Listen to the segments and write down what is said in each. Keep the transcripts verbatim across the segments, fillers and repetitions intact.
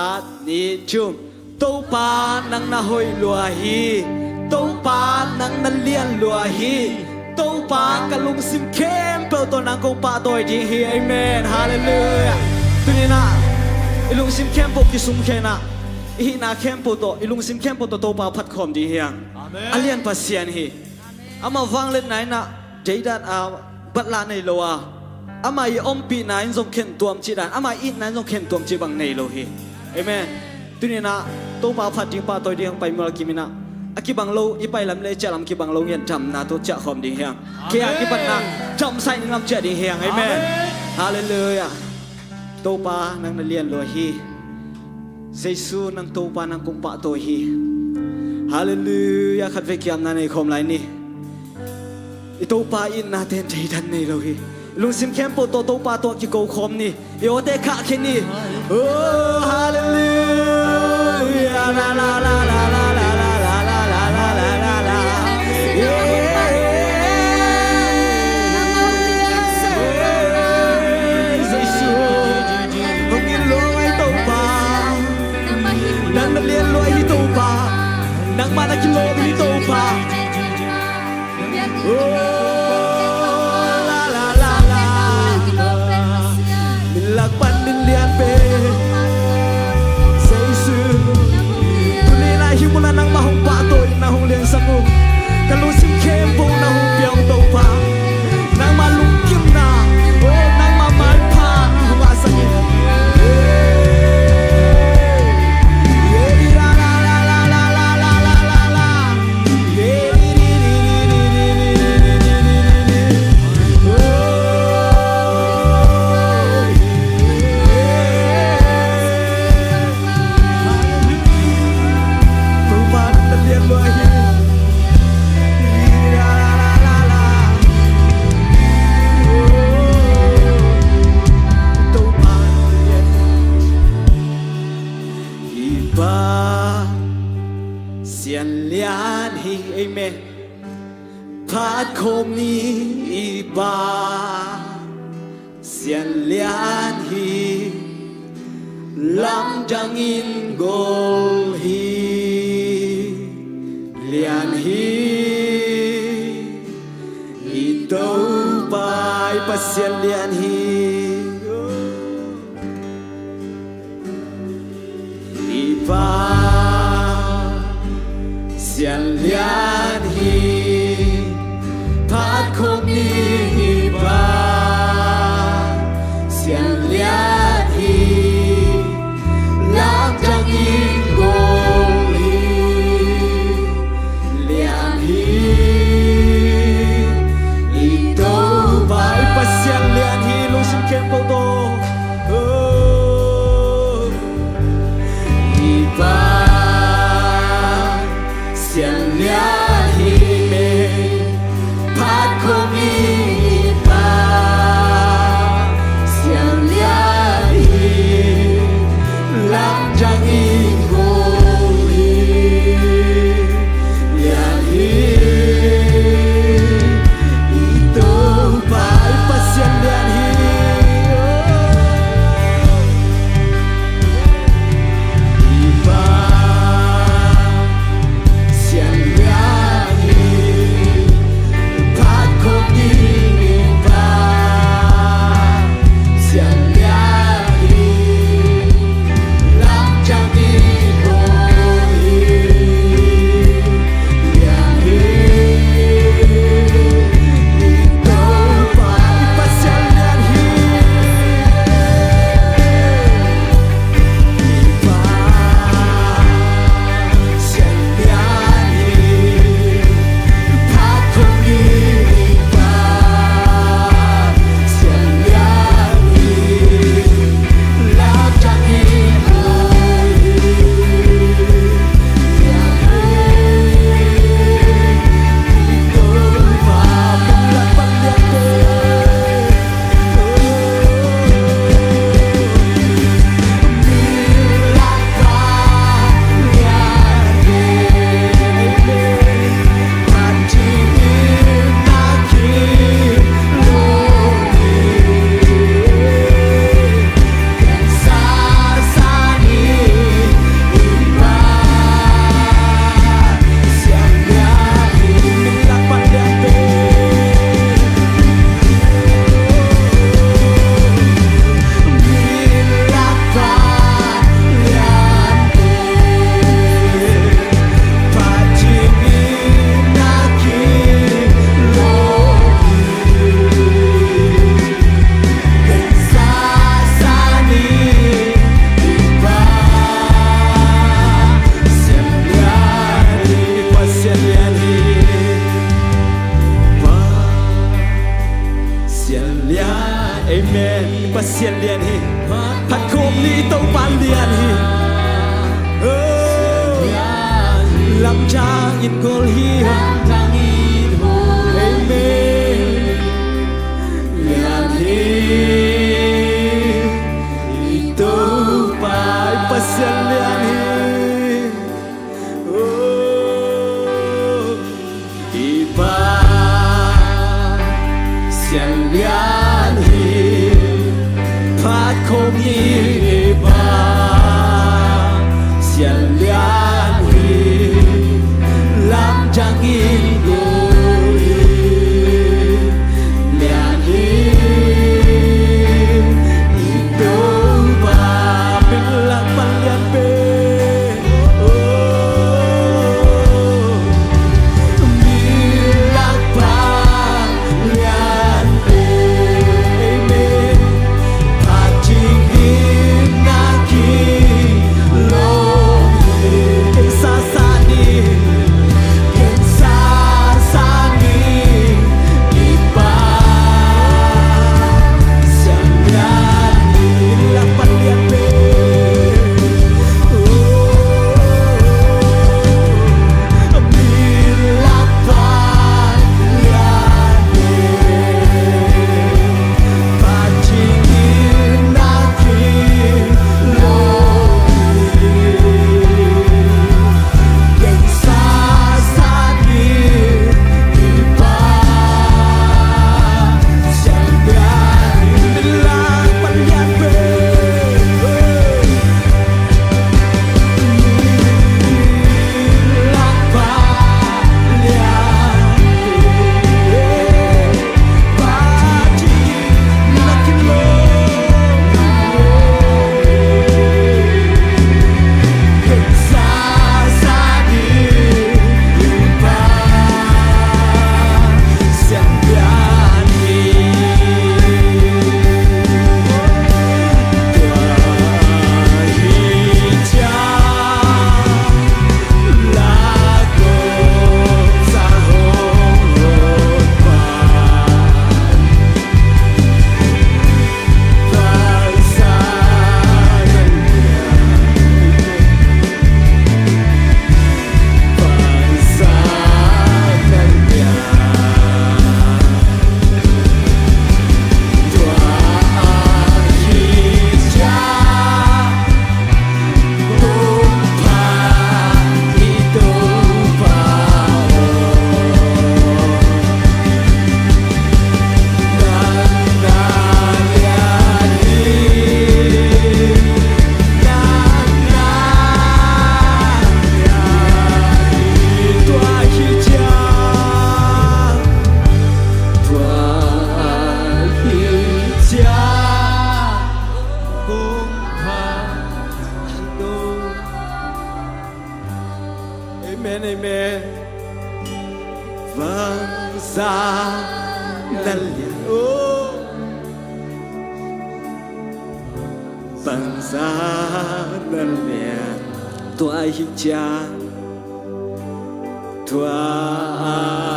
Khat, nih, thum. Topa nang na hoih lua hi. Topa nang na lian lua hi. Topa ka lungsim khempeuh tawh nang kong pahtawi ding hi. Amen. Halleluiah. Tuni-in ah i lungsim khempeuh kisumkhia-in ah i hihna khempeuh tawh, i lungsim khempeuh tawh Topa phat khawm ding hi hang. Amen. A lian Pasian hi. Amah vangliatna in ah deidan a batla nei lo a, amah i ompihna in zong khentuam cih dan, amah i itna in zong khentuam cih bang nei lo hi. Amen. Tuni-in ah Topa phat ding, pahtawi ding hang pai mual kim in ah, a kibang lo i pai lam le ciah lam kibang lo ngiat damna tawh ciah khawm ding hi hang. Kei a kipatna damsai ning lam ciah ding hi hang. Amen. Amen. Halleluiah. Topa nang na lian lua hi. Jesu nang Topa nang kong pahtawi hi. Halleluiah. Khatvei kiamna nei khawm lai ni. I Topa itnate in deidan nei lo hi. I lungsim khempeuh tawh Topa tawh kiko khawm ni. I awte khahkhia ni. Oh, halleluiah. La, la, la. Yeah. Jesu. Hong gilo hi Topa. Nang na lian lua hi Topa. Nangmah na kilawm hi Topa. Oh, la, la, la, la. Min lak pan min lian pen Jesu. Tuni-in ah hih munah nangmah hong pahtawi, nang hong liansak uh. Ka lungsim khempeuh nang hong pia uh Topa. Nangmah lungkimna, oh, nangmah maipha hong ngahsak in. Pasian lian hi. Amen. Phat khawm ni i Pasian lian hi. Lamdangin gol hi. Lian hi. I Topa i Pasian lian hi. I Pasian lian hi. Phat khawm ni i Pasian lian hi. Lamdangin gol hi. Lian hi. I Topa i Pasian lian hi. Lungsim khempeuh tawh. Oh. I Pa in gol hi. Amen. Lian hi, i Topa, i Pasian lian hi. Oh, i Pasian lian hi. Phat khawm ni, i Pasian lian hi. Lamdang in gol hi. Lian hi, i Topa. Min lak pan lian pen. Oh, min lak pan lian pen. Amen. Phat ding in na kilawm hi. Kei sa sa ni. Kei sa sa ni. I Pasian lian hi. Min lak pan lian pen. Oh, min lak pan lian pen. Amen, amen. Bangzah na lian, oh. Bangzah na lian. Tua ahih ciang, tua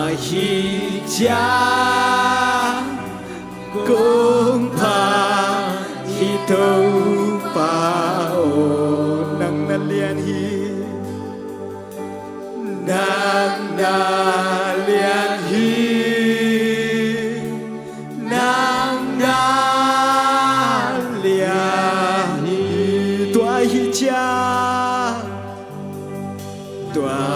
ahih ciang, kong phat i Topa aw, nang na lian hi. Nang na lian hi. Nang na lian hi. Tua ahih ciang, tua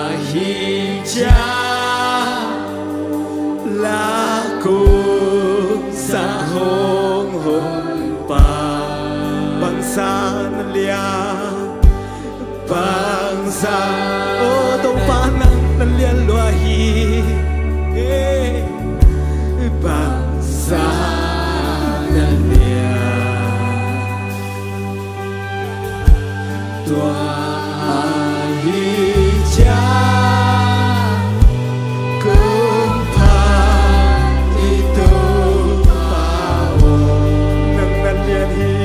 ahih ciang, la kong zat honghong pa. Bangzah na lian, bangzah, oh, Topa nang na lian lua hi. Eh, bangzah na lian. Tua ahih ciang, kong phat i Topa aw, nang na lian hi.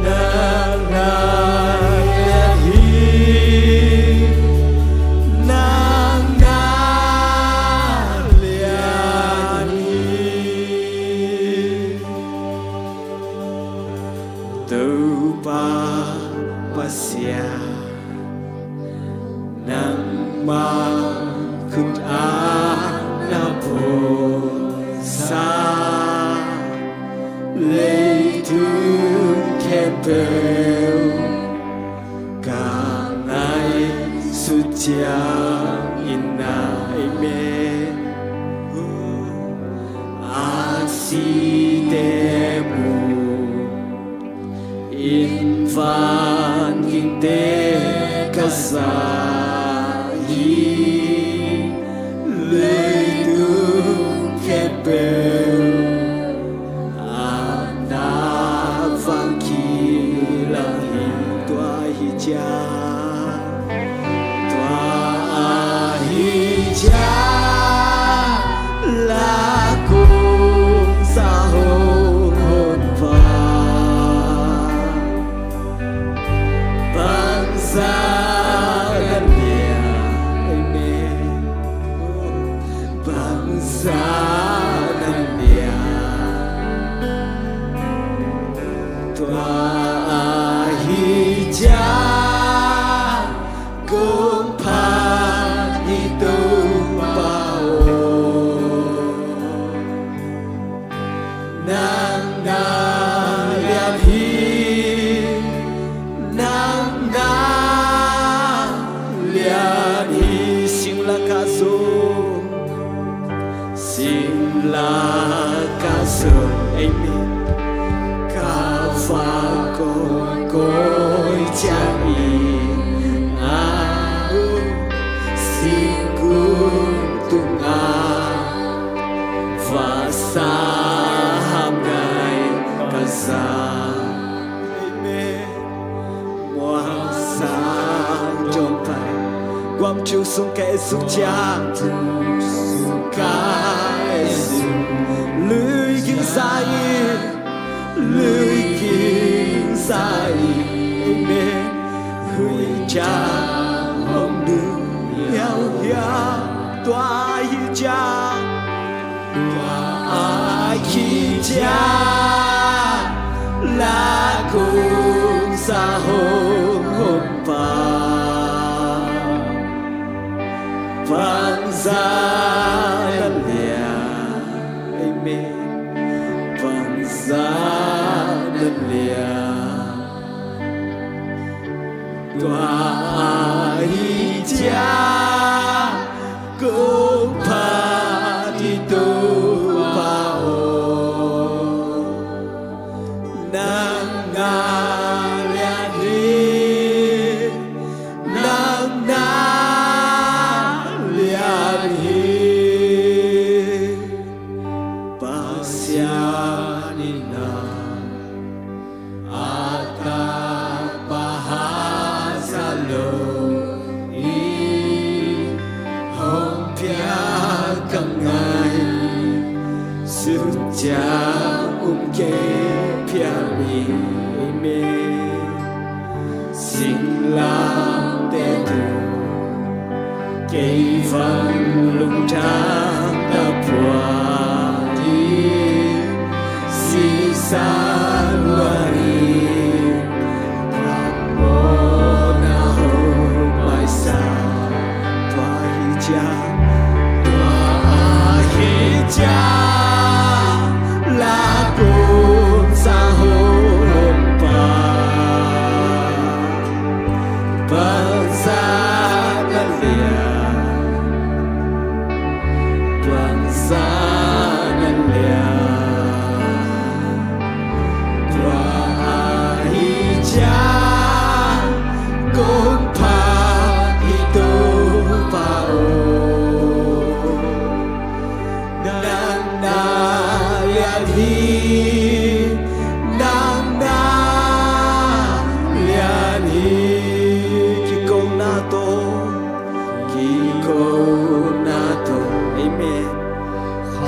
Nang na lian hi. Nang na lian hi. Topa Pasian, Nangmah khut a na pawlsa leitung khempeuh ka ngaihsut ciangin ah, amen. A site mu in, vangikte ka za hi, leitung khempeuh a na vang kilang hi. Tua ahi ciang, tua ahi ciang, la kung sa hong hon pa, bangzah na lian, amen. Bangzah na lian. Tua ahi ciang, kong phat hi Topa aw, nang na lian hi, nang na lian hi. Singla ka zong, singla ka zong, amen. Ka va kawikawi ciangin ah, singkung tungah vasa hamngai ka za, amen. Muang sang jong pai. Guam thu sung ka et suk ciang, thu sung ka et suk, lui ging sa in, lui ging sa in, amen. Hui ciang hong du hiau hiau. Tua ahi ciang, tua ahi ciang, la kung sa hong hon pa, bangzah na lian, amen. Bangzah na lian. Tua ahi ciang, kong phat hi Topa aw, nang na lian hi, nang na lian hi. Pasian in ah a tapa haza lo in hong piak ka ngaihsut ciang um kei phial in, amen. Singlamteh tung kei van lungtang tapuak hi, sisa luang hi, ka mawhna hong maisak. Tua ahi ciang, tua ahi ciang, la kung sa hong hon pa, bangzah na lian, bangzah na lian. Tua ahi ciang, kong phat hi Topa aw, nang na lian hi, nang na lian hi. Kikona tawh, kikona tawh, amen.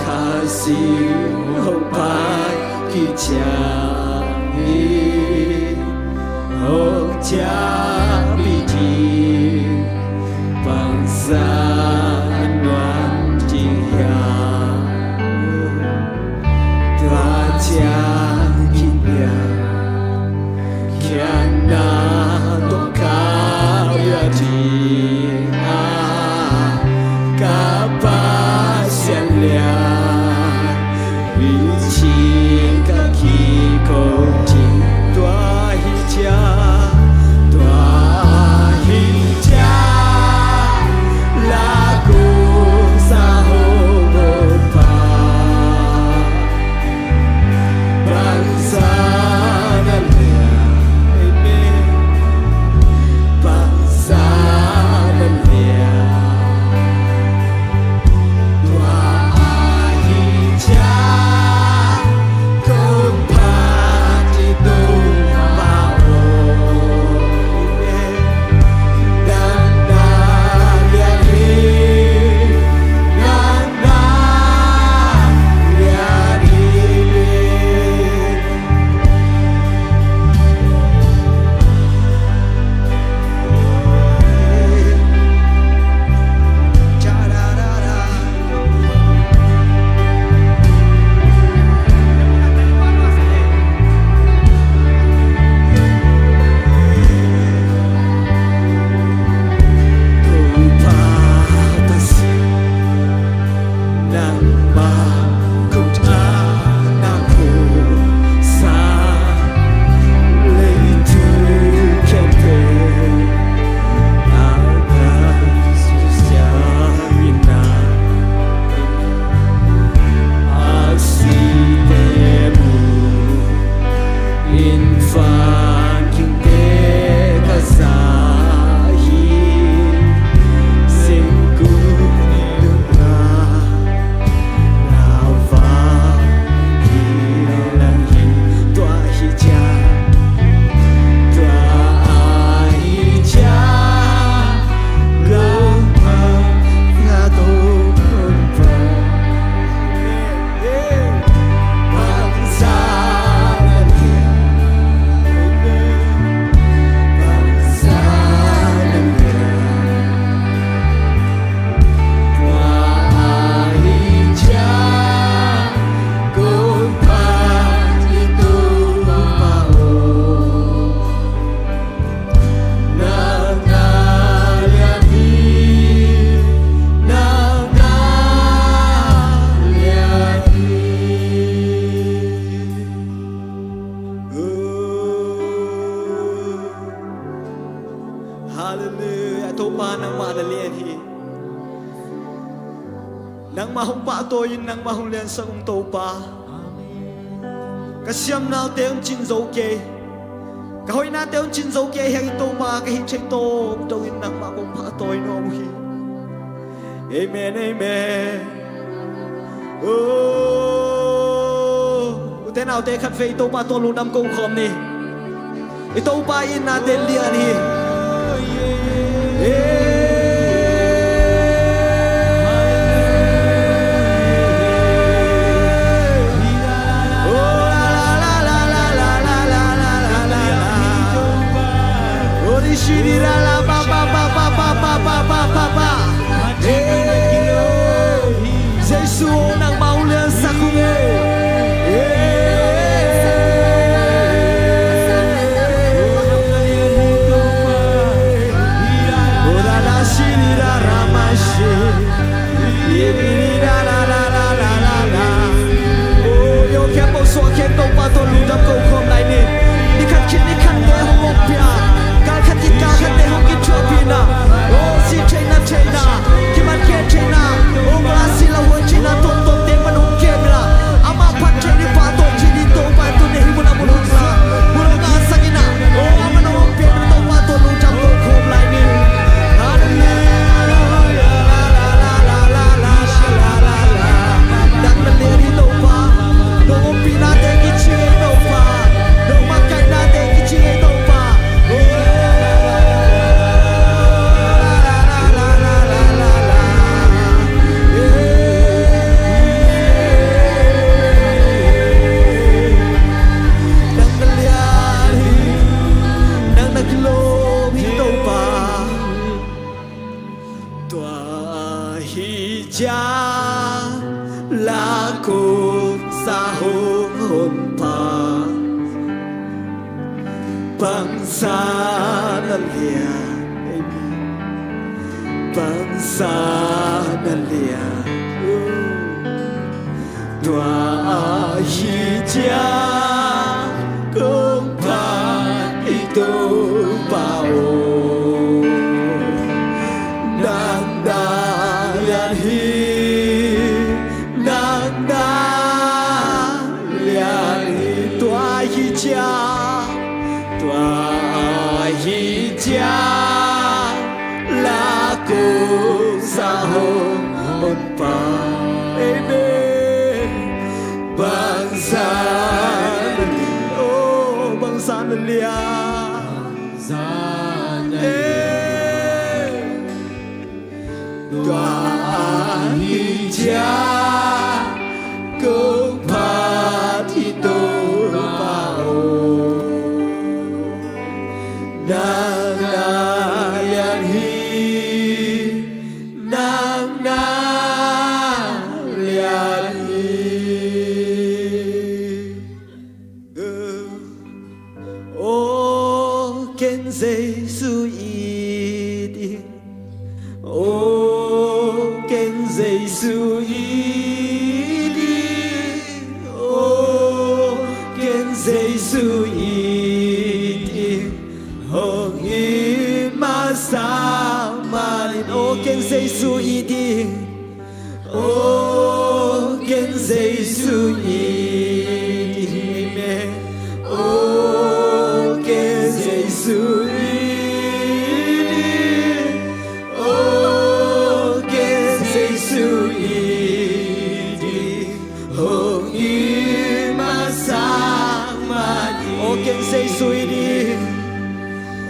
Khasi hong pai kician hi, hong ciahpih ding, bangzah a nuam ding hiam. Tua ciang kiniam, khiatna tawh kah beh a ding, Halleluiah. Topa, nangmah na lian hi. Nangmah hong pahtawi in, nangmah hong liansak ung, Topa. Ka siamnaute hong cin zo kei, ka hoihnate hong cin zo kei hi hangin, Topa, ka hih theih tawmtawm in nangmah kong pahtawi nuam uh hi. Amen, amen. Oh, ute naute, khatvei Topa tawh lungdam ko khawm ni. I Topa itnate lian hi. Jesu, nangmah hong liansak ung e. Ora la shi ni ra ra ma shi. Iri ra ra ra ra ra ra ra. Oh, i aw khempeuh suah khia in, Topa tawh lungdam ko khawm lai ni. Ni khat khit ni khatte hong ompih a, gal khat khit gal khatte hong kithuahpih in a, oh, sih theihna theihna, kiman khe theihna, oh, gal a sih lo huai theihna tuamtuamte man hong kem in a, amah phat theih ding, pahtawi theih ding, Topa in tuni hih mun a mun hong sa, mun hong ngahsak in a, oh, amah hong ompih a, Topa tawh lungdam ko khawm lai ni. Halleluiah. Nang na lian hi, Topa. Nong ompihnate kici ngei, Topa. Nong makaihnate kici ngei, Topa. Nang na lian hi. Nang na kilawm hi, Topa. Tua hi cia la kong sa hong honpa, bangsa na lian, bangsa na lian. Tua ahi ciang kong phat i Topa aw, nang na lian hi, nang na lian hi. Tua ahi ciang, tua ahi ciang la kong sa hong honpa. Amen. Bangsa na lian, oh, bangsa na lian. Eh. Tua ahi ciang kong phat i Topa aw, nang na lian hi, nang na lian hi. O ken Jesu it in, o ken Jesu it in, o ken Jesu it in, hong it masa manin, o ken Jesu it in. O ken Jesu it in, amen. O ken Jesu it in, o ken Jesu it in, hong it masa manin. O ken Jesu it in.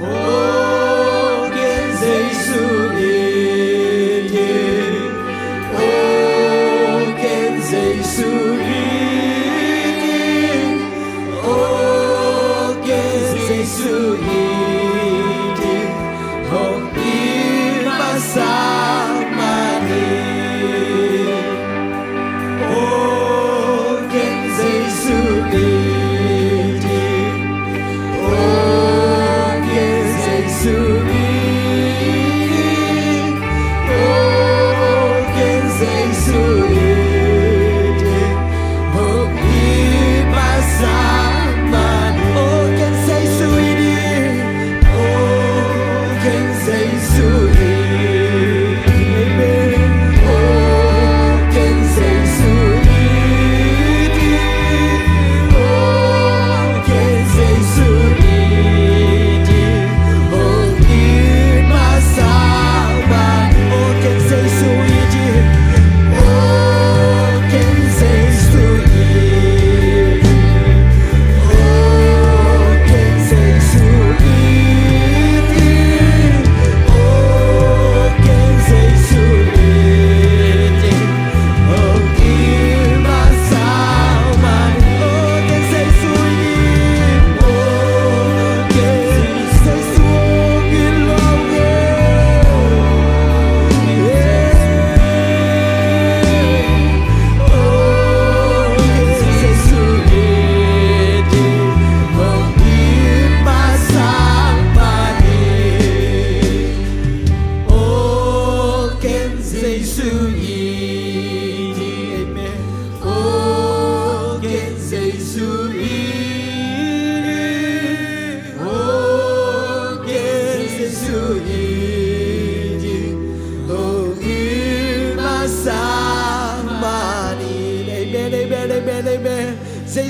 O ken Jesu it in, o ken Jesu it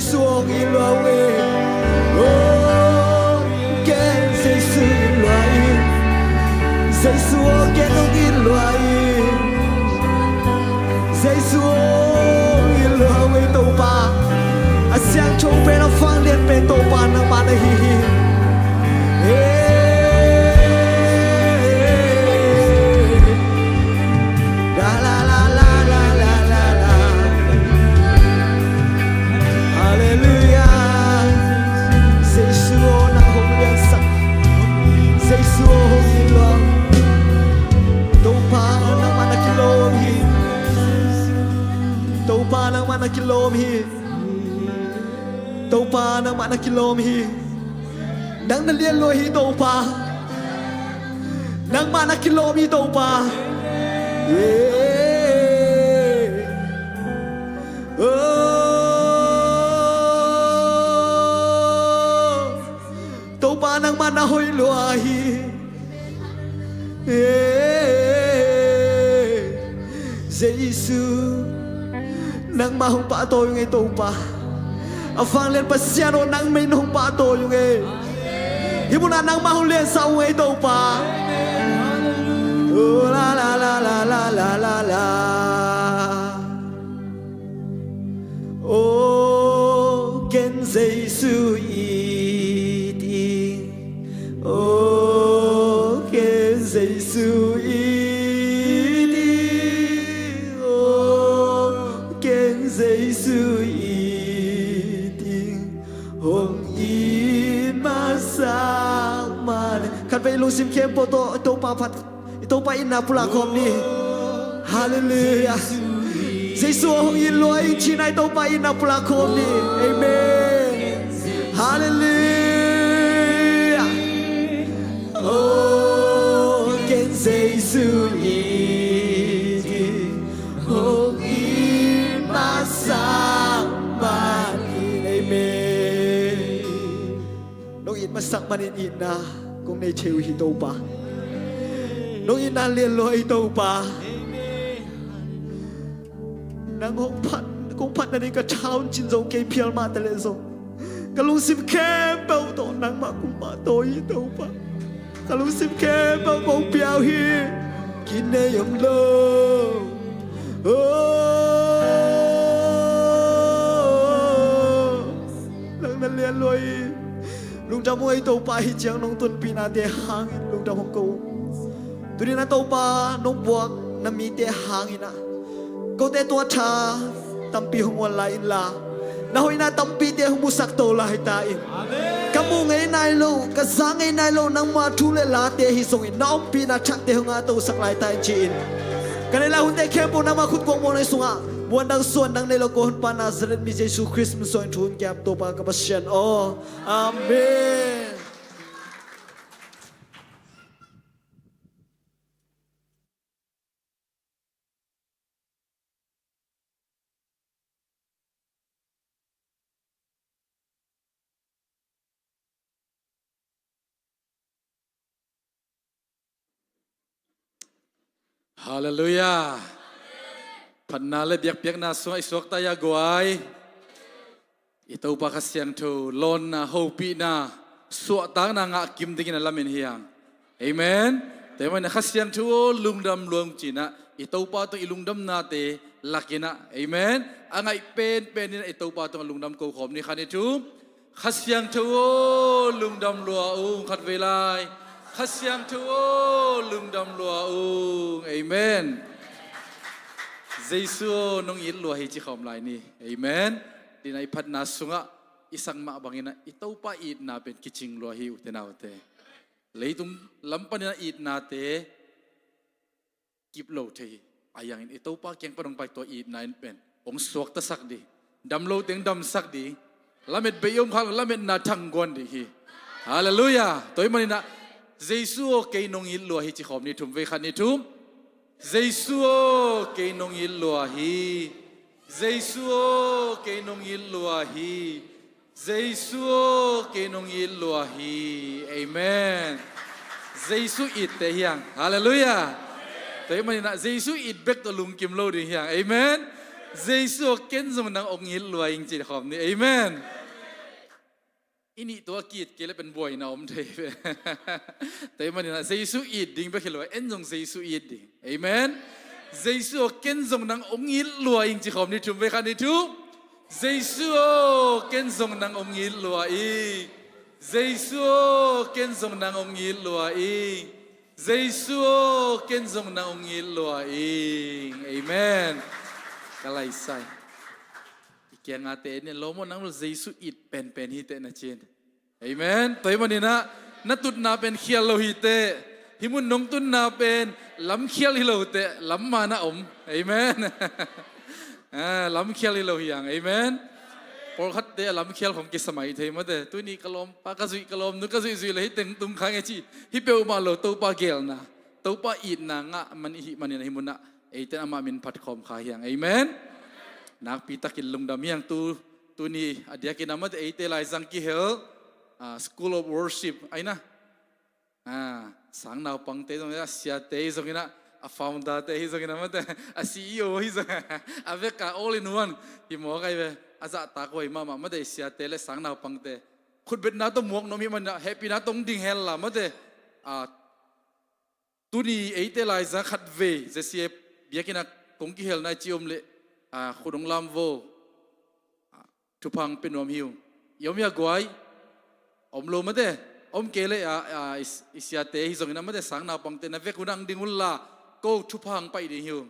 Jesu hong it lua ung e. Oh, ken Jesu it lua ing. Jesu aw, ken hong it lua ing. Jesu aw, hong it lua ung e Topa. A siangtho pen, a vanglian pen Topa nangmah na hi hi. Hey. La, la, la. Halleluiah. Jesu aw, nang hong liansak. Jesu aw, hong it lua. Topa, nangmah na kilawm hi. Topa, nangmah na kilawm hi. Topa, nangmah na kilawm hi. Nang na lian lua hi Topa. Nangmah na kilawm hi Topa. Yeah. Oh. Topa, nangmah na hoih lua hi. Jesu, nangmah hong pahtawi ung ei Topa. A vanglian Pasian aw, nang min hong pahtawi ung ei. Hih munah nangmah hong liansak ung ei Topa. Oh, la, la, la. Oh, ken Jesu it ing. Oh, ken Jesu it ing. Oh, ken Jesu it ing. Hong it masak mah leh. Khatvei lungsim khempeuh tawh Topa phat, i Topa itna pulak khawm ni. Halleluiah. Jesu aw, hong it lua ing ci-in i Topa itna pulak khawm ni. Amen. Halleluiah. Oh, ken Jesu it ing. Hong it masak mah in. Amen. Nong it masak manin itna kong nei thei uh hi Topa. Nong itna lian lua hi Topa. Nang hong phat, kong phat nading ka thawn cin zong kei phial mah ta leh zong, ka lungsim khempeuh tawh nangmah kong pahtawi hi Topa. Ka lungsim khempeuh kong pia uh hi. Kinei om lo. Oh, nang na lian lua hi. Lungdam ung ei Topa, hi ciang nong tonpihnate hangin lungdam hong ko. Tuni-in a Topa, nong buak na mite hangin ah, kote tungah tha tampi hong muan lai inla, na hoihna tampite hong musak to lai ta in. Amen. Ka muh ngei nai loh, ka za ngei nai loh nangma thu le late hi zongin na ompihna thakte hong ngahtosak lai ta in ci-in, ka neih lai hunte khempeuh nangma khut kuang muang nai sungah muan dang suan dang nei lo ko Honpa Nazareth mi Jesu Khrist min suangin thu hong ngiap Topa ka Pasian aw. Amen. Halleluiah. Phatna le biakpiakna sungah i suakta ia guai. I Topa Kha Siangtho lawnna, hopihna, suahtakna ngah kim dingin a lamen hi hang. Amen. Tua ahih manin Kha Siangtho aw lungdam lua ung ci-in ah, i Topa tungah i lungdamnate lak in ah. Amen. A ngaih penpen in ah i Topa tungah lungdam ko khawm ni. Khat, nih, thum. Kha Siangtho aw lungdam lua ung. Khatvei lai. Kha Siangtho aw lungdam lua ung. Amen. Jesu aw nong it lua hi ci khawm lai ni. Amen. Tuni-in a i phatna sungah i sak mah bangin ah i Topa itna pen kicing lua hi, ute naute. Leitung lam panin a itnate kip lo thei hi. Ahi hangin i Topa kiang pan hong pai tua itna in pen hong suaktasak ding, dam lo teng damsak ding, lamet bei om khak lametna thangguan ding hi. Halleluiah. Tua ahih manin ah Jesu aw kei nong it lua hi ci khawm ni. Thum vei. Khat, nih, thum. Jesu aw kei nong it lua hi. Jesu aw kei nong it lua hi. Jesu aw kei nong it lua hi. Amen. Jesu itte hi hang. Halleluiah. Tua ahih manin ah Jesu it bek tawh lungkim lo ding hi hang. Amen. Jesu aw, ken zong nang ong it lua ing ci khawm ni. Amen. I nih tua ki-it kei le pen buaina om thei ve. Tua ahih manin ah Jesu it ding bek hi lo, en zong Jesu it ding. Amen. Jesu aw, ken zong nang ong it lua ing ci khawm ni, thum vei, khat, nih, thum. Jesu aw, ken zong nang ong it lua ing. Jesu aw, ken zong nang ong it lua ing. Jesu aw, ken zong nang ong it lua ing. Amen. Ka laisai. I kiangah te en in, lawm aw, nang bel Jesu it penpen hi teh na ci in. Amen. Tua ahih manin ah na tutna pen khial lo hi teh. Hih mun nong tutna pen lamkhial hi lo teh, lam man ah om. Amen. Ah, lamkhial hi lo hi hang. Amen. Pawlkhatte a lamkhial khong kisa mai thei mate. Tuni ka lawmpa ka zuih, ka lawmnu ka zuih, zuih le hih teng tung kha nge ci. Hih peuhmah lo, Topa geelna, Topa itna ngah man i hih manin ah hih mun ah eite in amah min phat khawm kha hi hang. Amen. Nakpi takin lungdam hi hang. Tu, tuni a diakin ah mate, eite laizang kihel, ah, School of Worship, ai na. Ah, sang naupangte zong, a siate hi zongin ah, a founder-te hi zongin ah mate, a C E O hi zong, a vek a all in one hi mawk ai ve. A zahtak huai mahmah mate, siate le sang naupangte. Khutbetna tawh muak nuam hi manin ah hehpihna tawh hong ding hen la mate. Ah, tuni eite laizang khatvei Z C A biakinn ah kong kihelna i ci om leh, ah, khut hong lam vo. Ah, thupha hong pia nuam hi ung. I om hia guai? Om lo mate. Om kei leh, ah, ah, i, i siate hi zongin ah mate, sang naupangte na vek hun ah hong ding un la, ko thupha hong pai ding hi ung.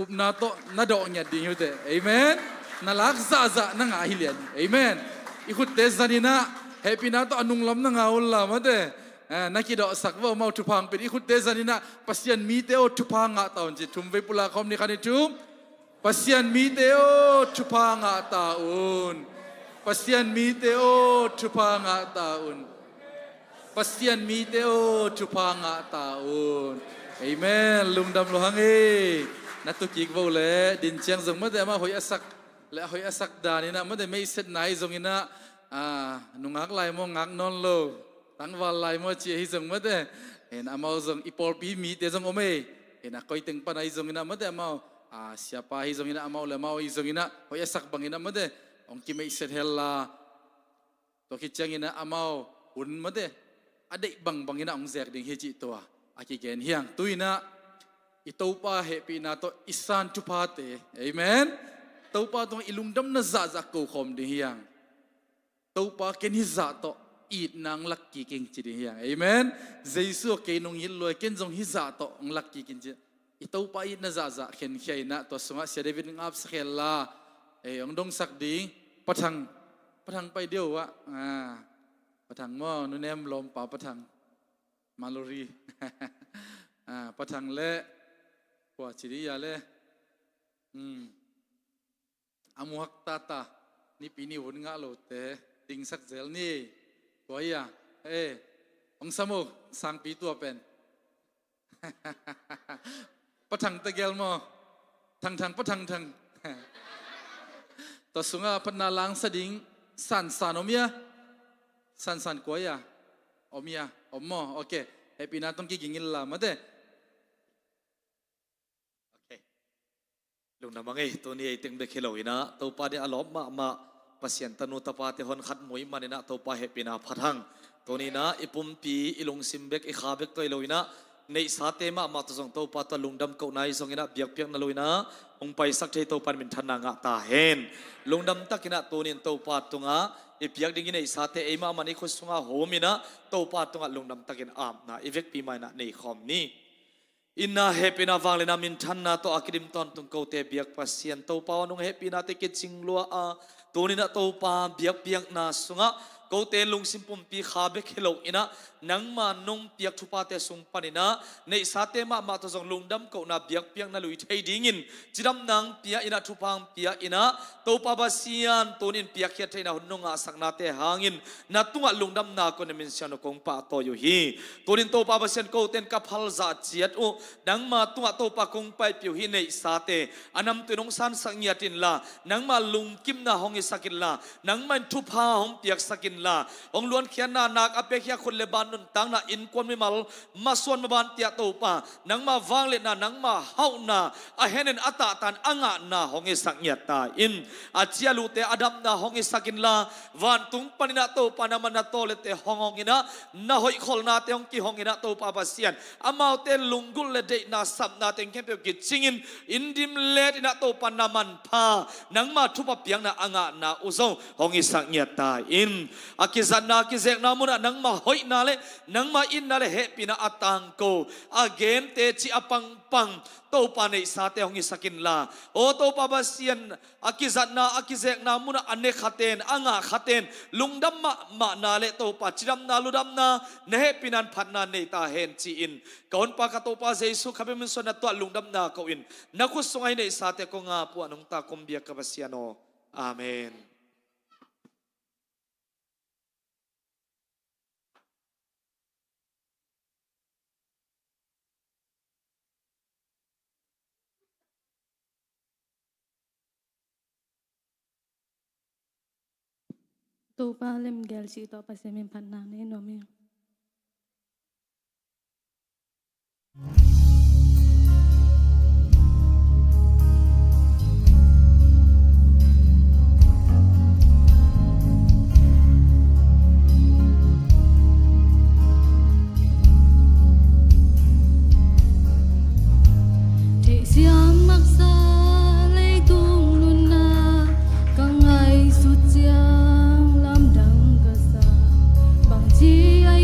Upna tawh na dawh ngiat ding hi uh teh. Amen. Na lak zahzah na ngah hi lian. Amen. I khutte zanin ah hehpihna tawh a nunglam na ngah un la mate, eh, na kidawhsak vo, amau thupha hong pia ding. I khutte zanin ah, Pasian mite aw, thupha ngah ta un ci. Thum vei pulak khawm ni, khat, nih, thum. Pasian mite aw, thupha ngah ta un. Pasian mite aw, thupha ngah ta un. Pasian mite aw, thupha ngah ta un. Amen. Lungdam lo hang e. Na tu kik vo le, din ciang zong mate, amah hoih a sak le, hoih a sak danin ah mate, meihsetna hi zongin ah, ah, nungak lai maw, ngak nawn lo, tangval lai maw ci hi zong mate. Hen, amau zong i pawlpi mite zong om e. Hen, a koi teng pan ahi zongin ah mate, amau, ah, siapa hi zongin ah, amau le amau hi zongin ah, hoih a sak bangin ah mate, hong kimeihset hen la. Tua khit ciangin ah amau hun mate, a deih bangbangin ah hong zek ding hi cih tua a kigen hi hang. Tu-in ah i Topa hehpihna tawh i san thuphate, amen, Topa tungah i lungdamna zahzah ko khawm ding hi hang. Topa, ken hih zah tawh itna hong lak kik ing ci ding hi hang. Amen. Jesu aw, kei nong it lua hi, ken zong hih zah tawh hong lak kik ing ci. I Topa itna zahzah khenkhia in ah, tua sungah Sia David hong apsak hen la, eh, hong dongsak ding. Pa Thang, Pa Thang pai deuh ah. Ah, Pa Thang maw, Nu Nem lawmpa Pa Thang. Mallory. Ah, Pa Thang le, kua ci dih hia le. Hmm. A muak tata, Nipi ni hun ngah lote dingsak zel ni. Kua hia? Eh, hong sam o, sangpi tua pen. Pa Thang tegel maw? Thang Thang, Pa Thang Thang. Tua sungah phatna langsa ding San San om hia? San San kua hia? Om hia? Om maw? Ok. Hehpihna tawh hong kiging in la mate. Ok. Lungdam hang e, tuni ei teng bek hi lo in ah, Topa nih a lawp mahmah Pasian tanu tapate honkhat mu ahih manin ah Topa hehpihna phat hang. Tuni in ah i pumpi, i lungsim bek, i kha bek tawh hi lo in ah, neihsate mahmah tawh zong Topa tawh lungdam kohna hi zongin ah, biakpiakna lo in ah hong paisak thei Topa in minthanna ngah ta hen. Lungdam takin ah tuni in Topa tungah i piak ding i neihsate ei mahmah in i khut sungah hawm in ah, Topa tungah lungdam takin apna i vekpi mah in ah nei khawm ni. Itna, hehpihna, vangliatna, minthanna tawh a kidim tawntung kote biak Pasian Topa aw, nong hehpihnate kicing lua a, tuni in ah Topa biakpiakna sungah kote lungsim pumpi kha bek hi lo in ah, nangma nong piak thuphate sung panin ah neihsate mahmah tawh zong lungdam kohna, biakpiakna lui thei dingin cidamna hong pia in ah, thupha hong pia in ah, Topa Pasian, tuni in piakkhiat theihna hun nong ngahsaknate hangin na tungah lungdamna kong nei, min siangtho kong pahtawi uh hi. Tuni in Topa Pasian, kote in ka phal zah ciat uh, nangma tungah Topa kong paipih uh hi. Neihsate a namtui in hong sansak ngiat inla, nangma lungkimna hong hisak inla, nangma in thupha hong piaksak in la, hong luankhiatna, nak a piakhia, khut le ban nuntakna, innkuan mimal masuan maban tiah Topa, nangma vangliatna, nangma hauhna, a henin a tahtan a ngahna hong hisak ngiat ta in. A cialute a damna hong hisak inla, vantung paninah Topa na man na tawlete hong hong inah, na hoihkholhnate hong kihong inah Topa Pasian, amaute lunggulh le deihna sapna teng khempeuh kicingin, inn dim letinah Topa na manpha, nangma thupha piakna a ngahna uh zong hong hisak ngiat ta in. A kizatna a kizekna munah nangma hoihna le nangma itna le hehpihna a tangko, a gente cih a pangpang Topa neihsate hong hisak inla, aw Topa Pasian, a kizatna a kizekna munah a ne khaten, a ngah khaten lungdam mahmahna le Topa cidamna, ludamna, na hehpihna in phatna nei ta hen ci-in, ka Honpa ka Topa Jesu kha bia min suan na tuah lungdamna ko-in, na khut sungah hih neihsate kong a puah nungta kong biak ka Pasian aw. Amen. Topa lemgel cih tawh Pasian min phatna nei nuam hi. Theihsiam maksa leitung nunna ka ngaihsut ciang lamdang ka sa. Bangci a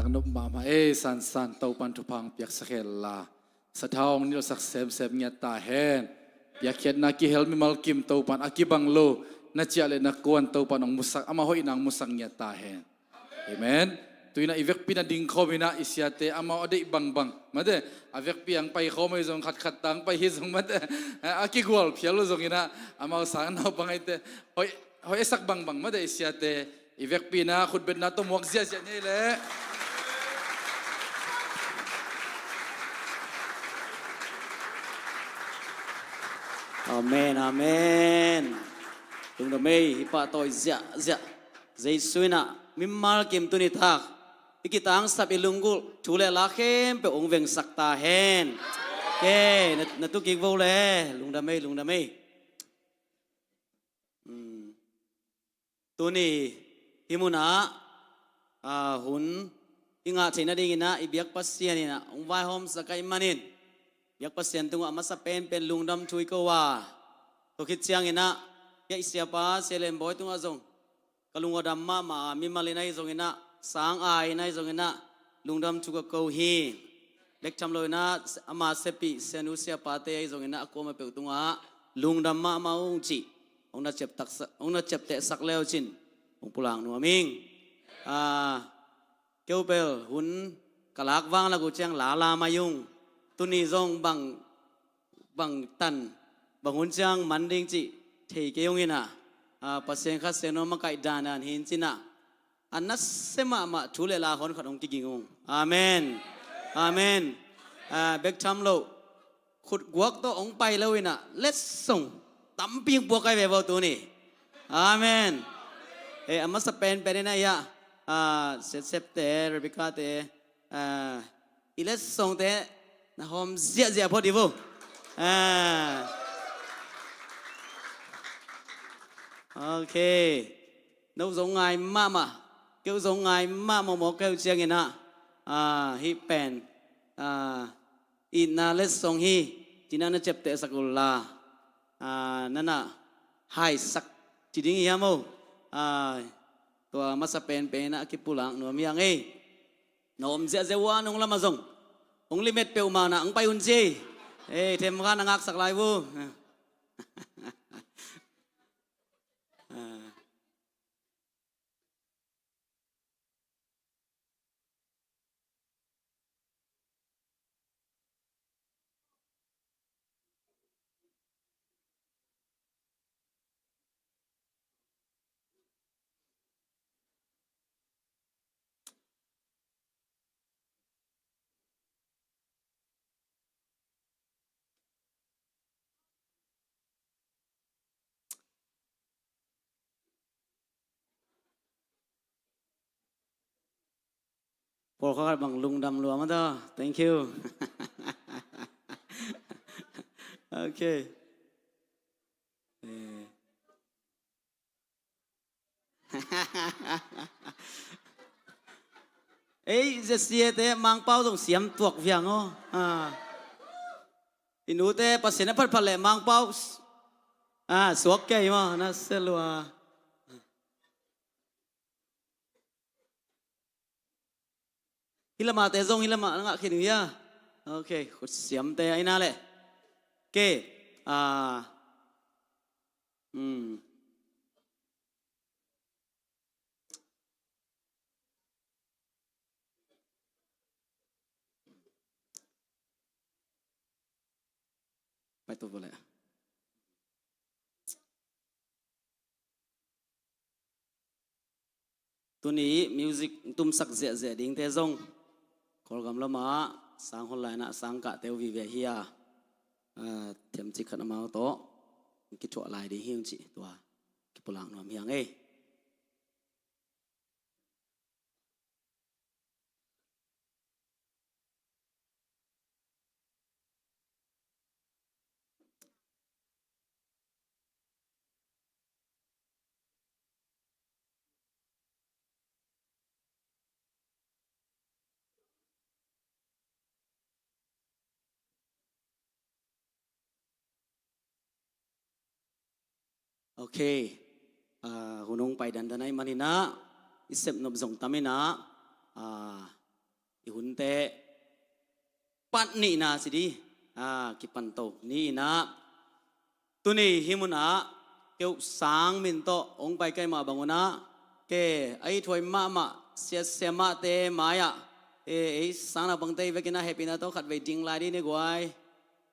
Nop mahmah ei, sansan Topan thupha piaksak hen la, sathau hong nilhsak semsem ngiat ta hen. Piakkhiatna kihel mimal kim Topan a kibang lo na ciah le na kuan Topan hong musak, ama hoihna hong musak ngiat ta hen. Amen. Tuina i vekpi na dingkhawm ina i siate amau a deih bangbang mate, a vekpi ang paikhawm ei zong khatkhat tang pai hi zong mate, a kigual phial lo zong ina amau sang naupang eite hoih, hoih esak bangbang mate i siate i vekpi na khutbetna tawh muak ziahziah ni ei leh. Amen, amen. Lungdam ei, hi pahtawi ziahziah. Jesu ina mimal kim tuni thak i kitangsap i lunggulh thu le la khempeuh hong vengsak ta hen. Kei na, na tukik vo le lungdam ei, lungdam ei. Tuni hi munah hun i ngah theih nadinginah i biak Pasian inah hong vaihawmsak ahih manin biak Pasian tungah a masa penpen lungdam thu i ko a, tua khit cianginah kei siapa Sia Lian Bawi tungah zong ka lung a dam mahmah a, mimal in ahi zonginah, sang ai in ahi zonginah lungdam thu ka ko hi. Bek tham loinah ama siapi sianu siapate ahi zonginah a kuamah peuh tungah lungdam mahmah ung cih hong na ciaptehsak le uh cin hong pulak nuam ing. Keu pel hun ka lak vang lak uh ciang lala mai ung. Tuni zong bang bang tan bang hun ciang man ding cih thei kei ung inah, Pasian Kha Siangtho makaih dandan hi in cinah a nasia mahmah thu le la hon khat hong kiging ung. Amen. Amen. Bek tham loh khutguak tawh hong pai lo inah letsong tampi hong puak kai ve vo tuni. Amen. A masa penpen inah iah Setsepte, Rebekate, i letsongte na hawm ziahziah phot hi vo. Ok. No zong ngai mahmah, keu zong ngai mahmah mawk keu cianginah hih pen itna letsong hi cinah na ciaptehsak uh la, nanah haisak ci ding hiam o? Tua masa penpen inah a kipulak nuam hiang ei. Na om ziahziah uh a nong lamah zong hong limet peuhmah nah hong pai un ci ei. Ei, themkha na ngaksak lai uh. Pawlkhat bang lungdam lua mah ta. Thank you. Ok. Ei, zia siate Mangpau zong siam tuak viang aw. I nute Pasian a phatphat leh Mangpau suak kei maw, na selua. Hi lamate zong hi lamah na ngah khin uh hia? Ok, khutsiamte ahi na leh. Ok. Pai tu boleh. Tuni music tumsak ziahziah dingte zong Kawlgam lamah sang hon lainah sang kahte uh vive hi a, themcik khat amau tawh kithuah lai ding hi ung cih tua kipulak nuam hiang ei. Ok. Hun hong pai dandan ahih maninah i sepnop zong taminah, i hunte pat nihna ci di, a, kipanto ni inah, tuni hih munah keu sang min tawh hong pai kei mah bang unah, ke a ithuai mahmah siasia mahte mai-ah, e, ei sang naupangte i vekinah hehpihna tawh khatvei ding lai di ni guai.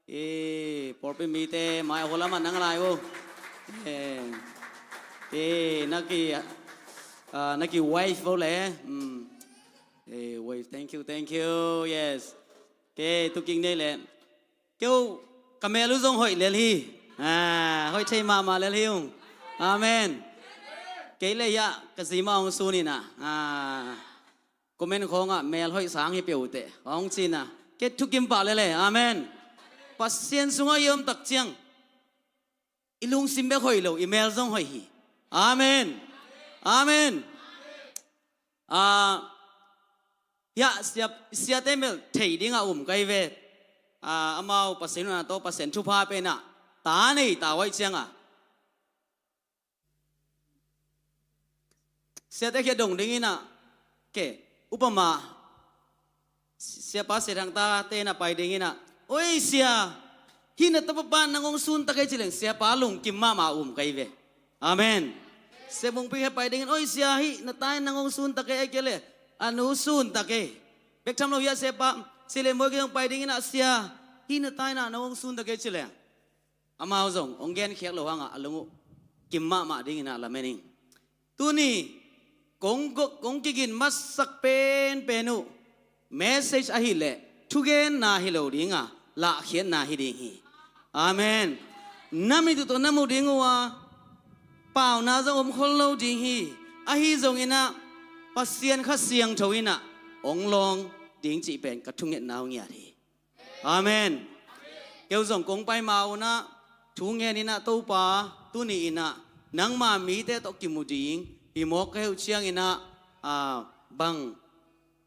E, pawlpi mite mai-ah hua lamah nang lai uh. E, e, na ki, a, na ki wave vo le. Mm. E, wave, thank you, thank you. Yes. Ke, tukik nei le. Keu ka mel uh zong hoih lel hi. A, hoih thei mahmah lel hi ung. Amen. Kei le hiah ka zi mah hong sun inah, a, comment khawngah mel hoih sang hi peuh uh teh hong ci inah, ke thukim pah lel e. Amen. Pasian sungah i om tak ciang i lungsim bek hoih lo, i mel zong hoih hi. Amen. Amen. A, hiah sia, siate melh thei dingah um kei ve. A, amau Pasian nunna tawh Pasian thupha penah ta nei ta uh ahih ciangah, siate kiang dong ding inah, ke, upama, siapa Sia Thang Tate na pai ding inah, "Oi sia, hih na tapa pan nang hong sun ta kei," ci leng siapa lungkim mahmah um kei ve. Amen. Sia Mung Ping he pai ding in, "Oi sia, hih na ta in nang hong sun ta kei," ahih kei leh a nu sun ta kei. Bek tham lo hiah siapa Sia Lian Bawi Khin hong pai ding inah, "Sia, hih na ta in ah nang hong sun ta kei," ci leng amau zong hong genkhiat loh hangah a lung uh kim mahmah ding inah lamen ing. Tuni kong, kong kigin masak penpen uh message ahih leh thugenna hi lo ding a, lahkhiatna hi ding hi. Amen. Na mit uh tawh na mu ding uh a, pauna zong om khol lo ding hi. Ahi zong inah Pasian Kha Siangtho inah hong lawng ding cih pen ka thungetna uh ngiat hi. Amen. Keu zong kong pai ma unah thu ngen inah, "Topa, tuni inah nangma mite tawh kimu ding hi mawk ka hi uh ciang inah, a, bang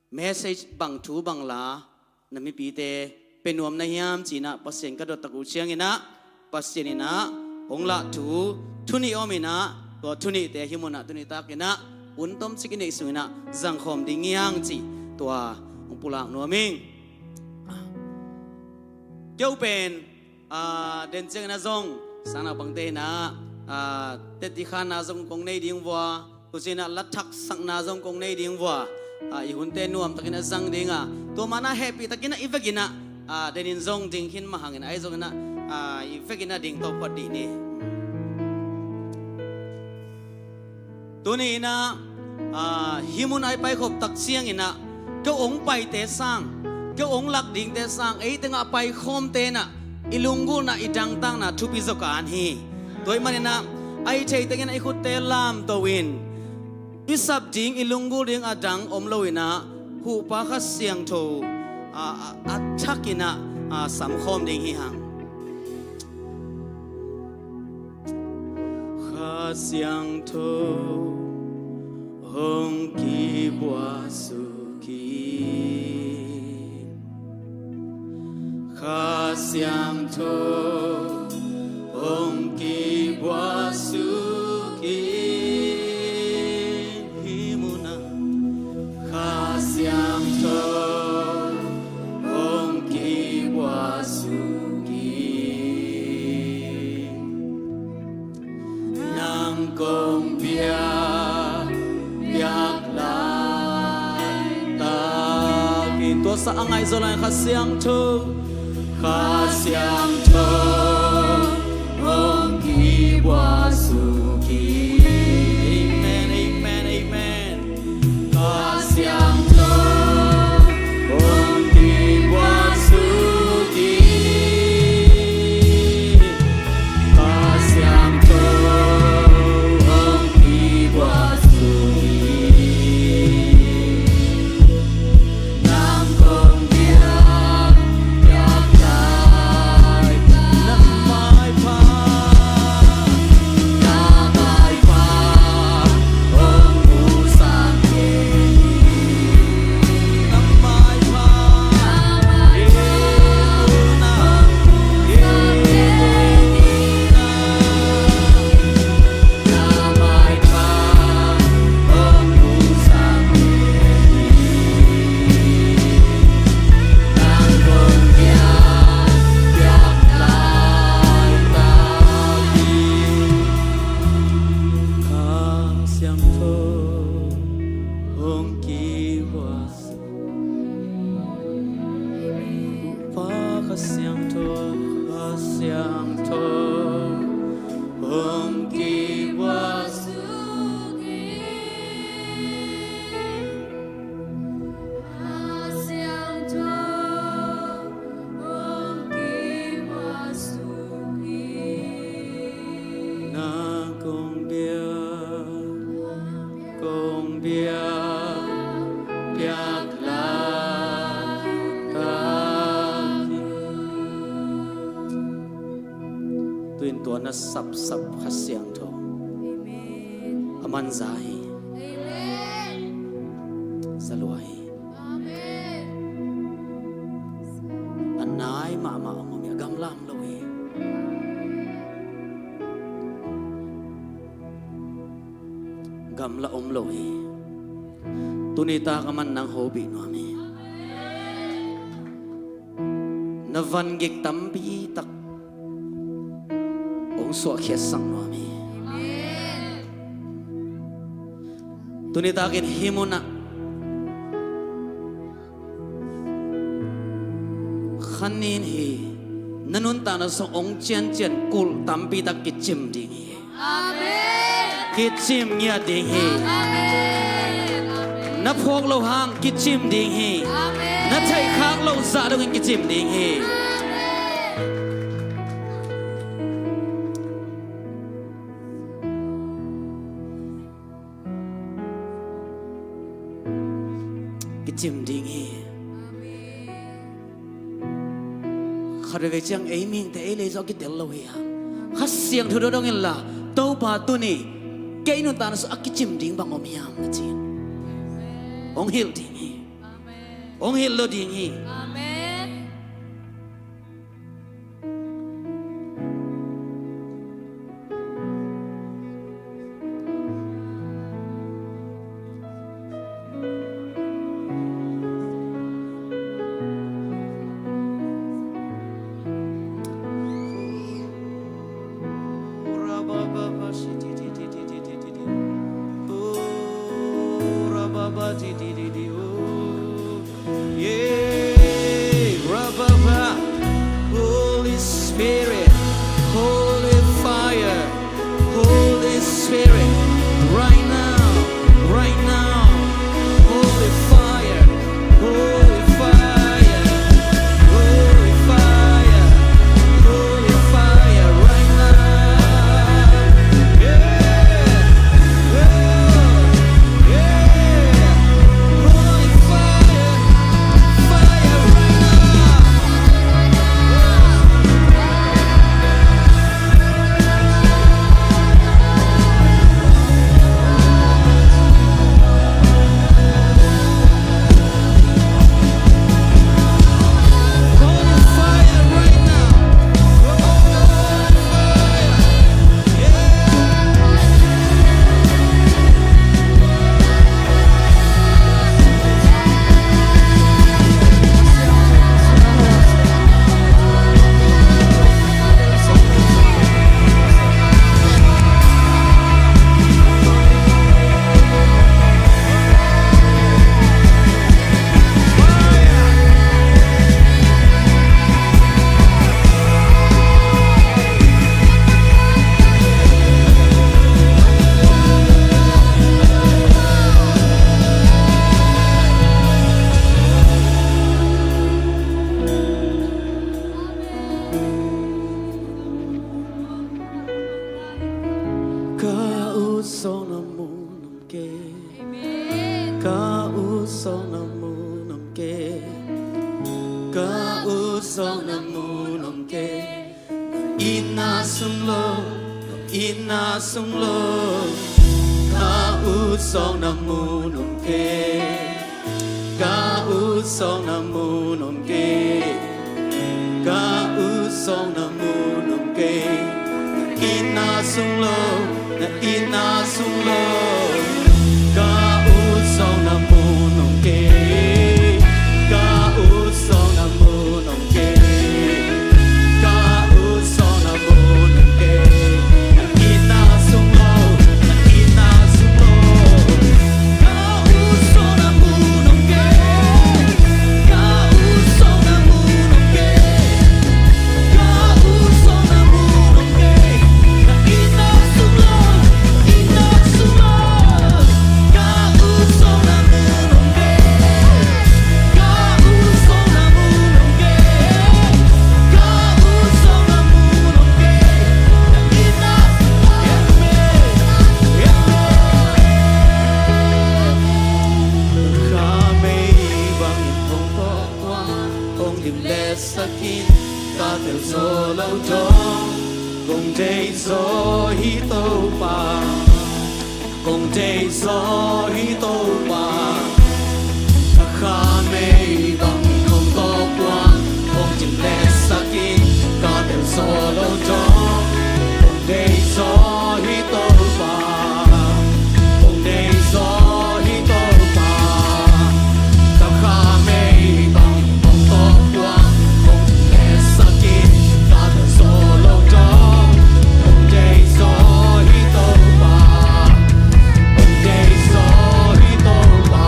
message, bang thu, bang la na mipite pia nuam na hiam?" ci inah Pasian ka dot tak uh ciang inah, Pasian inah hong lah thu, thu nih om inah, tua thu nihte hih munah tuni tak inah hun tomcik i neih sung inah zangkhawm ding hi hang cih tua hong pulak nuam ing. Keu pen, a, den ciang inah zong sang naupangte inah, a, teti khanna zong kong nei ding vua, tua ci inah la thaksakna zong kong nei ding vua, a, i hunte nuam takin a zang ding a, tua manah hehpih takin ah i vek inah, a, den in zong ding khin mah hang inah, ahi zong inah, a, i vek inah ding to phat dih ni. Tuni inah, a, hih mun ah i paikhop tak ciang inah keu hong paite sang, keu hong lak dingte sang, ei tengah paikhawmte inah i lunggulhna, i dangtakna thupi zaw ka an hi. Tua ahih man inah a i theih teng inah i khutte lamto in, i sap ding, i lunggulh ding a dang om lo inah Huhpa Kha Siangtho, a, a, a thak inah, a, samkhawm ding hi hang. Kha Siangtho hong kibuak suk in. Kha Siangtho hong kibuak suk in. Hih munah Kha Siangtho hong kibuak suk in. Nang kong biak, biak laitak in. Tua sa a ngaihzaw lai, Kha Siangtho, Kha Siangtho hong kibuak suk in. Amen, amen, amen. Kha Siangtho hong kibuak suk in. Kha Siangtho hong kibuak suk in. Nang kong biak, biak lai, na maipha, na Piak, piak lai ta. Tuin tua na sapsap Kha Siangtho. Amen. A man za hi. Amen. Za lua hi. Amen. A nai mahmah om hi, a gamla om lo hi. Gamla om lo hi. Tuni tak a man nang hobih nuam hi. Na van gik tampi tak hong suahkhiatsak nuam hi. Tuni takin hih munah khanin hi na nuntakna sung hong ciancian kulh tampi tak kicim ding hi. Amen. Kicim ngiat ding hi. Amen. Amen. Na phawk loh hang kicim ding hi. Amen. Na theihkhak loh zah dongin kicim ding hi. Amen. Kicim ding hi. Khatvei ciang ei mihingte ei lei zawh a kitel lo hi hang. Kha Siangtho dodong inla, Topa tuni kei nuntakna sung a kicim ding bang om hiam na ci-in hong hilh ding hi. Hong hilh lo ding hi. Amen. Yeah, rababa. Holy Spirit, Holy Fire, Holy Spirit, right now, right now, Holy Fire, Holy Fire, Holy Fire, Holy Fire, right now. Yeah, yeah, yeah. Holy Fire. Ka ut zawhna mun om kei. Ka ut zawhna mun om kei. Ka ut zawhna mun om kei. Itna sung lo, itna sung lo. Ka ut zawhna mun om kei. Ka ut zawhna mun om kei. Ka ut zawhna mun om kei. Itna sung lo, na itna sung lo. Ka ut zawhna mun om kei. Ka ut zawhna mun om kei. Ka ut zawhna mun om kei. Na itna sung lo, na itna sung lo. Ka tel zo lo dong, kong deih zaw hi Topa. Kong deih zaw hi Topa. Ka khamei bangin hong tawk kuang, hong dim le sak in. Ka tel zaw lo dong, kong deih zaw hi Topa. Kong deih zaw hi Topa. Ka khamei bangin hong tawk kuang, hong dim le sak in. Ka tel zaw lo dong, kong deih zaw hi Topa. Kong deih zaw hi Topa.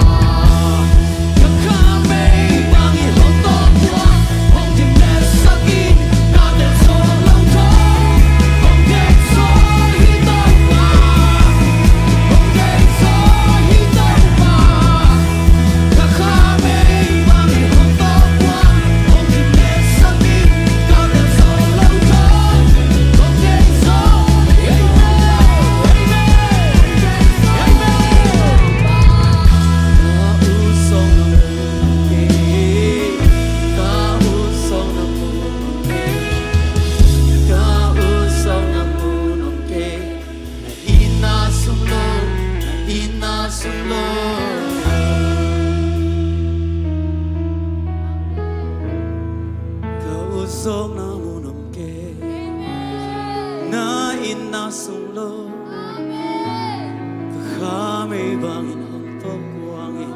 Ka khamei bangin hong tawk kuang, hong dim le sak in. Ka tel zaw lo dong, kong deih zaw hi Topa. Kong deih zaw hi Topa. Na itna sung lo, na itna sung lo. Ka ut zawkna mun om kei. Na itna sung lo. Ka khamei bangin hong tawk kuang in.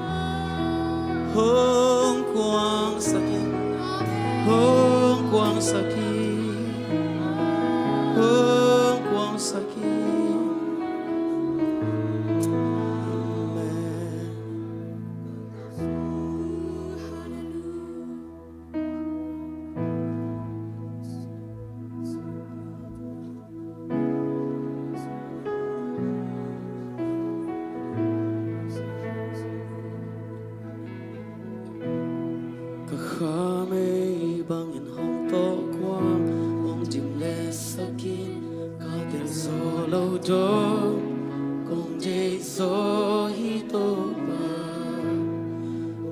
Hong kuang sak in. Hong kuang sak in. Hong kuang sak in. Amen. Ka khamei bangin hong tawk kuang, hong dim le sak in. Ka tel zaw lo dong, kong deih zaw hi Topa.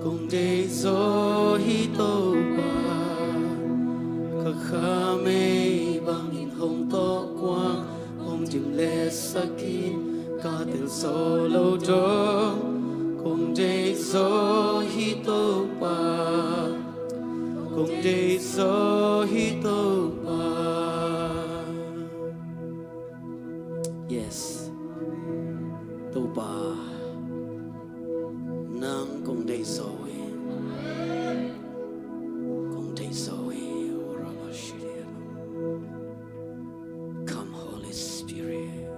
Kong deih zaw hi Topa. Ka khamei bangin hong tawk kuang, hong dim le sak in. Ka tel zaw lo dong, kong deih zaw hi Topa. Kong deih zaw hi Topa. Yes. Topa, nang kong deih zaw hi. Kong deih zaw hi. Come, Holy Spirit.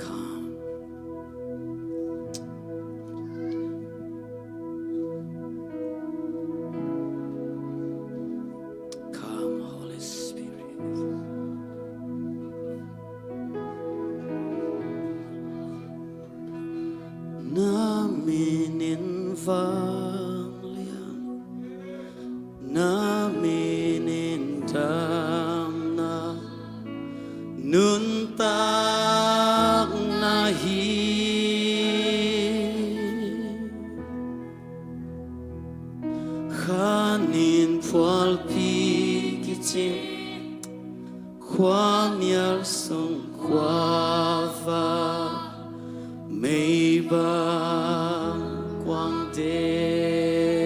Come. Come, Holy Spirit. Na min in vanglian, na min in damna, nuntakna hi. Khan in phualpi kicim, khuamial sung khuava, meibang kuang den.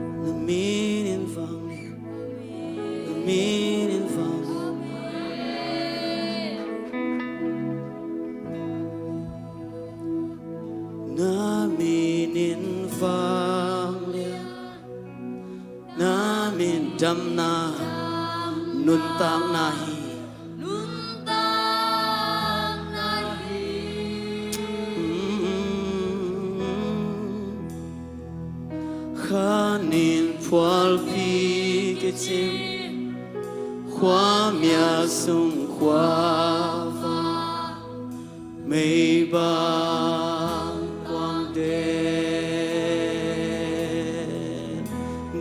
Na min in vanglian, na min in vanglian, na min in vanglian, na min damna, nuntakna hi. Khan in phualpi kicim, khuamial sung khuava, meibang kuang den.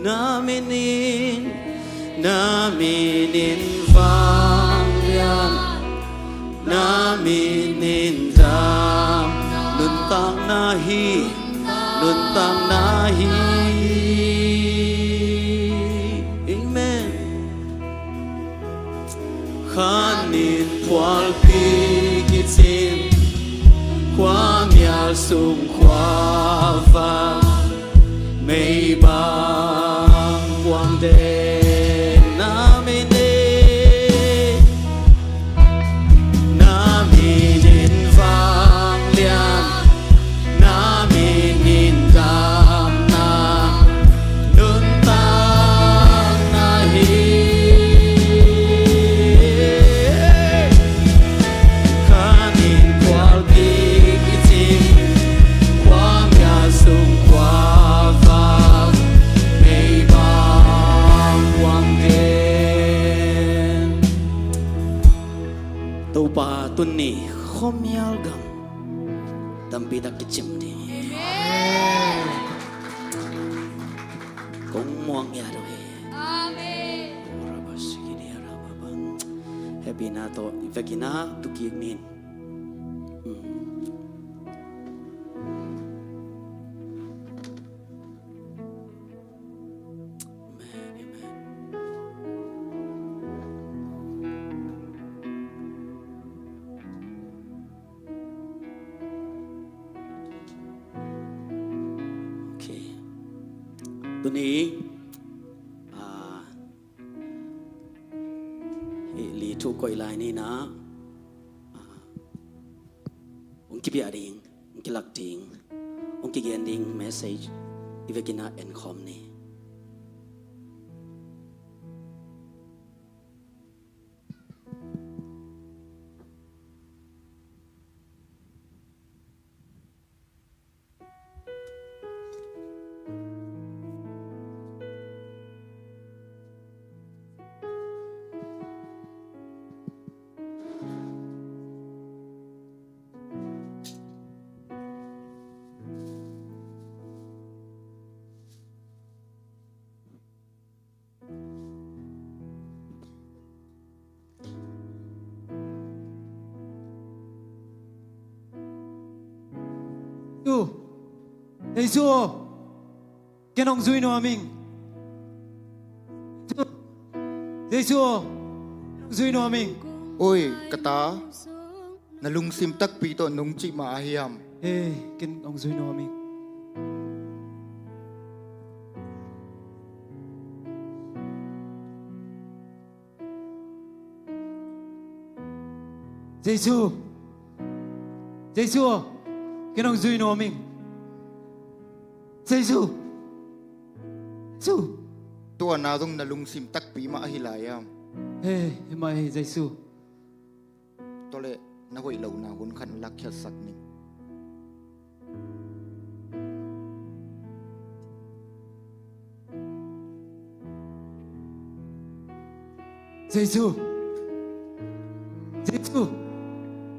Na min in, na min in vanglian, Na min in dam, nuntakna hi, nuntakna hi. Amen. Khan in phualpi kicin, khuamial sung khuavak, meibang kuang den. Na min in, na min in vanglian, na min in damna, nuntakna hi. Khan in phualpi kicin, khuamial sung khuavak, meibang kuang den. Topa tuni khuamial gam tampi tak kicim ding. Amen. Kong muang ya do he. Amen. Happy na to, i vekina tukik nin. Hmm. Amen, amen. Okay. Tuni, ah, hih li thu koih lai ni na, ah, hong kipiak ding, hong kilak ding, hong kigen ding message i vekin ah en khawm ni. Jesu, Jesu aw, ken hong zui nuam ing. Jesu, Jesu aw, ken hong zui nuam ing. Oi, ka ta. Na lungsim takpi tawh nung cih mah a hiam? He, ken hong zui nuam ing. Jesu, Jesu aw, ken hong zui nuam ing. Jesu, Jesu. Tua na zong na lungsim takpi mah ahi lai hiam? He, hi mah hi Jesu. Tua leh na hoih lohna hun khat na lakkhiatsak ning. Jesu, Jesu,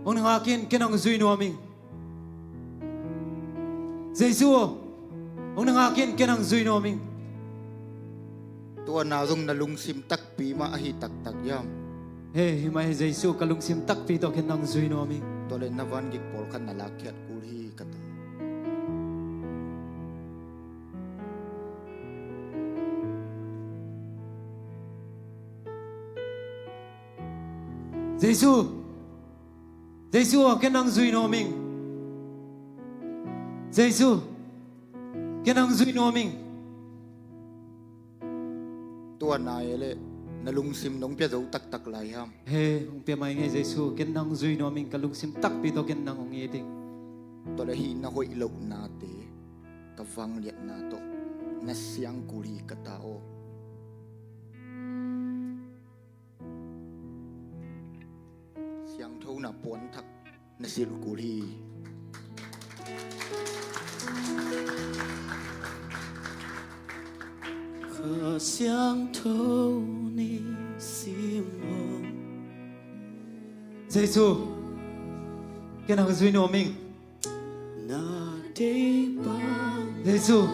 hong na ngak in, ken hong zui nuam ing. Jesu aw, hong na ngak in, ken hong zui nuam ing. Tua na zong na lungsim takpi mah ahi taktak hiam? He, hi mah hi Jesu, ka lungsim takpi tawh ken hong zui nuam ing. Tua leh na vangik pawlkhat na lakkhiat kul hi ka ta. Jesu, Jesu aw, ken hong zui nuam ing. Jesu, ken hong zui nuam ing. Tua na e leh na lungsim nong pia zo taktak lai hiam? He, hong pia mai ngei Jesu, ken hong zui nuam ing, ka lungsim takpi tawh ken hong it ing. Tua leh hih na hoih lohnate, ka vangliatna tawh na siang kul hi ka ta aw. Siangthona puanthak na silh kul hi. Kha Siangtho nih sim hong. Jesu, ken hong zui nuam ing. Na deih bang Jesu,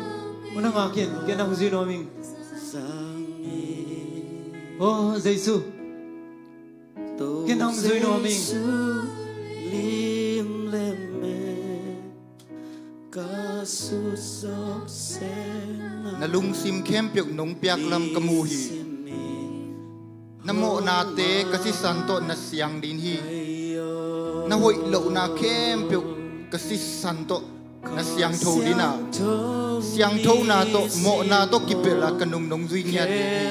hong na ngak in, ken hong zui nuam ing. Sang in. Oh, Jesu. Ken hong zui nuam ing. Jesu lim le mel ka sut zawk sehna. Na lungsim khempeuh nong piak lam ka mu hi. Na mawhnate ka sisan tawh na siang ding hi. Na hoih lohna khempeuh ka sisan tawh na siangtho ding a, siangthona tawh mawhna tawh kipelh a ka nung nong zui ngiat ding hi.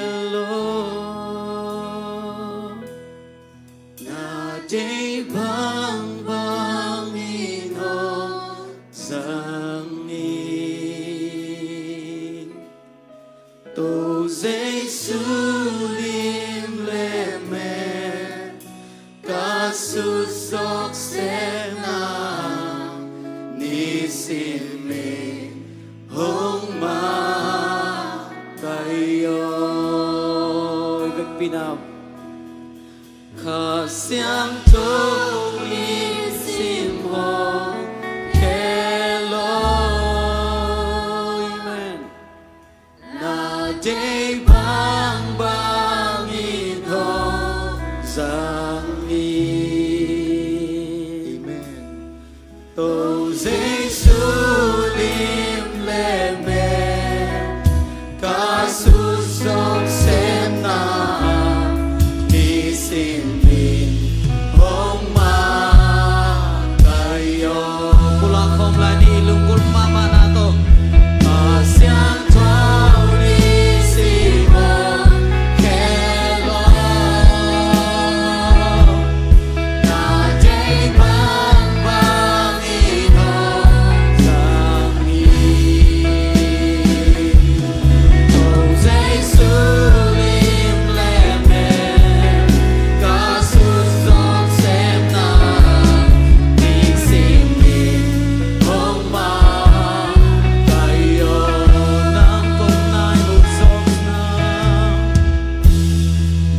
Na deih bangbang in hong zang in. Topa Jesu lim le mel ka sut zawk sehna, nisim in hong makaih aw. Vekpi nam. Kha Siangtho nisim hong khel aw. Amen. Na deih bangbang in hong zang in. Amen. Topa Jesu lim le mel ka sut zawk sehna, nisim in hong makaih aw. Pulak khawm lai ni, lunggulh mahmahna tawh. Kha Siangtho nisim hong khel aw.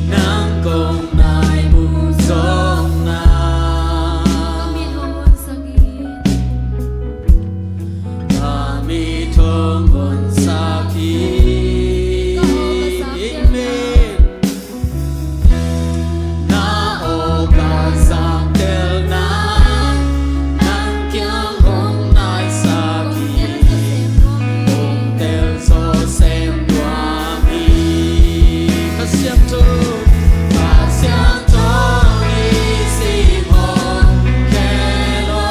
Nang kong nai mu zawkna. Ka mit hong honsak hi. Ka mit hong honsak hi. Ka aw ka sak. Amen. Na aw ka sak tel nang, nang kiang hong naisak hi. Hong tel zaw sem nuam hi. Kha Siangtho, Kha Siangtho nisim hong khel aw.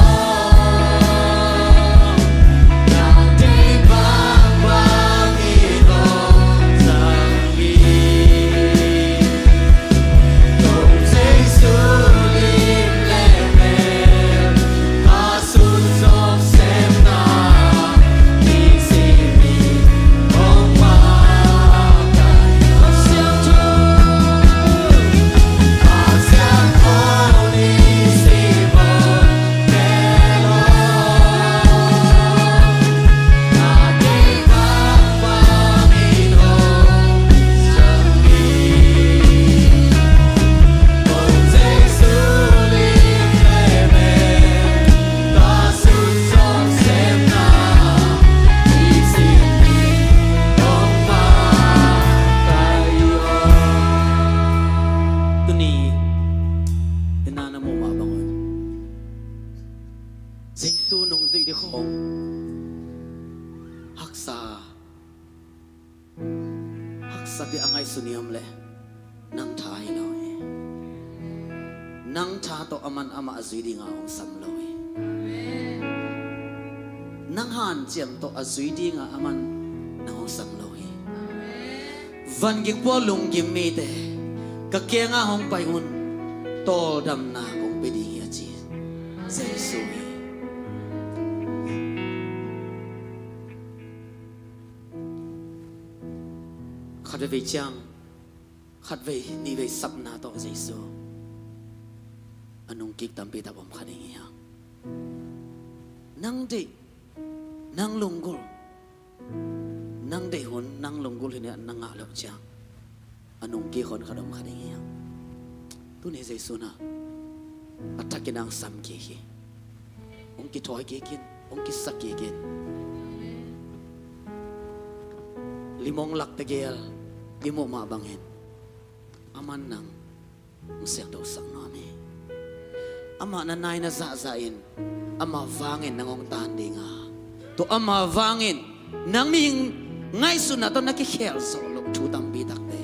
Na deih bangbang in hong zang in. Topa Jesu lim le mel ka sut zawk sehna, nisim in hong makaih aw. Kha Siangtho, Kha Siangtho nisim hong khel aw. Na deih bangbang in hong zang in. Topa Jesu lim le mel ka sut zawk sehna, nisim in hong makaih aw. Tuni, tena na muh mah bangun, Jesu nung zuih ding khawng haksa, haksa bia a ngaihsun hiam leh, nang tha hi lo hi. Nang tha tawh aman amah a zui dinga hong sam lo hi. Nang hanciam tawh a zui dinga aman nang hong sam lo hi. Van gik pua lunggim mite, ka kiangah hong pai un, tawldamna kong pia ding hi a ci Jesu hi. Khatvei ciang, khatvei nihvei sapna tawh Jesu a nungkik tampi tak om kha ding hi hang. Nang deih, nang lunggulh, nang deih hun, nang lunggulh hi-in na ngah loh ciang, a nungkik hun khat om kha ding hi hang. Tuni Jesu in a thakin hong sam kik hi. Hong kithawi kik in, hong kisa kik in. Lim hong lak tegel i muh mah bangin, aman nang hong siangthosak nuam hi. Amah na nai na zahzah in, amah vangin nang hong tan ding a, tua amah vangin nang mihing ngaihsutna tawh na kikhel zawh loh thu tampi takte,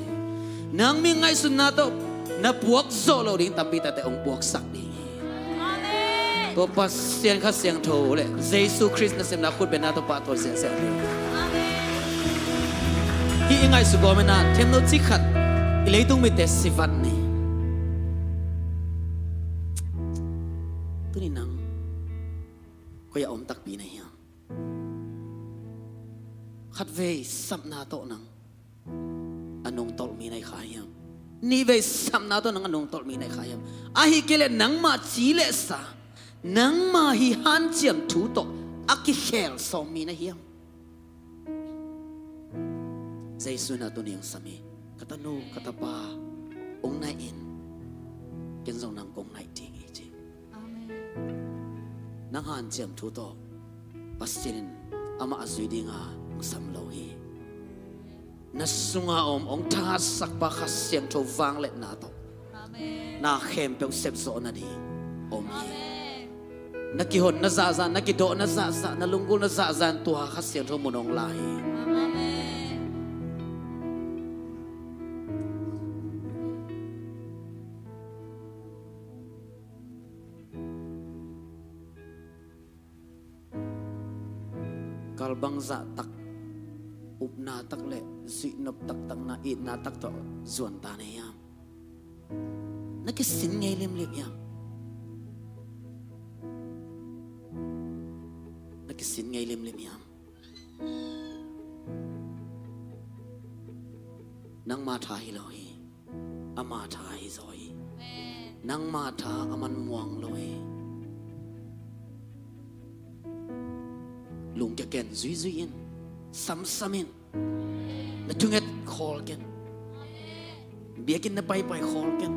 nang mihing ngaihsutna tawh na puak zawh loh ding tampi takte hong puaksak ding hi. Amen. Tua Pasian Kha Siangtho le Jesu Khrist nasepna khutbetna tawh pahtawi siansian ding. Amen. Hih i ngaihsut kawm in ah themno cik khat i leitung mitte sivat ni. Tuni nang koi-ah om takpi na hiam? Khatvei sapna tawh nang a nungtolh mi na hi kha hiam? Nihvei sapna tawh nang a nungtolh mi na hi kha hiam? Ahih kei leh nangmah ci le sa, nangmah hih hanciam thu tawh a kikhel sawm mi na hiam? Jesu in ah tuni hong sam hi. Ka tanu, ka tapa, hong nai in, ken zong nang kong nai ding hi, ci. Amen. Nang hanciam thu tawh Pasian in amah a zui dinga hong sam lo hi. Na sunga om hong thahatsak pa Kha Siangtho vangliatna tawh, amen, na khempeuh sepzawh nading om hi. Amen. Na kihonna zahzah, na kidawhna zahzah, na lunggulhna zahzah in tua Kha Siangtho mun hong la hi. Amen. Kal bangzah tak, upna tak le zuihnop taktak na, itna tak tawh zuan ta na hiam? Na kisin ngei limlim hiam? Na kisin ngei limlim hiam? Nangma tha hi lo hi. Ama tha hi zaw hi. Amen. Nangma tha aman muang lo hi. Lungkia ken, zuizui in, samsam in. Na thunget khawl ken. Biakinn na paipai khawl ken.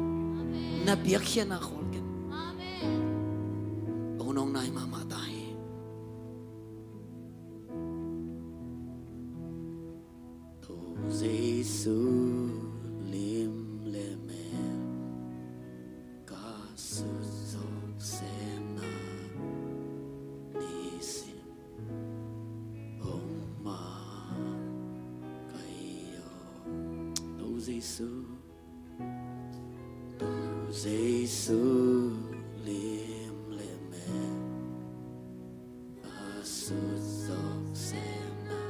Na biakkhia na khawl ken. Amen. Hong nong nai mahmah ta hi. To Jesu lim le mel ka sut zawk semna nisim hong mah ka hi aw. To Jesu, to Jesu lim le mel ka sut zawk semna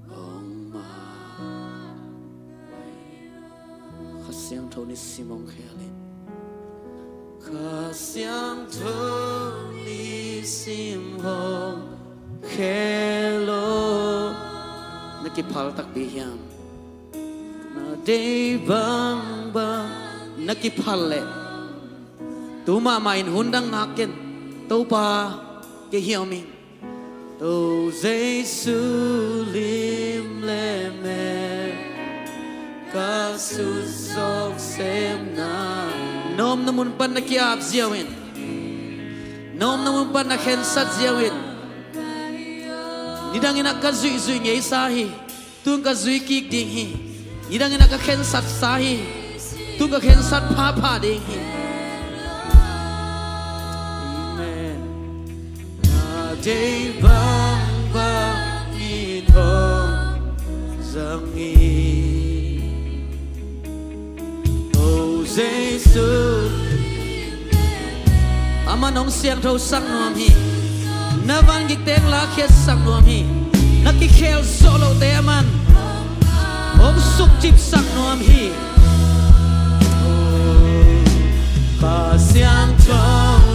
hong mah. Kha Siangtho nisim hong khel in. Kha Siangtho nisim hong khel aw. Na kiphal takpi hiam? Na deih bangbang na kiphal leh tu mahmah in hun dang ngak ken. Topa, kei hih om ing. To Jesu lim le mel ka sut zawk semna. Na omna mun pan na ki-ap ziau in, na omna mun pan na khensat ziau in. Nidang in ah ka zuihzuih ngeisa hi. Tun ka zui kik ding hi. Nidang in ah ka khensatsa hi. Tun ka khensat phapha ding hi. Amen. Na deih bangbang in hong zang hi. O Jesu, aman hong siangthosak nuam hi. Na vangikte hong lakkhiatsak nuam hi. Na kikhel zawh lohte aman hong sukcipsak nuam hi. Kha Siangtho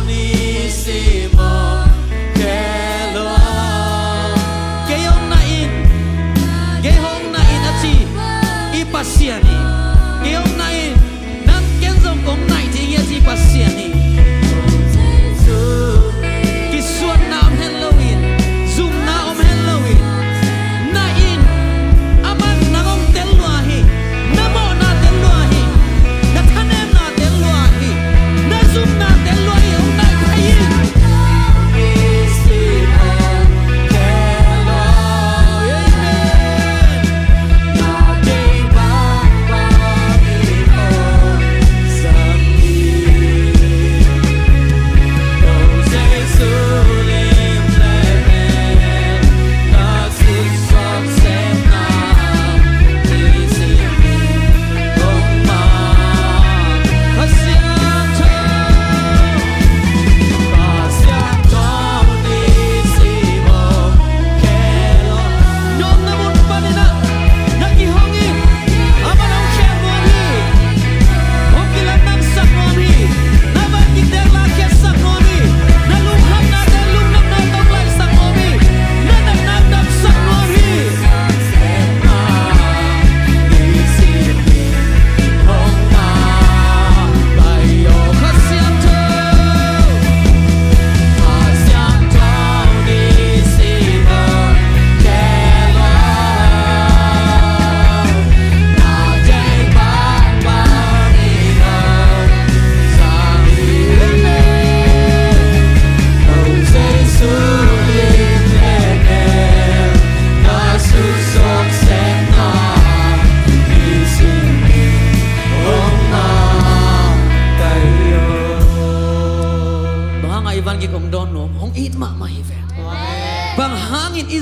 nisim hong khel aw. Kei hong naih in, kei hong naih in a ci i Pasian hi. Kei hong naih in, nang ken zong kong naih ding hi a ci Pasian hi. Kisuanna om hen loin, zumna om hen loin, naih in, aman nang hong tel lua hi. Na mawhna tel lua hi. Na thanemna tel lua hi. Na zumna tel lua hi. Hong naih phei in.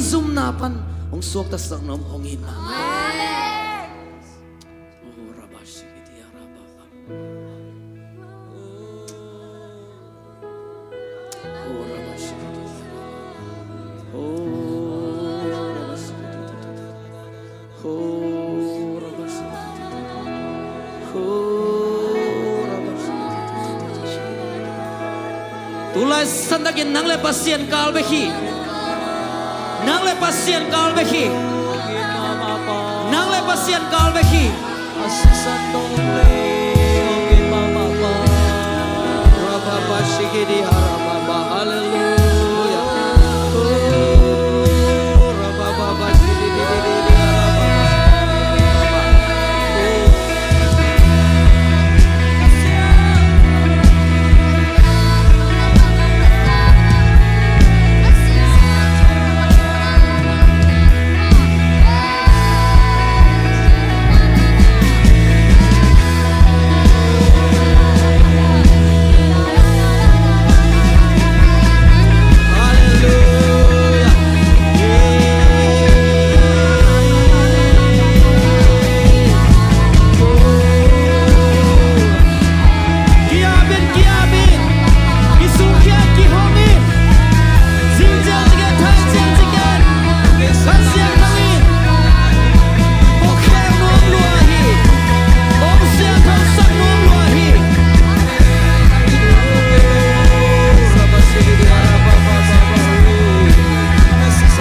zumna pan hong suaktasak nuam hong hi mah. Tulai santakin nang le Pasian kal bek hi. Nang le Pasian kal bek hi. Nang le Pasian kal bek hi.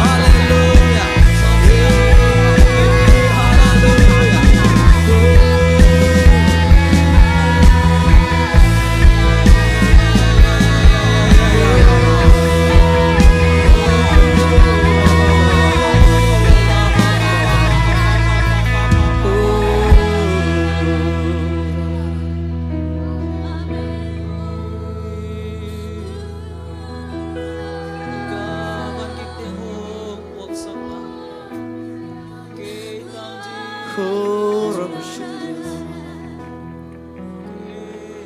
Hallelujah.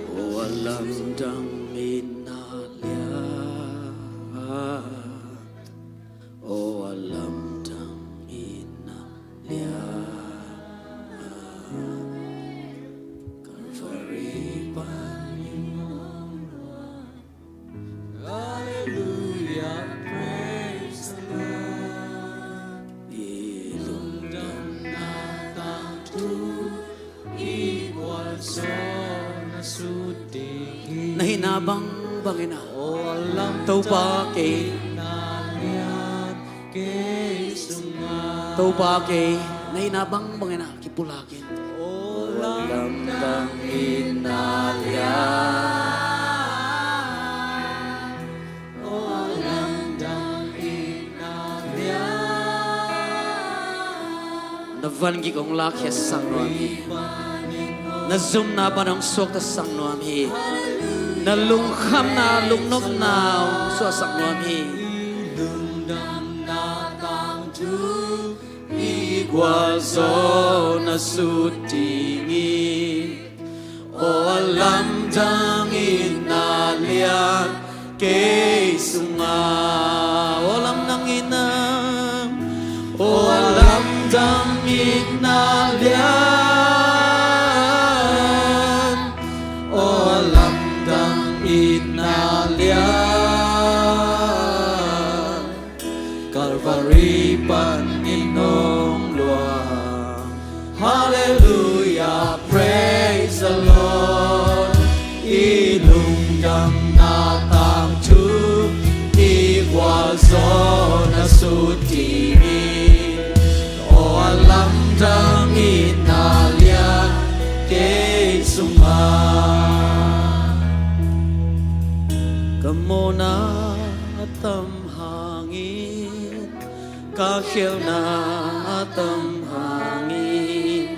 Aw a lamdang in na lian, aw a lamdang in na lian, Calvary pan in hong luang. Hallelujah, praise the Lord. I lungdamna tangthu i gualzawhna sut ding hi. Na hihna bangbang in ah, Topa kei, Topa kei, na hihna bangbang in ah kipulak in. Aw a lamdang in na lian, aw a lamdang in na lian. Na van gik hong lakkhiatsak nuam hi. Na zumna pan hong suaktasak nuam hi. Na lungkhamna, lungnopna hong suahsak nuam hi. Lungdamna tangthu i gualzawhna sut ding hi. Aw a lamdang in na lian kei sungah. Aw a lamdang in na, aw a lamdang in na lian, aw a lamdang in na lian. Calvary pan in hong luang. Hallelujah, praise the Lord. I lungdamna tangthu i gualzawhna sut ding hi. Aw a lamdang in na lian kei sungah. Ka mawhna a tam hangin, ka khialhna a tam hangin,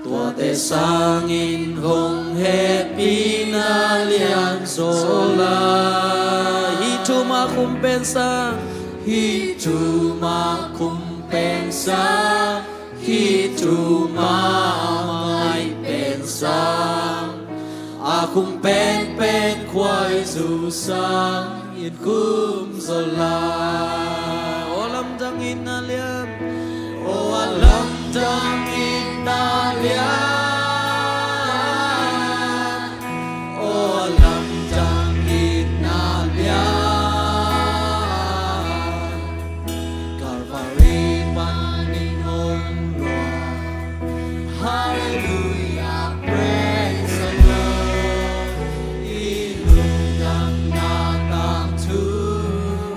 tuate sangin hong hehpihna lian zaw lai. Hih thu mah khum pen sang, hih thu mah khum pen sang, hih thu mah ngai pen sang, a khum penpen khuaizu sang in khum zaw lai. Aw lamdang itna lian. O a lamdang itna lian. O a lamdang itna lian. Calvary panin hong lua. Hallelujah, praise the Lord. I lungdamna tangthu,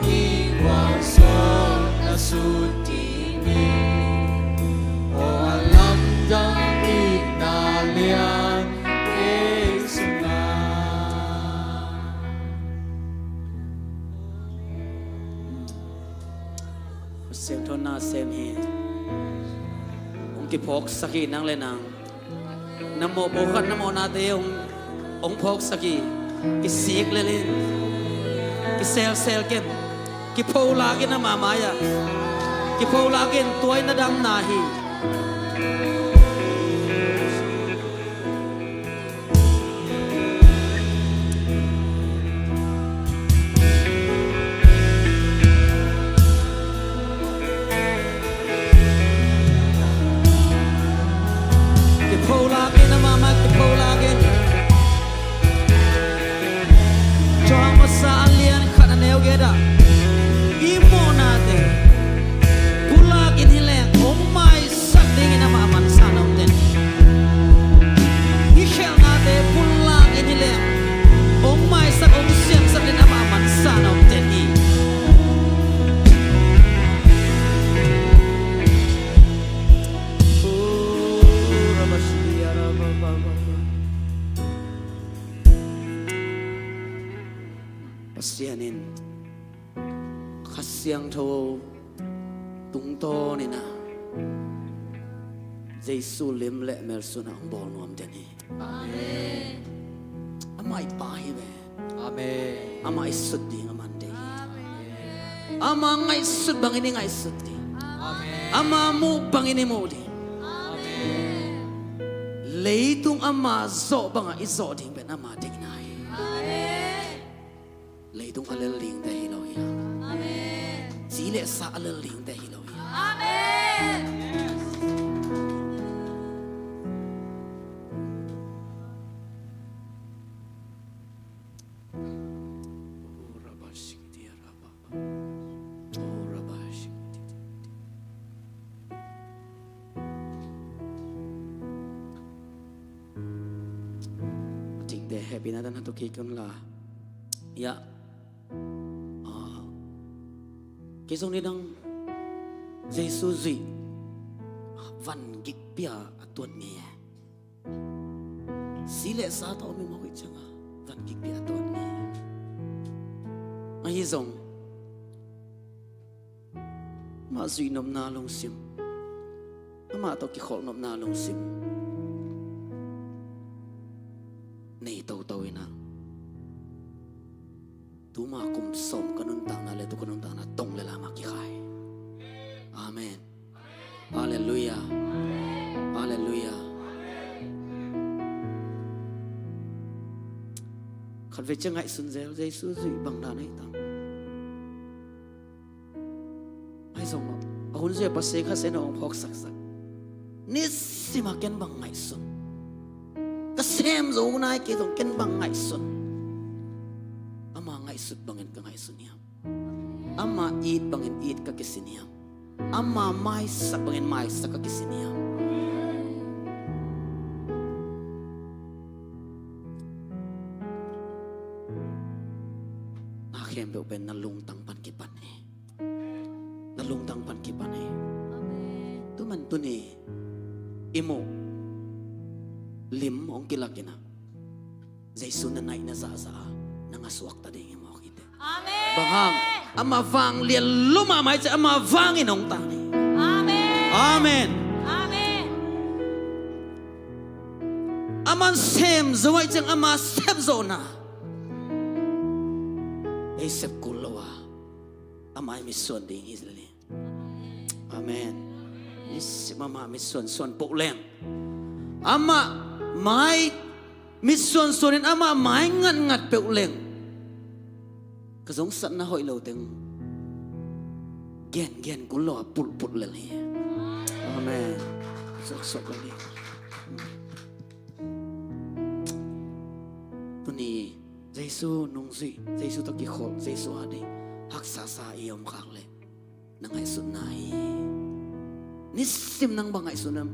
i gualzawh na sut ding hi. O a lamdang itna lian, ei sungah. Siangtho na sem hi. Hong kiphawksak hi nang le nang. Na mawhpuak khat na mawhnate hong, hong phawksak hi. Kisik lel in. Kiselsel ken. Kipholak in ama mai-ah. Kipholak in, tua in na damna hi. Kipholak in ama mai, kipholak in. Johan masa a lian khat a neu giat ah, i mawhnate pulak in hi leng hong maisak dingin amah mansa na om den. I khelhnate pulak in hi leng hong maisak, hong siamsak dingin amah mansa na om den hi. Pasian in Kha Siangtho tungtawn in ah Jesu lim le melsun ah hong bawl nuam den hi. Amen. Amah i Pa hi ve. Amen. Amah i sut ding a man deih hi. Amen. Ama ngaihsut bangin i ngaihsut ding. Amen. Ama muh bangin i muh ding. Amen. Leitung ama zawh bangah i zawh ding pen ama deihna hi. Amen. Leitung a lel dingte hi lo hi hang. Amen. Ci le sa a lel dingte hi lo hi hang. Amen. Tingte hehpihna dan hatu kik un la. Ya. Ah, kei zong nidang Jesu zuih van gikpi a tuat ngei e. Si le sa tawh om i mawk i cianga van gikpi a tuat ngei e. Ahi zong amah zuih nopna lungsim, amah tawh kikholh nopna lungsim nei toto in ah, tuma kum sawm ka nuntakna le tu ka nuntakna tong le lam ah kikhai. Amen. Halleluiah. Halleluiah. Khatvei ciang ngaihsun zel, Jesu zuih bang dan ahi tam. Ahi zong lo, a hun zia Pasian Kha Siangtho hong phawksaksak. Nisim a ken bang ngaihsun. Ka sem zo nai kei zong ken bang ngaihsun. Ama ngaihsut bangin ka ngaihsun hiam? Ama it bangin it ka kisin hiam? Ama maisak bangin maisak ka kisin hiam? Na khempeuh pen na lungtang pan kipan hi. Na lungtang pan kipan hi. Amen. Tuman tuni i muh lim hong kilak in ah, Jesu na naih na zahzah a, nang a suakta ding i mawk hi te. Amen. Bang hang, ama vang lian lum a mai ciah ama vangin hong tang hi. Amen. Amen. Amen. Aman sem zo ahih ciang ama sepzawhna ei sep kul lo a, ama i mitsuan ding hi lel hi. Amen. Nisim amah mitsuan suan poh leng, amah mai mitsuan suanin amah mai ngatngat peuh leng, ka zongsatna hoih lo teng Gen gen kul lo a pulpul lel hi. Amen. Sok sok lel hi. Tuni Jesu nungzui, Jesu tawh kikhol, Jesu a ding haksa sa i om khak leh na ngaihsutna hi. Nisim nang bang ngaihsutna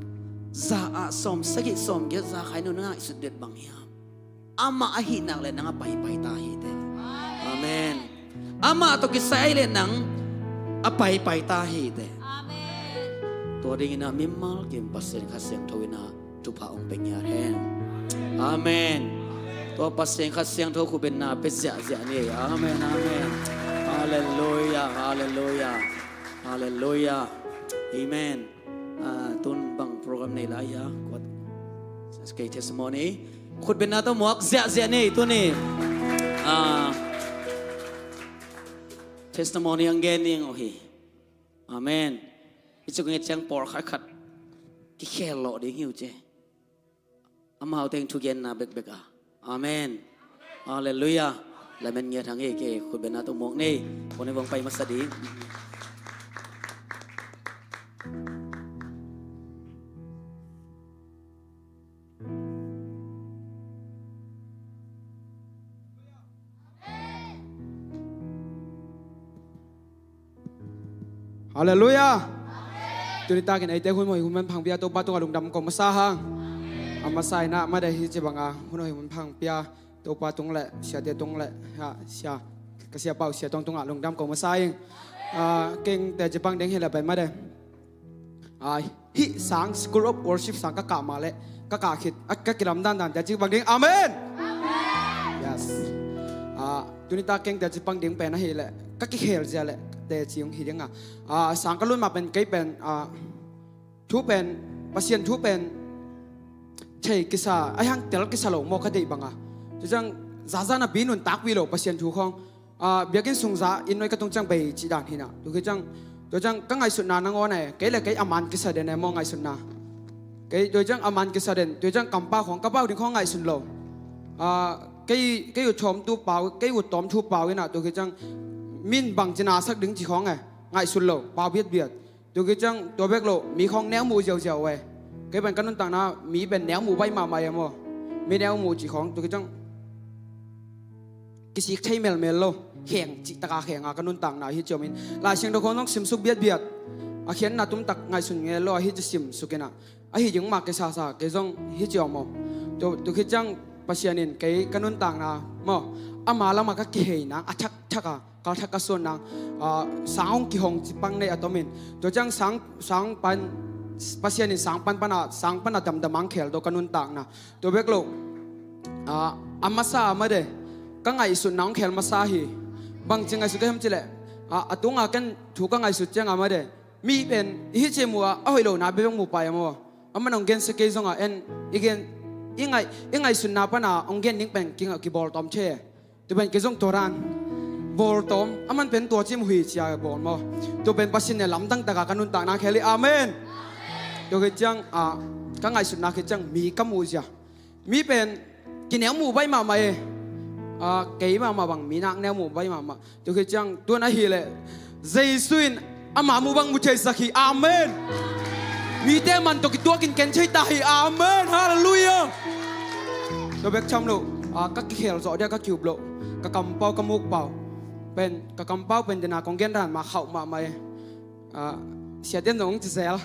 za ah sawm sagih sawm giat za khai nu na ngaihsut det bang hiam? Amah ahih nak leh nang a paipai ta hi teh. Amen. Amah tawh kisai leh nang a paipai ta hi teh. Amen. Tua dingin ah mimal kim Pasian Kha Siangtho in ah thupha hong pia ngiat hen. Amen. Tua Pasian Kha Siangtho khutbetna pia ziahziah ni. Amen, amen. Halleluiah, halleluiah, halleluiah. Amen. Ah, tun bang program nei lai a, kuat kei testimony. Khutbetna tawh muak ziahziah ni, tuni. Ah, testimony ang gen ning uh hi. Amen. Hi cu nget ciang pawlkhat khat kikhel lawh ding hi uh ci. Amau teng thugenna bekbek a. Amen. Halleluiah. Lamen ngiat hang hi, kei khutbetna tawh muak ni. Kong vong pai masa ding. Halleluiah. Tuni takin eite hun hoih hun man phang pia Topa tungah lungdam ko masa hang. A masa in ah made hi ci banga hun hoih hun man phang pia Topa tung le siate tung le ha sia ka sia pau sia tong tungah lungdam ko masa ing. Ah, keng te ci pang ding hi le pai made. Ah, hih sang School of Worship sang ka kah mah leh ka kah khit a ka kilamdan dan te ci pang ding. Amen. Yes. Ah, tuni ta keng te ci pang ding pen ahi leh ka kikhel zia leh te ci hong hi ding a. Ah, sang ka lut mah pen kei pen, ah, thu pen, Pasian thu pen thei kisa, ai hang tel kisa lo maw ka deih banga. Cucang zaza na bi nuntak pi lo Pasian thu khawng. Ah, biakinn sungza inn noi ka tung ciang bei cih dan hinah. Tua khit ciang, tua ciang ka ngaihsutna nangawn e, kei le kei a man kisa den e maw ngaihsutna. Kei tua ciang a man kisa den, tua ciang kampau khawng, ka pau ding khawng ngaihsun lo. Ah, kei, kei ut thawmtu pau, kei ut tawmthu pau inah, tua khit ciang min bang cina sak ding ci khawng e, ngaihsun lo, pau biatbiat. Tua khit ciang tua bek lo, mi khawng neu muh ziauziau e. Kei pen ka nuntakna, mi pen neu muh baih mahmah e maw. Mi neu muh ci khawng, tua khit ciang kisik thei melmel lo, kheng cih taka khenga ka nuntakna hi ci om in. Lai Siangtho khawng zong simsuk biatbiat, a khiatna tumtak ngaihsun ngel lo, ahi ci simsuk inah. Ahi ding mah kei sasa, kei zong hi ci om om. Tua, tua khit ciang Pasian in kei ka nuntakna maw, ama lamah ka kihei nang, a thakthak a, kalthak ka suan nang, ah, sang hong kihong ci pang nei a tomin. Tua ciang sang, sang pan, Pasian in sang pan pana, sang pana damdam ang khel tua ka nuntakna. Tua bek lo, ah, a masa a made, ka ngaihsutna hong khel masa hi. Bang ci ngaihsut ka hiam cileh, ah, a tunga ken thu ka ngaihsut ciang a made, mi pen, i hi ci mu a, a hoih lo na bebek mu pai a maw. A man hong gensia kei zongah en, i gen, i ngaih, i ngaihsutna pana hong gen ding pen ki, kibawltawm thei. Tua pen kei zong tua dan bawltawm, a man pen tua ci mu hi cia bawl maw. Tua pen Pasian ne lamdang taka ka nuntakna khel hi. Amen. Tua khit ciang, ah, ka ngaihsutna khit ciang mi ka muh zia. Mi pen kineu muh baih mahmah e. Ah, kei mahmah bang mi nak neu muh baih mahmah. Tua khit ciang tuan ahileh Jesu in ama mu bang mu theisak hi. Amen. Mite man tawh kituakin ken thei ta hi. Amen. Halleluiah. Tua bek tham lo, ah, ka kikhel zawh dia ka kiup lo, ka kampau ka mukpau pen, ka kampau pen dena kong gen dan mah khauh mahmah e. Ah, siaten zong ci zel.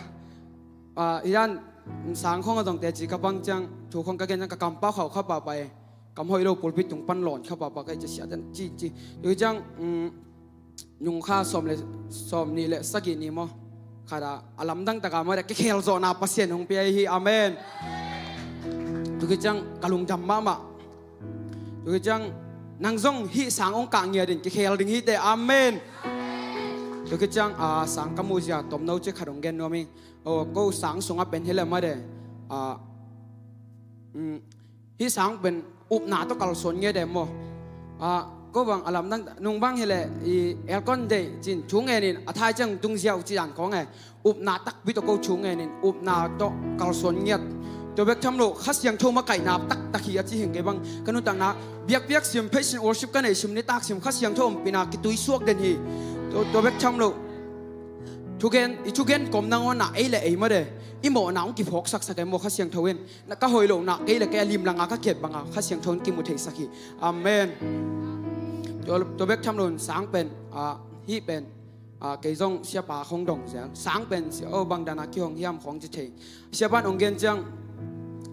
Ah, i dan sang khawng a zong teci ka pang ciang thu khawng ka gen ciang ka kampau khauh kha pahpah e. Kam hoih lo pulpit tung pan lawn kha pahpah ka i ci siaten ci ci. Tua hi ciang, um, nung kha sawm le, sawm nih le sagih ni maw, khat a, a lamdang taka maw, kikhel zawhna Pasian hong pia hi. Amen. Tua khit ciang ka lungdam mahmah. Tua khit ciang nang zong hih sang hong kah ngiat in kikhel ding hi teh. Amen. Tua khit ciang, ah, sang ka muh zia tomno ci khat hong gen nuam hi. Oh, ko sang sungah pen hi le mah de. Ah, um, hih sang pen upna tawh kalsuan ngiat e maw. Ah, ko bang a lamdang nung bang hileh i aircon deih cin thu ngenin a thai ciang tung ziau ci dan khawng e. Upna takpi tawh ko thu ngenin upna tawh kalsuan ngiat. Tua bek tham lo Kha Siangtho makaihna taktak hi a ci hing kei bang ka nuntakna biakpiak sim, pheisin worship ka neih sim, nitak sim Kha Siangtho ompihna kituisuak den hi. Tua, tua bek tham lo Thugen, i thugen kawm nangawnah ei le ei made i mawhna hong kiphawksaksak e maw Kha Siangtho in. Na ka hoih lohna kei le kei a limlanga ka khiat banga Kha Siangtho in kimu theisak hi. Amen. Tua, tua bek tham loin sang pen, ah, hih pen, ah, kei zong siapa khong dong zel. Sang pen sia aw bang dana kihong hiam khong ci thei. Siapa in hong gen ciang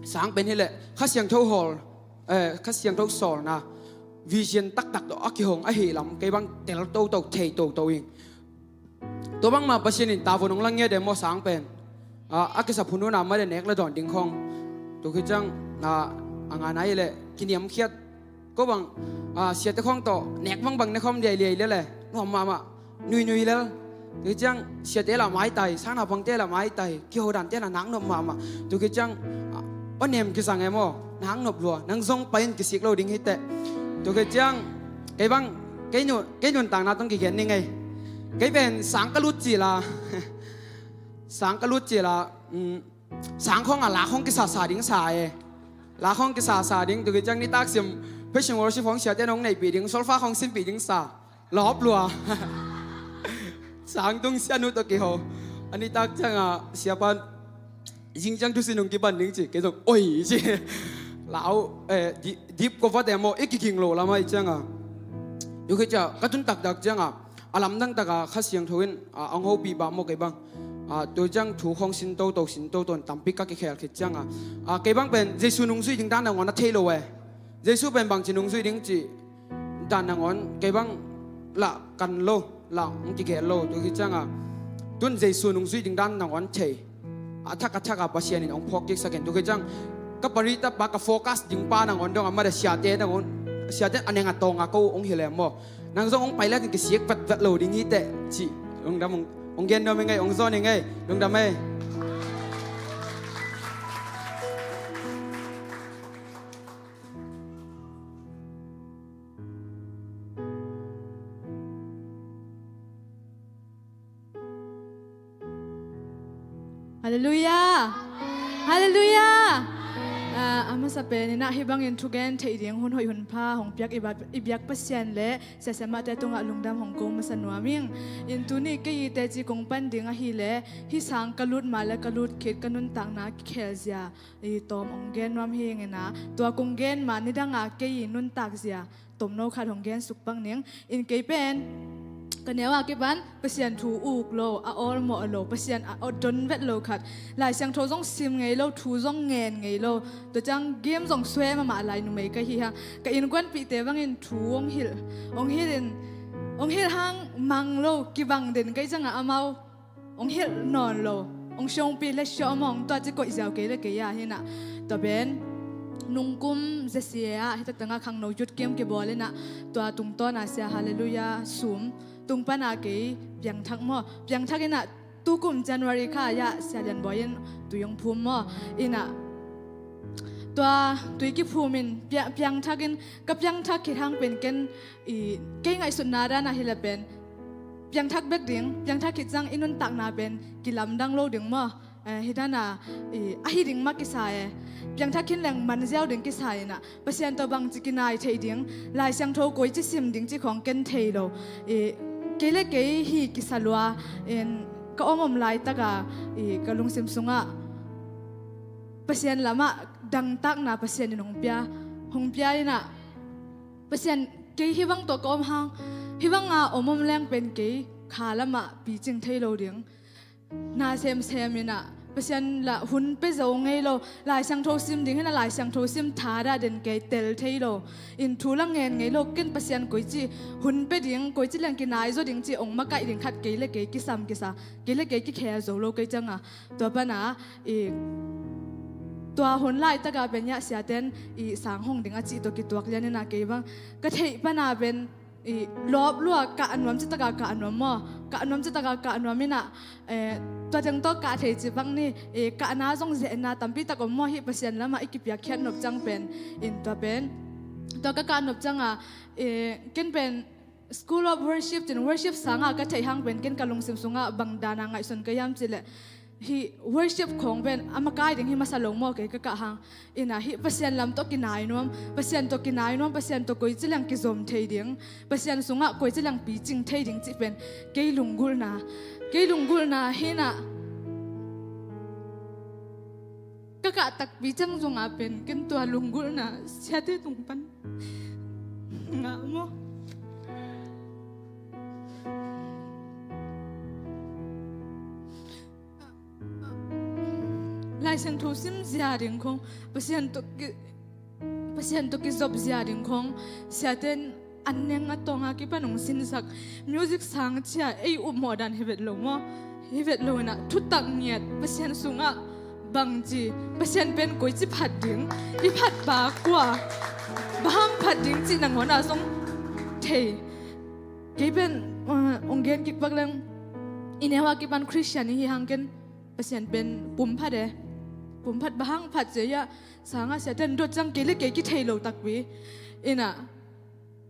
sang pen hileh Kha Siangtho hawl, eh, Kha Siangtho sawlna vision taktak tawh a kihong ahi lam kei bang tel toto thei toto ing. Tua bangmah Pasian in tavun hong la ngiat e maw sang pen. Ah, a kisap hun hunah made nek le dawn ding khong. Tua khit ciang, ah, a ngana hileh kiniamkhiat ko bang, ah, siate khong tawh nek bangbang ne khawm liailiai lele nuam mahmah. Nuinui lel. Tua khit ciang siate lah maitai, sang naupangte lah maitai, kiho dante lah nak nop mahmah. Tua khit ciang, ah, aw nem kisang e maw, nak nop lua, nang zong pai in kisik lo ding hiteh. Tua khit ciang kei bang, kei nun, kei nuntakna tawh kigen ning ei. Kei pen sang ka lut cila sang ka lut cila, mm, sang khong a la khong kisasa ding sa e. La khong kisasa ding, tua khit ciang nitak sim praise and worship khong siate nong neihpih ding, solfa khong sinpih ding sa. Lawp lua. Sang tung sianu tawh kiho. A nitak cianga siapa in zing ciang thusin hong kipan ding ci. Kei zong oi ci. Lau, eh, di-, dip ko vate maw i kiging lo lam ahi cianga. Tua khit ciang ka tun taktak cianga a lamdang taka Kha Siangtho in, ah, hong hopih bah maw kei bang. Ah, tua ciang thu khong sin toto sin toto in tampi ka kikhel khit cianga, ah, kei bang pen Jesu nungzui ding dan nangawn a thei lo e. Jesu pen bangci nungzui ding ci dan nangawn kei bang lah kan lo, lah hong kikhel lo. Tua khit cianga tun Jesu nungzui ding dan nangawn thei. A thak a thaka Pasian in hong phawk kiksak in tua khit ciang ka pari tapa ka focus ding pa nangawn dong a mada siate nangawn, siate a neng a tawnga ko hong hilem maw. Nang zong hong pai lakin kisik vetvet lo ding hiteh cih lungdam hong, hong gen nuam hi ngei, hong zawn hi ngei. Lungdam ei. Halleluiah. Halleluiah. Ah, a masa pen inah hih bangin thugen theih ding hun hoih hun pha hong piak i ba-, i biak Pasian le siasiamahte tungah lungdam hong ko masa nuam ing. In tuni kei i teci kong pan ding ahileh hih sang ka lut ma le ka lut khit ka nuntakna kikhel zia i tawm hong gen nuam hi ing inah, tua kong gen ma nidanga kei i nuntak zia tomno khat hong gen suk pak ning. In kei pen ka neu a kipan Pasian thu uk lo, a awlmawh lo, Pasian a awt don vet lo khat, Lai Siangtho zong sim ngei lo, thu zong ngen ngei lo, tua ciang game zong sue mahmah lai numei ka hi hang. Ka innkuanpihte bangin thu hong hilh, hong hilh in, hong hilh hang mang lo, kibang den kei ciangah amau hong hilh nawn lo, hong siongpi le siawh amah hong tuah ci koih ziau kei le kei a hinah. Tua pen nungkum zesia ah hita tangah khangno youth camp kibawl inah, tua tungtawna sia Halleluiah sum tung pana kei piangthak maw, piangthak inah tukum January kha ah sia Lian Bawi in tui hong phum maw. Inah tua tui kiphum in pia-, piangthak in ka piangthak khit hang pen ken i, kei ngaihsutna dan ahileh pen piangthak bek ding, piangthak khit ciang i nuntakna pen kilamdang lo ding maw. Eh, hi dana, i, ahi ding mah kisa e. Piangthak khin leng man ziau ding kisa inah, Pasian tawh bangci kinai thei ding, Lai Siangtho koici sim ding ci khong ken thei lo. I, kei le kei hi kisa lua in ka om om laitaka, i, ka lungsim sungah Pasian lamah dangtakna Pasian in hong pia, hong pia inah Pasian kei hih bang tawh ka om hang, hih banga om om leng pen kei kha lamah picing thei lo ding. Na semsem inah Pasian lah hun pe zo ngei lo, Lai Siangtho sim ding hinah Lai Siangtho sim thadah den kei tel thei lo. In thu la ngen ngei lo, ken Pasian koici hun pe ding, koici leng kinai zaw ding ci hong makaih ding khat kei le kei kisam kisa, kei le kei kikhel zo lo kei cianga. Tua pana i, tua hun laitaka pen iah siaten i sang hong ding a cih tawh kituak lian inah kei bang ka theih pana pen i, lawp lua kah nuam citaka kah nuam maw, kah nuam citaka kah nuam inah, eh, tua teng tawh kah thei ci bang ni, eh, kahna zong zehna tampi tak om maw, hih Pasian lamah i kipiakkhiat nop ciang pen. In tua pen tua ka kah nop cianga, eh, ken pen School of Worship cin worship sanga ka theih hang pen ken ka lungsim sungah bang dana ngaihsun ka hiam cileh Hih worship khawng pen a makai ding hi masa lo maw, kei ka kah hang. Ina hih Pasian lam tawh kinai nuam, Pasian tawh kinai nuam, Pasian tawh koici leng kizom thei ding, Pasian sungah koici leng picing thei ding cih pen kei lunggulhna, kei lunggulhna hi ina. Ka kah takpi ciang zongah pen ken tua lunggulhna siate tung pan ngah maw. Lai Siangtho sim zia ding khong, Pasian tawh ki, Pasian tawh kizop zia ding khong, siate in an neng a tawng a kipan hong sinsak music sang cia ei upmawh dan hi vet lo maw? Hi vet lo ina, thutak ngiat, Pasian sungah bangci, Pasian pen koici phat ding, i phat pa kua, bang hang phat ding cih nangawn a zong thei. Kei pen, uh, hong gen kik pak leng, i neu a kipan Khristian i hi hang ken Pasian pen pum phat e. Pum phat, bang hang phat ci a, sangah siate in dot ciang kei le kei kithei lo takpi. Ina,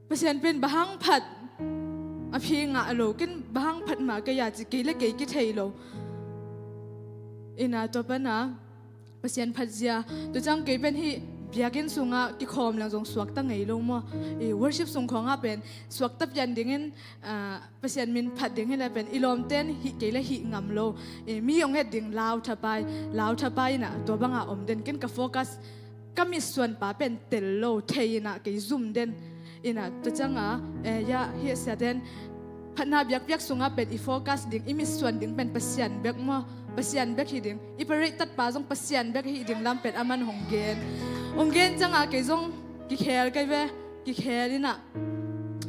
Pasian pen bang hang phat a phi ngah lo, ken bang hang phat mah kei a ci kei le kei kithei lo. Ina, tua pana Pasian phat zia, tua ciang kei pen hih biakinn sungah kikhawm leng zong suakta ngei lo maw. I worship sung khawngah pen suakta pian dingin, ah, Pasian min phat ding hi le pen i lawmte in hih kei le hih ngam lo. I mi hong et ding lau thapai, lau thapai ina tua banga om den, ken ka focus, ka mitsuan pa pen tel lo thei ina kei zum den. Ina tua cianga, eh, ya, hih siate in phatna biakpiak sungah pen i focus ding, i mitsuan ding pen Pasian bek maw, Pasian bek hi ding, i parade tatpa zong Pasian bek hi ding lam pen aman hong gen. Hong gen cianga kei zong kikhel kei ve, kikhel ina.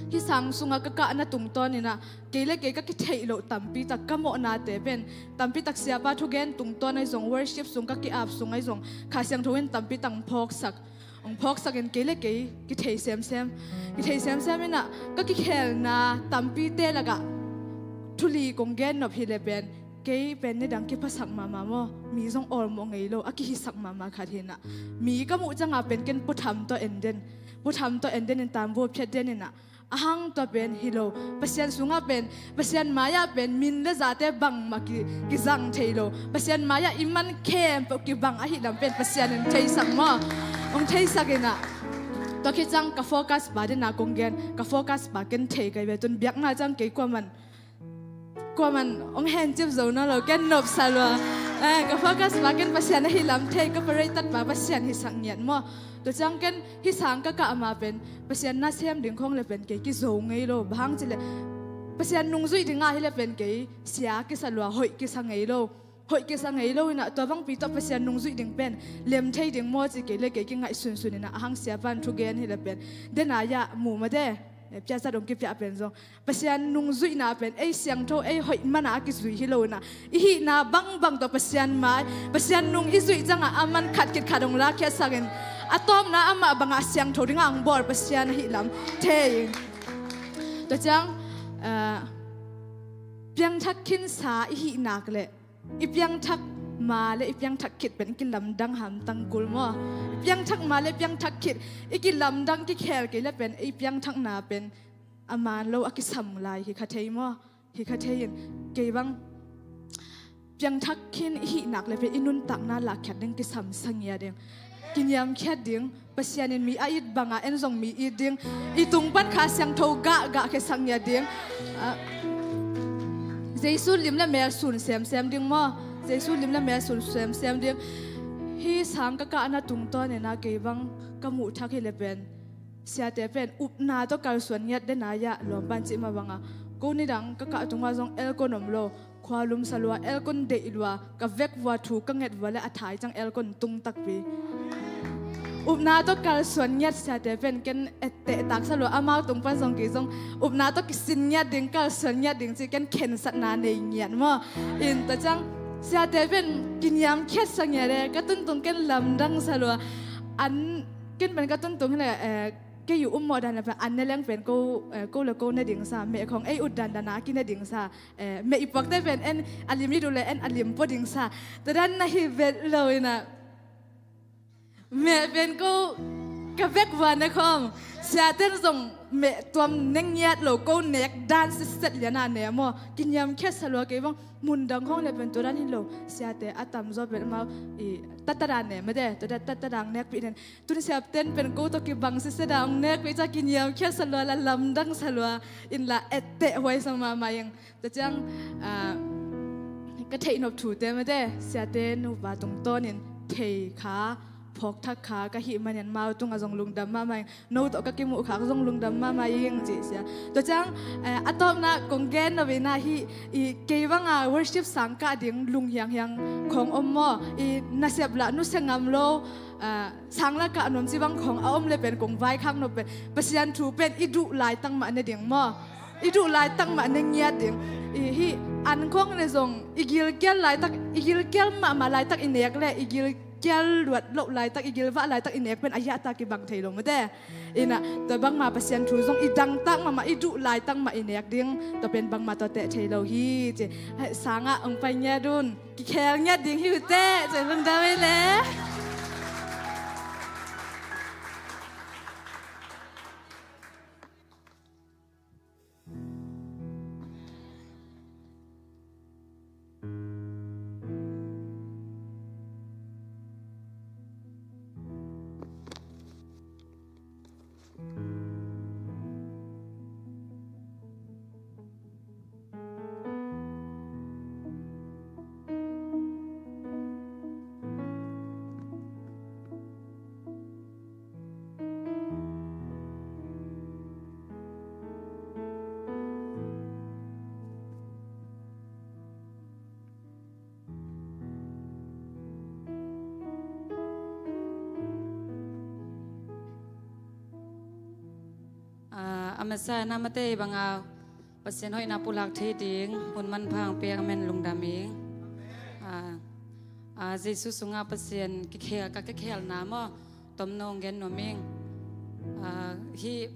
Hih sang sungah ka kahna tungtawn ina kei le kei ka kitheih loh tampi tak, ka mawhnate pen tampi tak siapa thugen tungtawn ahi zong, worship sung ka ki-ap sung ahi zong, Kha Siangtho in tampi tak hong phawksak, hong phawksak in kei le kei kithei semsem, kithei semsem ina ka kikhelna tampite lakah thu li kong gen nop hi le pen, kei pen nidang kiphasak mahmah maw, mi zong awlmawh ngei lo a kihisak mahmah khat hi ina, mi ka muh cianga pen ken puatham tawh en den, puatham tawh en den in tamvua phiat den ina, ahang tua pen hi lo. Pasian sungah pen, Pasian mai-ah pen min le zate bangmah ki, kizang thei lo. Pasian mai-ah i man khempeuh kibang ahi lam pen Pasian in theisak maw, hong theisak ina. Tua khit ciang ka focus pa dena kong gen, ka focus pa ken thei kai ve, tun biakna ciang kei kuaman, kuaman hong hencip zo nawn lo, ken nopsa lua. Eh, ka focus pa ken Pasian ahi lam thei, ka parade tatpa Pasian hisak ngiat maw. Tua ciang ken hih sang ka kah ma pen Pasian na sem ding khawng le pen kei kizo ngei lo, bang hang ci le Pasian nungzuih ding ah hi le pen kei sia kisa lua, hoih kisa ngei lo. Hoih kisa ngei lo ina, tua bangpi tawh Pasian nungzuih ding pen lem thei ding maw ci kei le kei kingaih sunsun ina, ahang siapan thugen hi le pen dena ya mu mah de, eh, piaza dong kipiah pen zong Pasian nungzuihna pen ei siangtho, ei hoih mana a kizui hi lo ina, i hihna bangbang tawh Pasian mai, Pasian nung i zuih cianga aman khat khit khat hong lakhiatsak in, a tawpna amah bangah siangtho dingah hong bawl Pasian ahi lam thei in. Tua ciang, eh, piangthak khinsa i hih nak leh i piangthak ma le i piangthak khit pen i kilamdang hamtang kul maw. I piangthak ma le i piangthak khit i kilamdang, kikhel kei le pen i piangthakna pen a man lo, a kisam lai hi kha thei maw. Hi kha thei in, kei bang piangthak khin i hih nak le pen i nuntakna lahkhiat ding, kisamsa ngiat ding, kiniamkhiat ding, Pasian in mi a it banga en zong mi it ding, i tung pan Kha Siangtho gah, gah khe sak ngiat ding. Ah, Jesu lim le mel sun semsem ding maw? Jesu lim le mel sun semsem ding. Hih sang ka kahna tungtawn ina kei bang ka muh thak hi le pen siate pen upna tawh kalsuan ngiat dena ya lawmpan cih mah banga, ko nidang ka kah tungah zong aircon om lo, khua lumsa lua, aircon deih lua, ka vek vua thu ka nget vua le a thai ciang aircon tung takpi. Upna tawh kalsuan ngiat siate pen ken etteh taksa lua, amau tung pan zong kei zong upna tawh kisin ngiat ding, kalsuan ngiat ding ci ken khensatna nei ngiat maw. In tua ciang siate pen kiniamkhiatsa ngiat e, ka tuntung ken lamdangsa lua. An, ken pen ka tuntung hi le, eh, kei uh upmawh dan le pen an ne leng pen ko, eh, ko le ko ne dingsa, meh khawng ei ut dandan a kine dingsa, eh, meh i puakte pen en a lim it uh le en a lim pua dingsa, tua dan na hi vet lo ina. Meh pen ko, Ka vek vua ne khawm, siaten zong meh tuam ne ngiat lo, ko nek dan sitset liana ne maw, kiniamkhiat sa lua. Kei bang mundang khawng le pen tua dan hi lo, siate a tamzaw pen amau i tatada ne mate, tua dan tatada ang nekpih nen. Tun siaten pen ko tawh kibang sitset a ang nekpih ca kiniamkhiat sa lua, la lamdang sa lua, in la etteh huai sa mahmah ing. Tua ciang, ah, ka theihnop thute mate, siate nupa tungtawnin thei kha, phawkthak kha ka hih manin amau tungah zong lungdam mahmah ing, no tawh ka kimuh kha zong lungdam mahmah ing ci sia. Tua ciang, eh, a tawpna kong gen nop ina hi, i kei banga worship sang kah ding lunghianghiang khawng om maw, i nasep lah nusia ngam lo, ah, sang lah kah nuam ci bang khawng a om le pen kong vaikhak nop pen Pasian thu pen i duh laitak mah ne ding maw. I duh laitak mah ne ngiat ding. I hih an khawng ne zong i gilkial laitak, i gilkial mahmah laitak i nek le i gilkial luat loh laitak, i gilvah laitak i nek pen a hiahta kibang thei lo mate. Ina tua bangma Pasian thu zong i dangtak mahmah, i duh laitak mah i nek ding, tua pen bangma tua teh thei lo hi ci. Hai, sangah ong pai ngiat un, kikhel ngiat ding hi uh teh ci, lungdam ei le. Ah, a masa na mate banga Pasian hoihna pulak thei ding hun manpha ang piak a men lungdam ing. Ah, ah, Jesu sungah Pasian kikhel, ka kikhelna maw, tomno ang gen nuam ing. Ah, hi,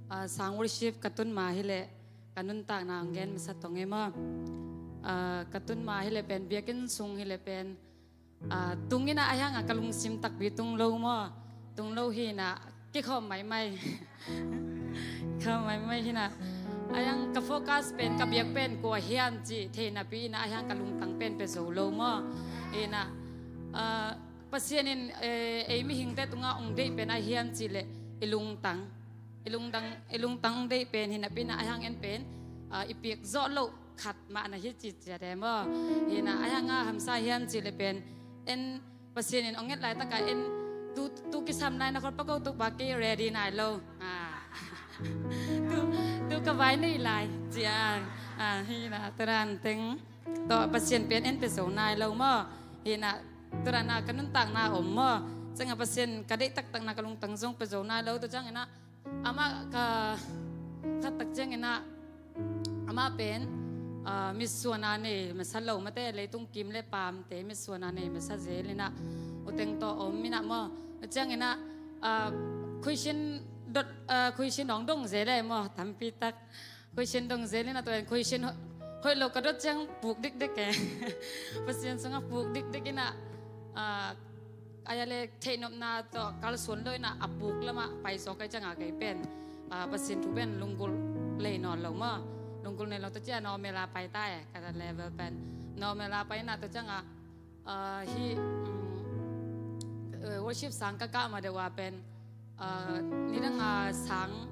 ah, sang worship ka tun ma hileh ka nuntakna ang gen masa tong e maw. Ah, ka tun ma hileh pen, biakinn sung hileh pen, ah, tung ina a hianga ka lungsim takpi tung lo maw. Tung lo hina kikhawm maimai. Khawm maimai hina. A hiang ka focus pen, ka biak pen kua hiam ci thei napi ina a hiang ka lungtang pen pia zo lo maw. Ina, ah, Pasian in, eh, ei mihingte tunga ong deih pen a hiam ci leh i lungtang. I lungtang, i lungtang ong deih pen hina pina a hiang en pen, ah, i piak zawh loh khat mah na hi ci ciat e maw. Hina a hianga hamsa hiam ci le pen en Pasian in ong et laitaka en tu, tu kisam lai na khol pako tu pa kei ready nai lo. Ah. Tu, tu ka vai nei lai ciang. Ah, hina turan teng tawh Pasian pen en pe zo nai lo maw. Hina turan a ka nuntakna om maw. Cianga Pasian ka deih taktakna ka lungtang zong pe zo nai lo tu ciang ina Amah ka khat tak ciang ina, amah pen, ah, mitsuana nei masa lo mate, leitung kim le pamte mitsuana nei masa zel ina, uteng tawh om ina maw. Ciang ina, ah, khuisin dot, ah, khuisin dong dong zel e maw, tampi tak. Khuisin dong zel ina tua en khuisin ho-, hoih lo ka dot ciang puk dikdik e. Pasian sungah puk dikdik ina, ah, Aya le theihnopna tawh kalsuan lo ina a puk lama pai sawk ai cianga kei pen, ah, Pasian thu pen lunggulh lei nawn lo maw. Lunggulh nei lo tawh cia normal a pai ta e, ka level pen. Normal a pai ina tawh cianga, ah, hi, mm, eh, worship sang ka kah ma deuh a pen, ah, nidanga sang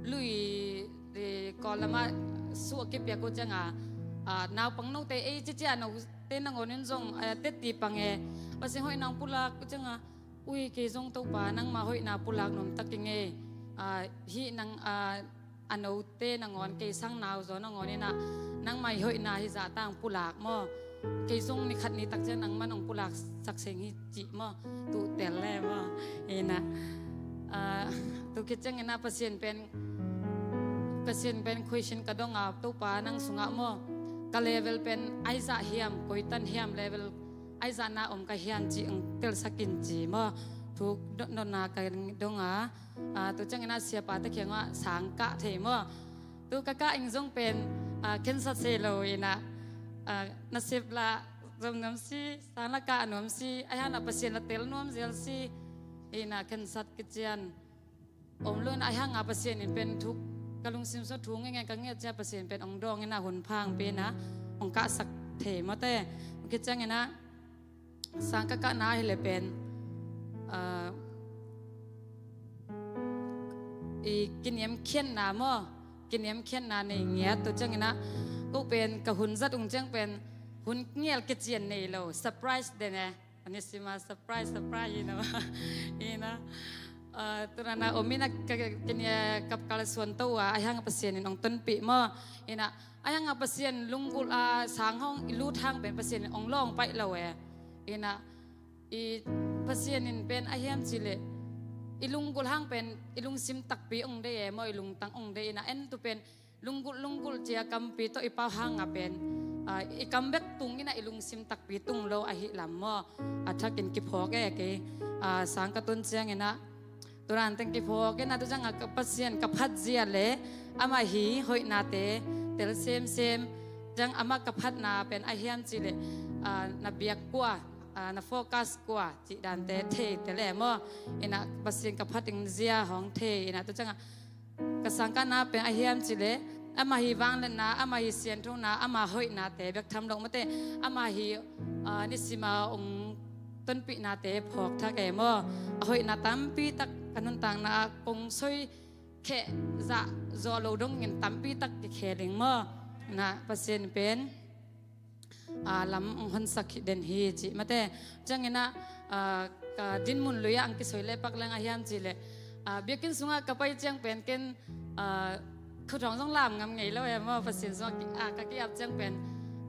lui, eh, Kawl lama suah kipiak uh cianga, ah, naupang note ei cicia no te nangawn in zong, eh, teti pang e. Pasian hoihna ong pulak uh cianga, ui, kei zong Topa nangma hoihna pulak nuam tak ing e. Ah, hih nang, ah, a note nangawn, kei sang nau zaw nangawn ina, nangma i hoihna hizah tang pulak maw. Kei zong ni khat ni tak ciang nangman ong pulak sak seng hi cih maw. Tuh tel le maw. Ina, ah, tu khit ciang ina Pasian pen Pasian pen khuisin ka dong a, Topa nang sungah maw, ka level pen aizah hiam, koitan hiam level aizahna om ka hiam cih ong telsak in ci maw. Thu dotnotna ka dong a, ah, tu ciang ina siapa te kiangah sang kah thei maw. Tu ka kah ing zong pen, ah, khensat se lo ina, ah, nasep lah zom nuam si, sang lah kah nuam si, a hiang lah Pasian lah tel nuam zel si, ina khensat kician. om lo in ah, ahi hanga Pasian in pen thu, ka lungsim sung thu ngen ngen ka nget ciang Pasian pen ong dawng in ah hun phang pen ah ong kahsak thei mawte. Ong khit ciangin ah sang ka kahna hi le pen, ah, i kiniamkhiatna maw, kiniamkhiatna nei ngiat. Tua ciangin ah ko pen ka hun zat ung ciang pen hun ngel kician nei lo, surprise den e. Ani sima surprise, surprise ina. Ina, ah, tunana om ina ka, ka, kenia kapkal suan to a, ahi hanga Pasian in ong tonpih maw. Ina, ahi hanga Pasian lunggulh a sang hong i lut hang pen Pasian in ong lawng paih lo e. Ina, i Pasian in pen ahiam cih leh i lunggulh hang pen i lungsim takpi ong deih e maw, i lungtang ong deih. Ina, en tu pen lunggulh, lunggulh cia kampi tawh i pau hanga pen, ah, i kam bek tung ina, i lungsim takpi tung lo ahi lam maw. A thakin kiphawk e kei, ah, sang ka tun ciangin ah. Turan teng kiphawk ina, tu ciang a ka Pasian ka phat zia le ama hi hoihnate tel semsem. Ciang ama ka phatna pen ahiam cih leh, ah, na biak kua, ah, na focus kua cih dante thei tel e maw. Ina Pasian ka phat ding zia hong thei ina, tu ciang a ka sang kahna pen ahiam cih leh ama hi vangliatna, ama hi sianthona, ama hoihnate bek tham lo mawte, ama hi, ah, nisima ong tonpihnate phawk thak e maw. A hoihna tampi tak ka nuntakna ah kong soi kheh zah zawh lo dongin tampi tak kikhel ing maw. Na Pasian pen, ah, lam ong honsak hi den hi cih mate. Ciangin ah, ah, ka dinmun lui ah ang kisoi le pak leng ahiam cih leh, ah, biakinn sungah ka pai ciang pen ken, ah, khuthawng zong lam ngam ngei lo e maw. Pasian sungah ki, ah, ka ki-ap ciang pen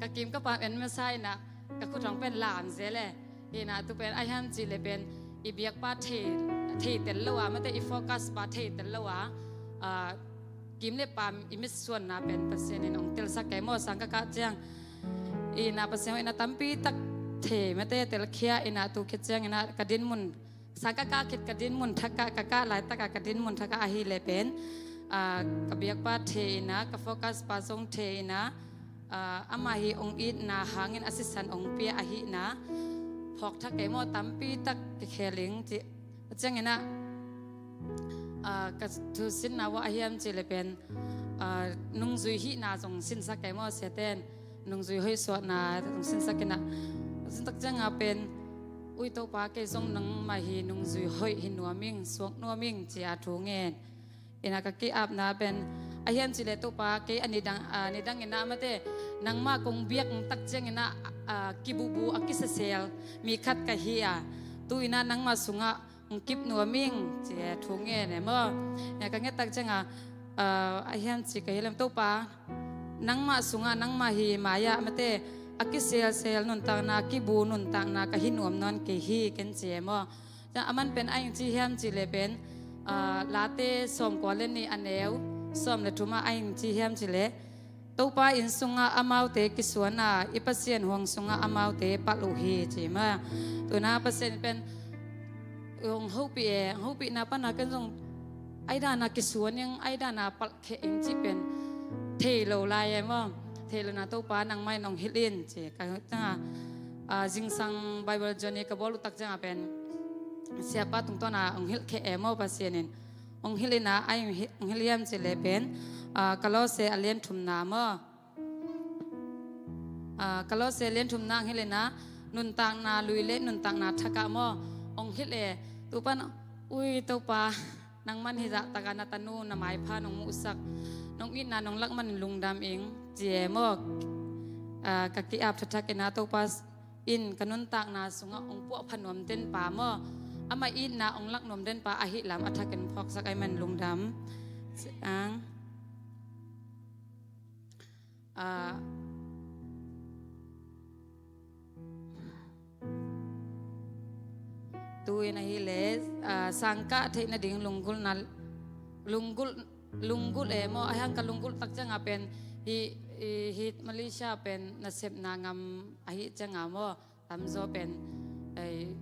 ka kim ka pam en masa ina, ka khuthawng pen lam zel e. Ina tu pen ahiam cih leh pen i biakpa thei, thei tel lo a mate, i focus pa thei tel lo a, ah, kim le pam i mitsuanna pen Pasian in ong telsak kei maw, sang ka kah ciang. Ina Pasian ina tampi tak thei mate, telkhia ina tu khit ciang ina ka dinmun, sang ka kah khit ka dinmun thak ah, ka kah laitak a ka dinmun thak ah ahi le pen, ah, ka biakpa thei ina, ka focus pa zong thei ina, ah, ama hi ong itna hangin a sisan ong pia ahihna phawk thak kei maw, tampi tak kikhel ing cih. Ciangin ah, ah, ka thusinna uah ahiam cih leh pen, ah, nungzui hihna zong sinsak kei maw, siaten nungzui hoih suahna zong sinsak ina. Sintak ciang a pen, ui Topa, kei zong nangmah hi nungzui hoih hi nuam ing, suak nuam ing ci a thu ngen. Ina ka ki-apna pen ahiam cih leh Topa, kei a nidang, ah, nidang ina mate, nangmah kong biak ong tak ciang ina, ah, kibubu a kisasel mi khat ka hi a, tu ina nangmah sungah ong kip nuam ing ci a thu ngen e maw. Ina ka nget tak ciang a, ah, ahiam cih ka hi lem Topa, nangmah sungah nangmah hi mai-ah mate, a kiselsel nuntakna, a kibu nuntakna ka hi nuam nawn kei hi ken ci e maw. Ciang aman pen a ing ci hiam cih leh pen, ah, Late sawmkua le nih a neu sawm le thum ah a ing ci hiam cih leh, Topa inn sungah amaute kisuan a, i Pasian huang sungah amaute palh uh hi ci maw. Tuna Pasian pen ong hopih e, ong hopihna pana ken zong ai dana kisuan ing, ai dana palh kheh ing cih pen thei lo lai e maw. Thei lo na Topa nangmah in ong hilh in ci ka, ah, zingsang Bible journey ka bawl uh tak ciang a pen siapa tungtawn a ong hilh kheh e maw Pasian in. Ong hilh ina, ai ong hilh, ong hilh hiam cih leh pen, ah, Kolose a lian thumna maw. Ah, Kolose lian thumna ong hilh ina, nuntakna lui le nuntakna thak ah maw ong hilh e. Tu pan, ui Topa, nangman hi zah tak a na tanu na maipha nong muhsak, nong itna nong lak man lungdam ing ci e maw. Ah, ka ki-ap thakthak ina Topa in ka nuntakna sungah ong puahpha nuam den pa maw, ama itna ong lak nuam den pa ahi lam a thakin phawksak ai man lungdam. Ang, ah, tu in ahi le, ah, sangkah theih nading lunggulhna, lunggulh, lunggulh e maw, ahi hang ka lunggulh tak ciang a pen hi, hi, hi Malaysia pen nasepna ngam ahi ciang a maw, tamzaw pen, ei,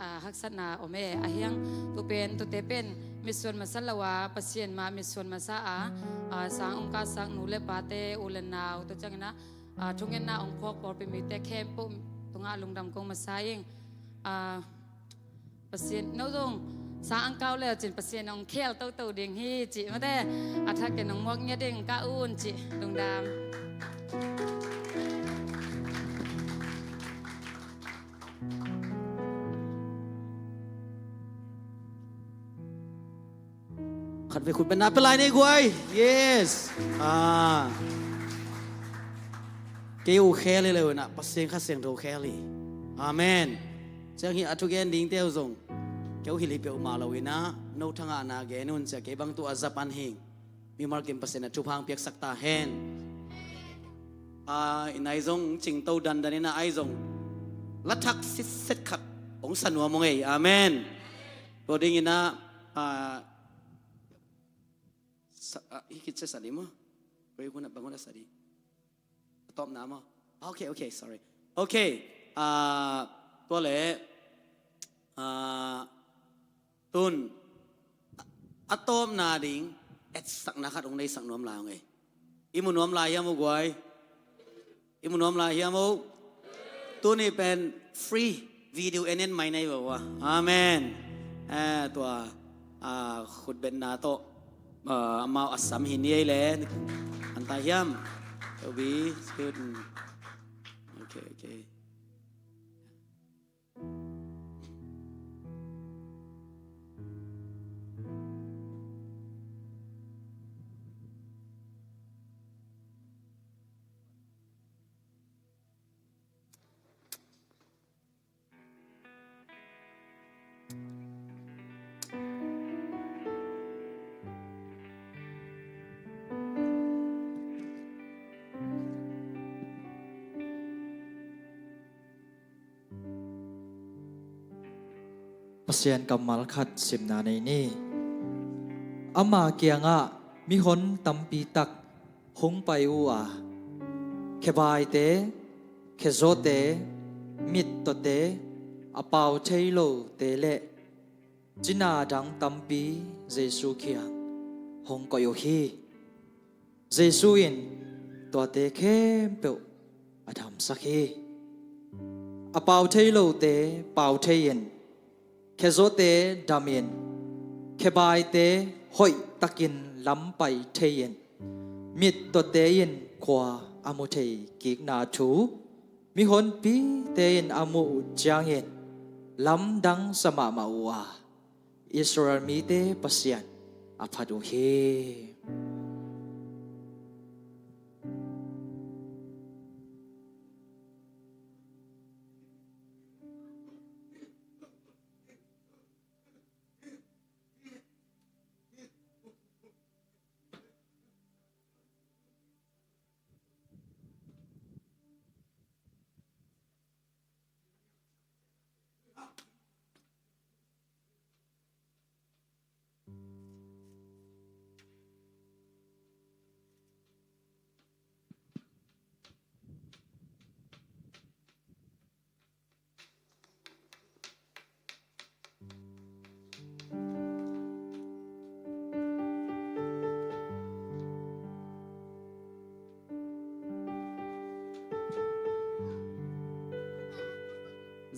ah, haksatna om e, ahi hang tu pen, tute pen mitsuan masa lo a, Pasian mah mitsuan masa a, ah, sang ong kahsak nu le pate, u le nau, tu ciang ina, ah, thungetna ong phawk pawlpi mite khempeuh tungah lungdam kong masa ing. Ah, Pasian, no zong, Sang ang kau leu cin Pasian hong khel toto ding hi cih mate, a thak in hong muak ngiat ding ka un cih lungdam. Khat vei khut beng na pia lai ni guai. Yes. Ah. Kei uh khel hi leu inah Pasian Kha Siangtho khel hi. Amen. Ciang hi a thugen dingte uh zong kei uh hilh hi peuhmah lo inah no thangahna gen un cia kei bang tu a za pan hing. Mimal kim Pasian a thupha hong piaksak ta hen. Ah, inah i zong cingto dandan inah ai zong la thak sitset khat hong sa nuam hong ei. Amen. Tua ding inah ah, sa, ah, hi khit cia sa dih maw? Koi hun ah bang hun ah sa dih? A tawpna maw? Ah, okay, okay, sorry. Okay. Ah, tua leh ah, tun a, a tawpna ding etsakna khat hong neisak nuam lai hong ei. I mu nuam lai hiam uh guai? I mu nuam lai hiam uh? Tuni pen free video en en mai nei uh a. Amen. Eh, tua ah, khut betna tawh ah, amau a sam hi ni ei le. An tai hiam? It'll be good. Okay, okay. Pasian kammal khat simna nei ni. Ama kiangah mihon tampi tak hong pai uh a, khebaite, khezawte, mittawte, a pau thei lote le cina dang tampi Jesu kiang hong koih uh hi. Jesu in tuate khempeuh a damsak hi. A pau thei lote pau thei-in, khezawte damin, khebaite hoihtakin lam pai thei-in, mittawte in khua a mu thei kikna thu mihonpite in a muh uh ciangin lamdang sa mahmah uh a, Israel mite Pasian a phat uh hi.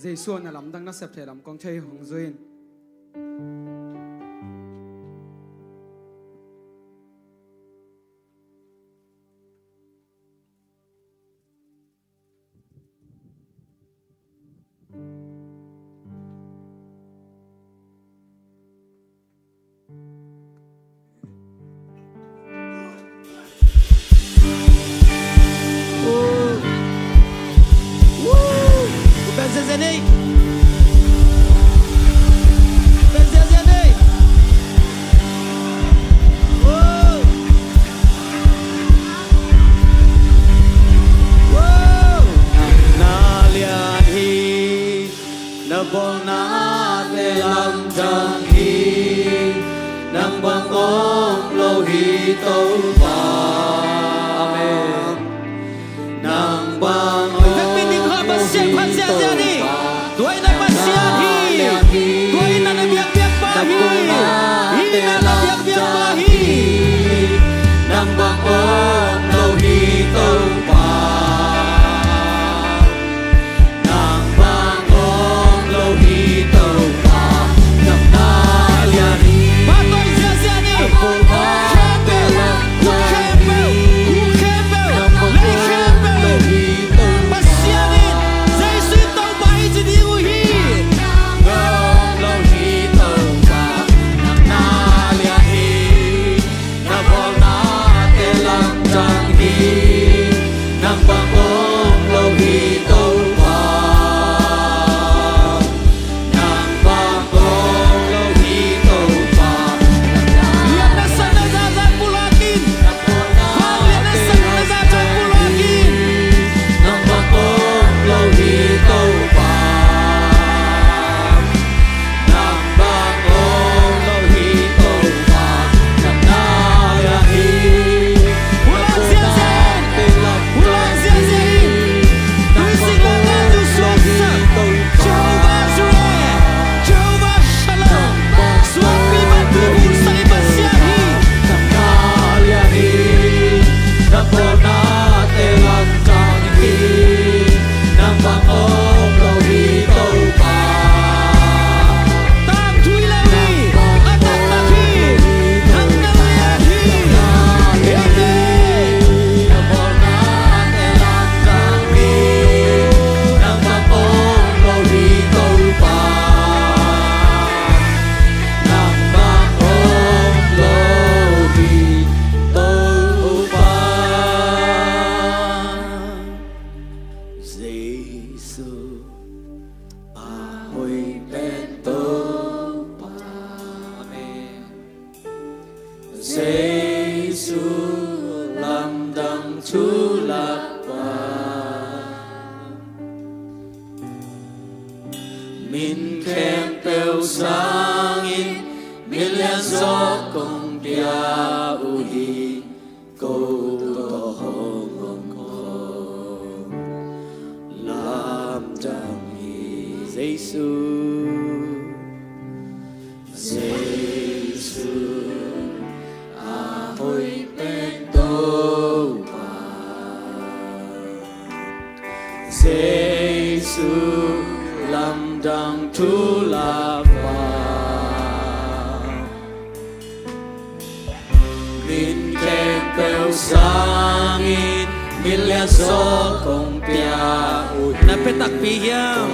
Jesu na lamdang na sep thei lam kong thei hong zui in. Na lian hi, na bawlnate lamdang hi, nang bang om lo hi Topa. Amen. Nang bang om lo hi Topa. Vekpi ding kha Pasian phat ziahziah ni. Tua in a Pasian hi. Tua in a na biakbiak pa hi. Hi in a na biakbiak pa hi. Nang bang om lo hi Topa. Nang bang om lo hi Topa. Nang na A hoih pen Topa. Amen. Jesu lamdang thu lak pa, min khempeuh sangin min lianzaw kong pia uh hi. Ko tawh hong om khawm lamdang hi. Jesu, Jesu, a hoih pen Topa. Jesu lamdang thu lak pa, min khempeuh sangin min lianzaw kong pia uh hi. Na pia takpi hiam?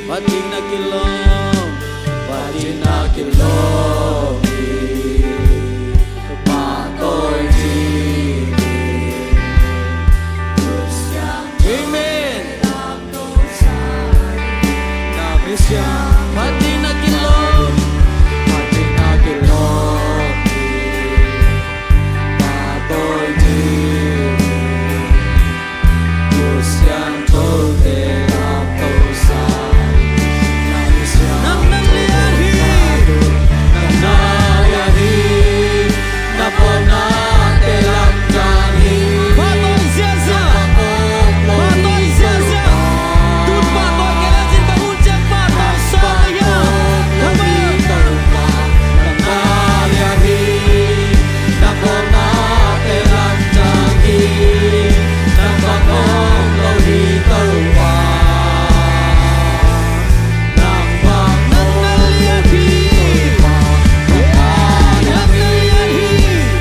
Phat ding na kilawm, phat ding na kilawm hi. Pahtawi ding hi. Amen. Phat ding na kilawm, phat ding na kilawm hi. Pahtawi ding hi. Nang na lian hi. Nang na lian hi. Na pawlnate lamdang hi. Pahtawi ziahziah. Pahtawi ziahziah. Tun pahtawi kei le cin bang hun ciang pahtawi sawm na hia. Amen. Nang na lian hi. Na pawlnate lamdang hi. Nang bang om lo hi Topa. Nang bang om lo hi Topa. Nang na lian hi.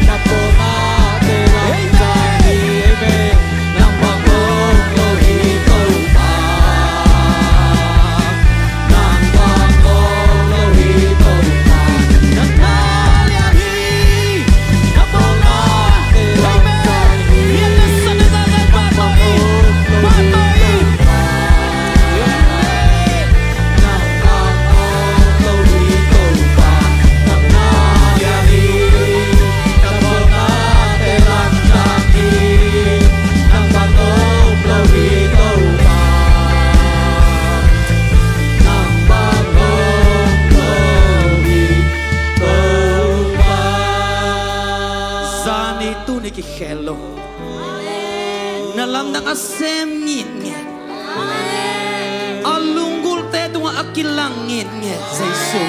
Na pawlnate lamdang hi. Amen. Nang bang om lo hi Topa. Nang bang om lo hi Topa. Nang na lian hi. Na pawlnate lamdang hi. Nang bang om lo hi Topa. Nang bang om lo hi Topa. Nang na lian hi. Na pawlnate lamdang hi. Nang bang om lo hi Topa. Nang bang om lo hi Topa. Zani tuni kikhel lo. Na lamdang a sem ngitnget. A lunggulte tungah a kilang ngitnget Jesu.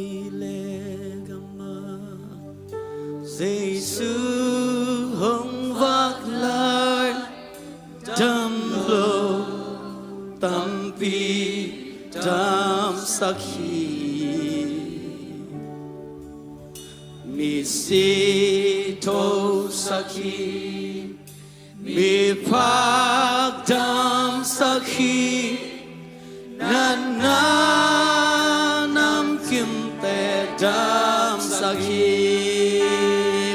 Galilee gamah Jesu hong vak lai, damlo tampi damsak hi. Misi thosak hi. Miphak damsak hi. Natna namkimte damsak hi.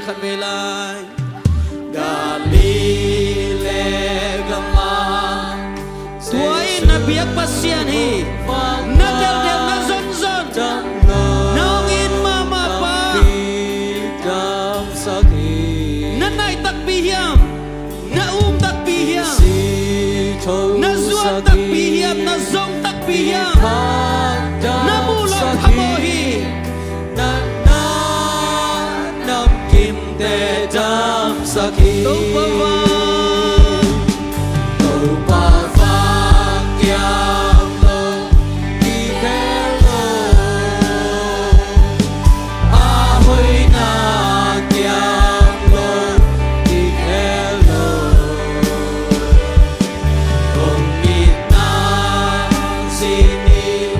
Khat vei lai. Galilee gamah tua in na biak Pasian hi. Na delhdel, na zonzon, na hong it mahmah pa. Na nai takpi hiam? Na um takpi hiam? Na zuak takpi hiam? Na zong takpi hiam? Na muh loh phamawh hi. Natna namkimte damsak hi. Topa vang, Topa vang kiam lo, kikhel lo. A hoihna kiam lo, kikhel lo. Kong itna zinin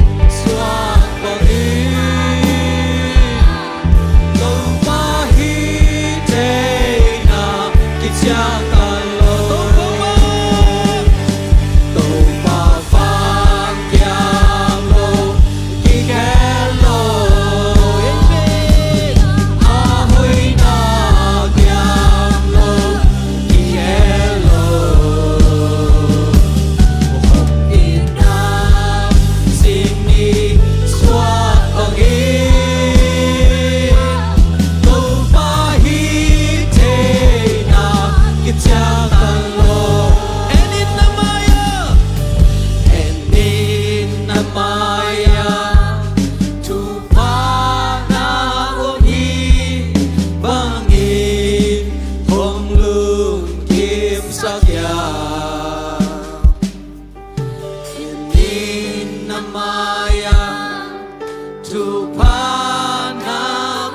Topa na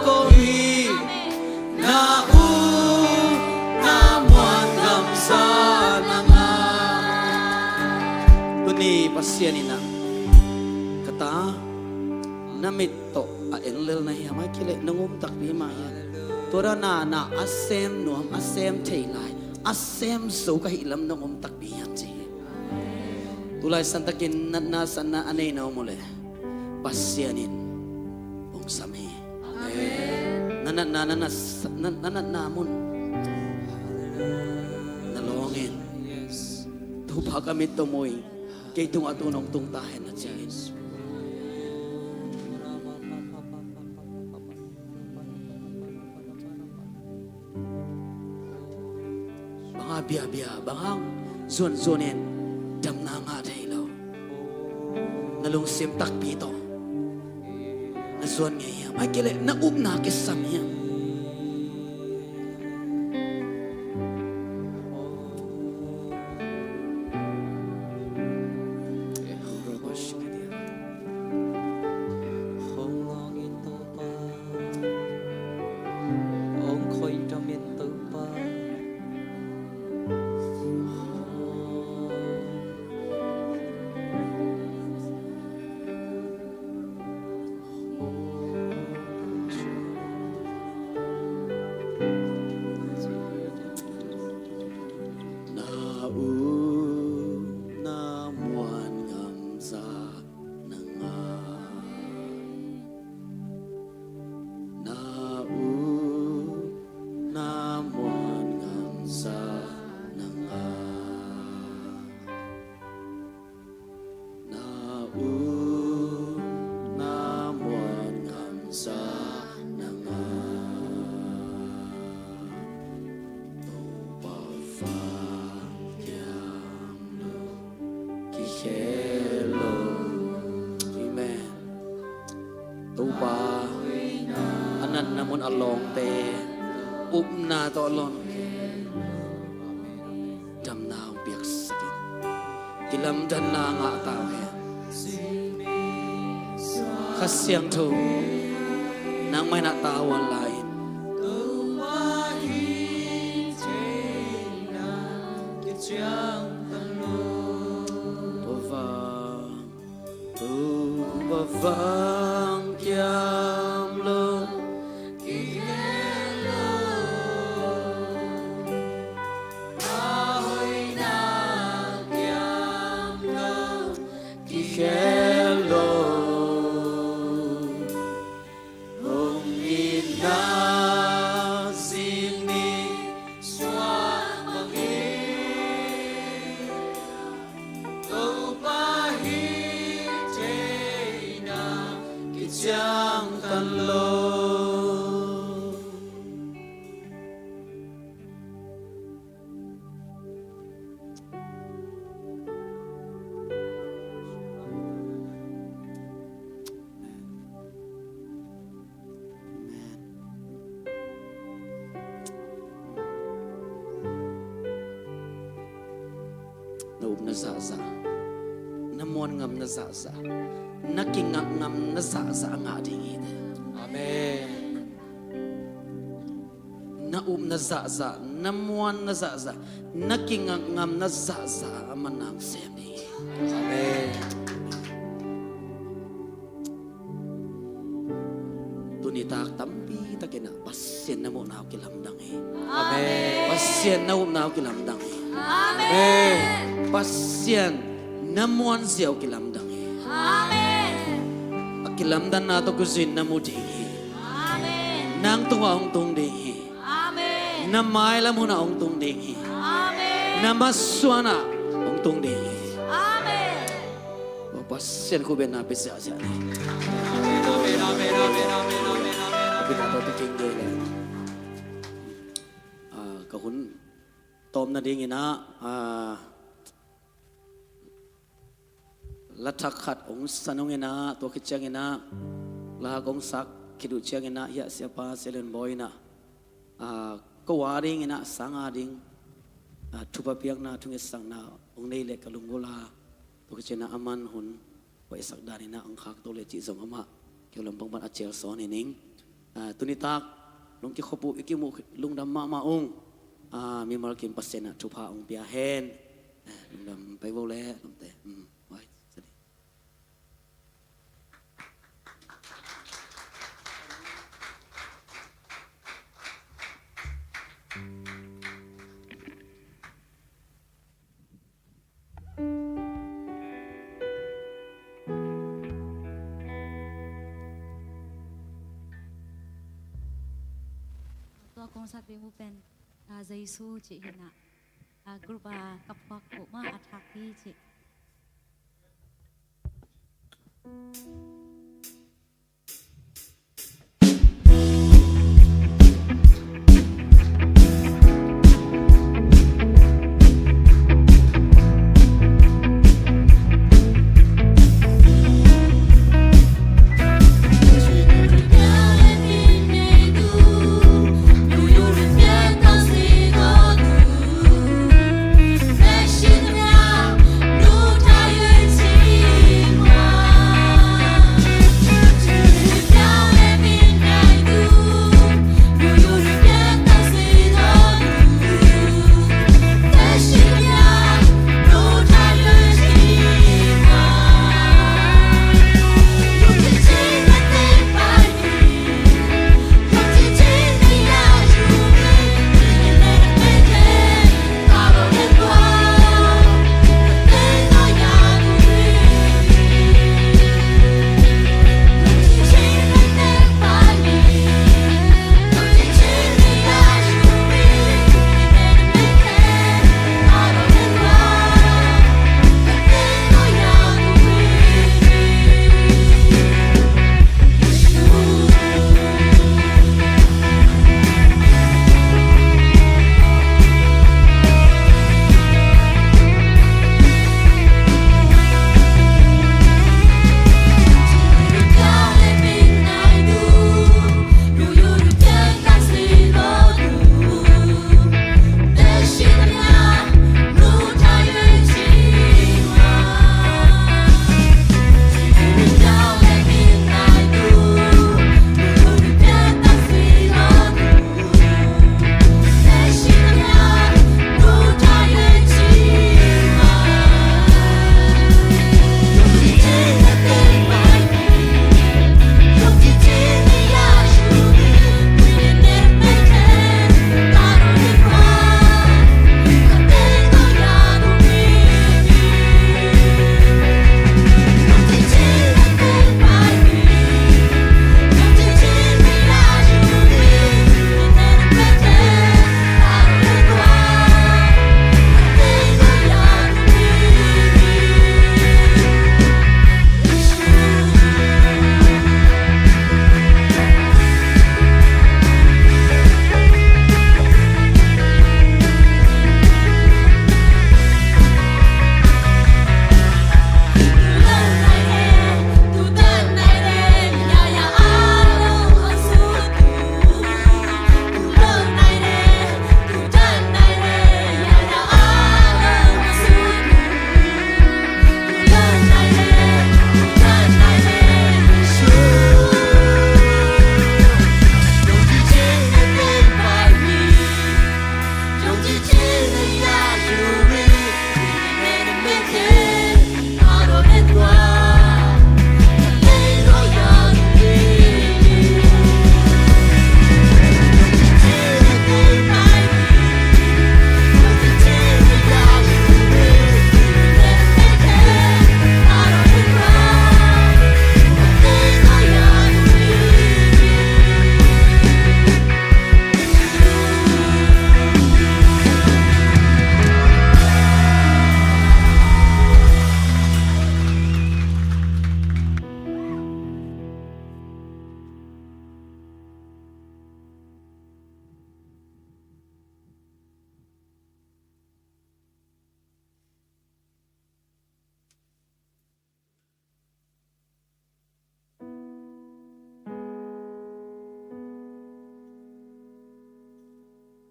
ko hi, na upna muan ngamza na ngah. Tuni Pasian in ah, ka ta, na mit tawh a en lel na hiam, ahih kei leh nong um takpi mah hiam? Tua dan a na a sem nuam, a sem thei lai, a sem zo ka hih lam nong um takpi hiam ci hi. Tulai santakin natna satna a nei na om uh leh Pasian in hong sam hi. Amen. Na natna, na nat-, na, na natna mun na lawng in, Topa ka mit tawh mu ing, kei tungah tu nong tung ta hen na ci hi. Bang hang biabia, bang hang zuanzuan in damna ngah thei lo? Na lungsim takpi tawh na zuan ngei hiam? Ahih kei leh na upna kisam hiam? Hong lawng in Topa, hong khoihdam in Topa. Na upna muan ngamza na ngah. Na upna muan ngamza na ngah. Na upna muan ngamza na ngah. Topa vang kiam lo, kikhel lo. Amen. Topa a natna mun a lawngte upna tawh a lawng, damna hong piaksak in, kilamdanna ngah ta uh hen. Kha Siangtho, nangmah in ah tavuan lai in. Topa vang, Topa vang kiam lo, kikhel lo. A hoihna kiam lo, kikhel lo. Hong itna zing ni suak bangin, Topa hih theihna kiciangtan lo. Amen. Na upna zahzah, na muan ngamna zahzah, na kingak ngamna zahzah a ngah ding hi. Amen. Na upna zahzah, na muanna zahzah, na kingak ngamna zahzah a man nang sem ding hi. Amen. Tuni tak tampi takin ah Pasian na muhna uh kilamdang hi. Amen. Pasian na upna uh kilamdang hi. Amen. Pasian na muanzia uh kilamdang hi. Amen. A kilamdanna tawh kizui in na mu ding hi. Amen. Nang tungah hong tung ding hi. Amen. Na mailam hunah hong tung ding hi. Amen. Na masuanah hong tung ding hi. Amen. Pasian khutbetna pia ziahziah ni. Amen, amen, amen. A bina tawh tuking gei le, ah, ka hun tawm nadingin ah, ah, la thak khat hong sa nung in ah, tua khit ciangin ah la hak hong sak khit uh ciangin ah, hiah siapa Sia Lian Bawi in ah, ah, ko a dingin ah sang a ding, ah, thupha piakna, thungetsakna hong nei leh ka lunggulh a, tua khit ciangin ah aman hun hoihsak danin ah hong khakto leh cih zong amah Keu lam pang pan a cial sawn hi ning. Ah, tuni tak lungkikhop uh i kimuh lungdam mahmah ung. Ah, mimal kim Pasian ah thupha ung pia hen. Ah, lungdam pai vo le lungte. Hmm, wai, sadi. Tua kong sak ding uh pen, ah, Jesu cih hi na, ah, group a kaphuak uh mah a thak hi cih.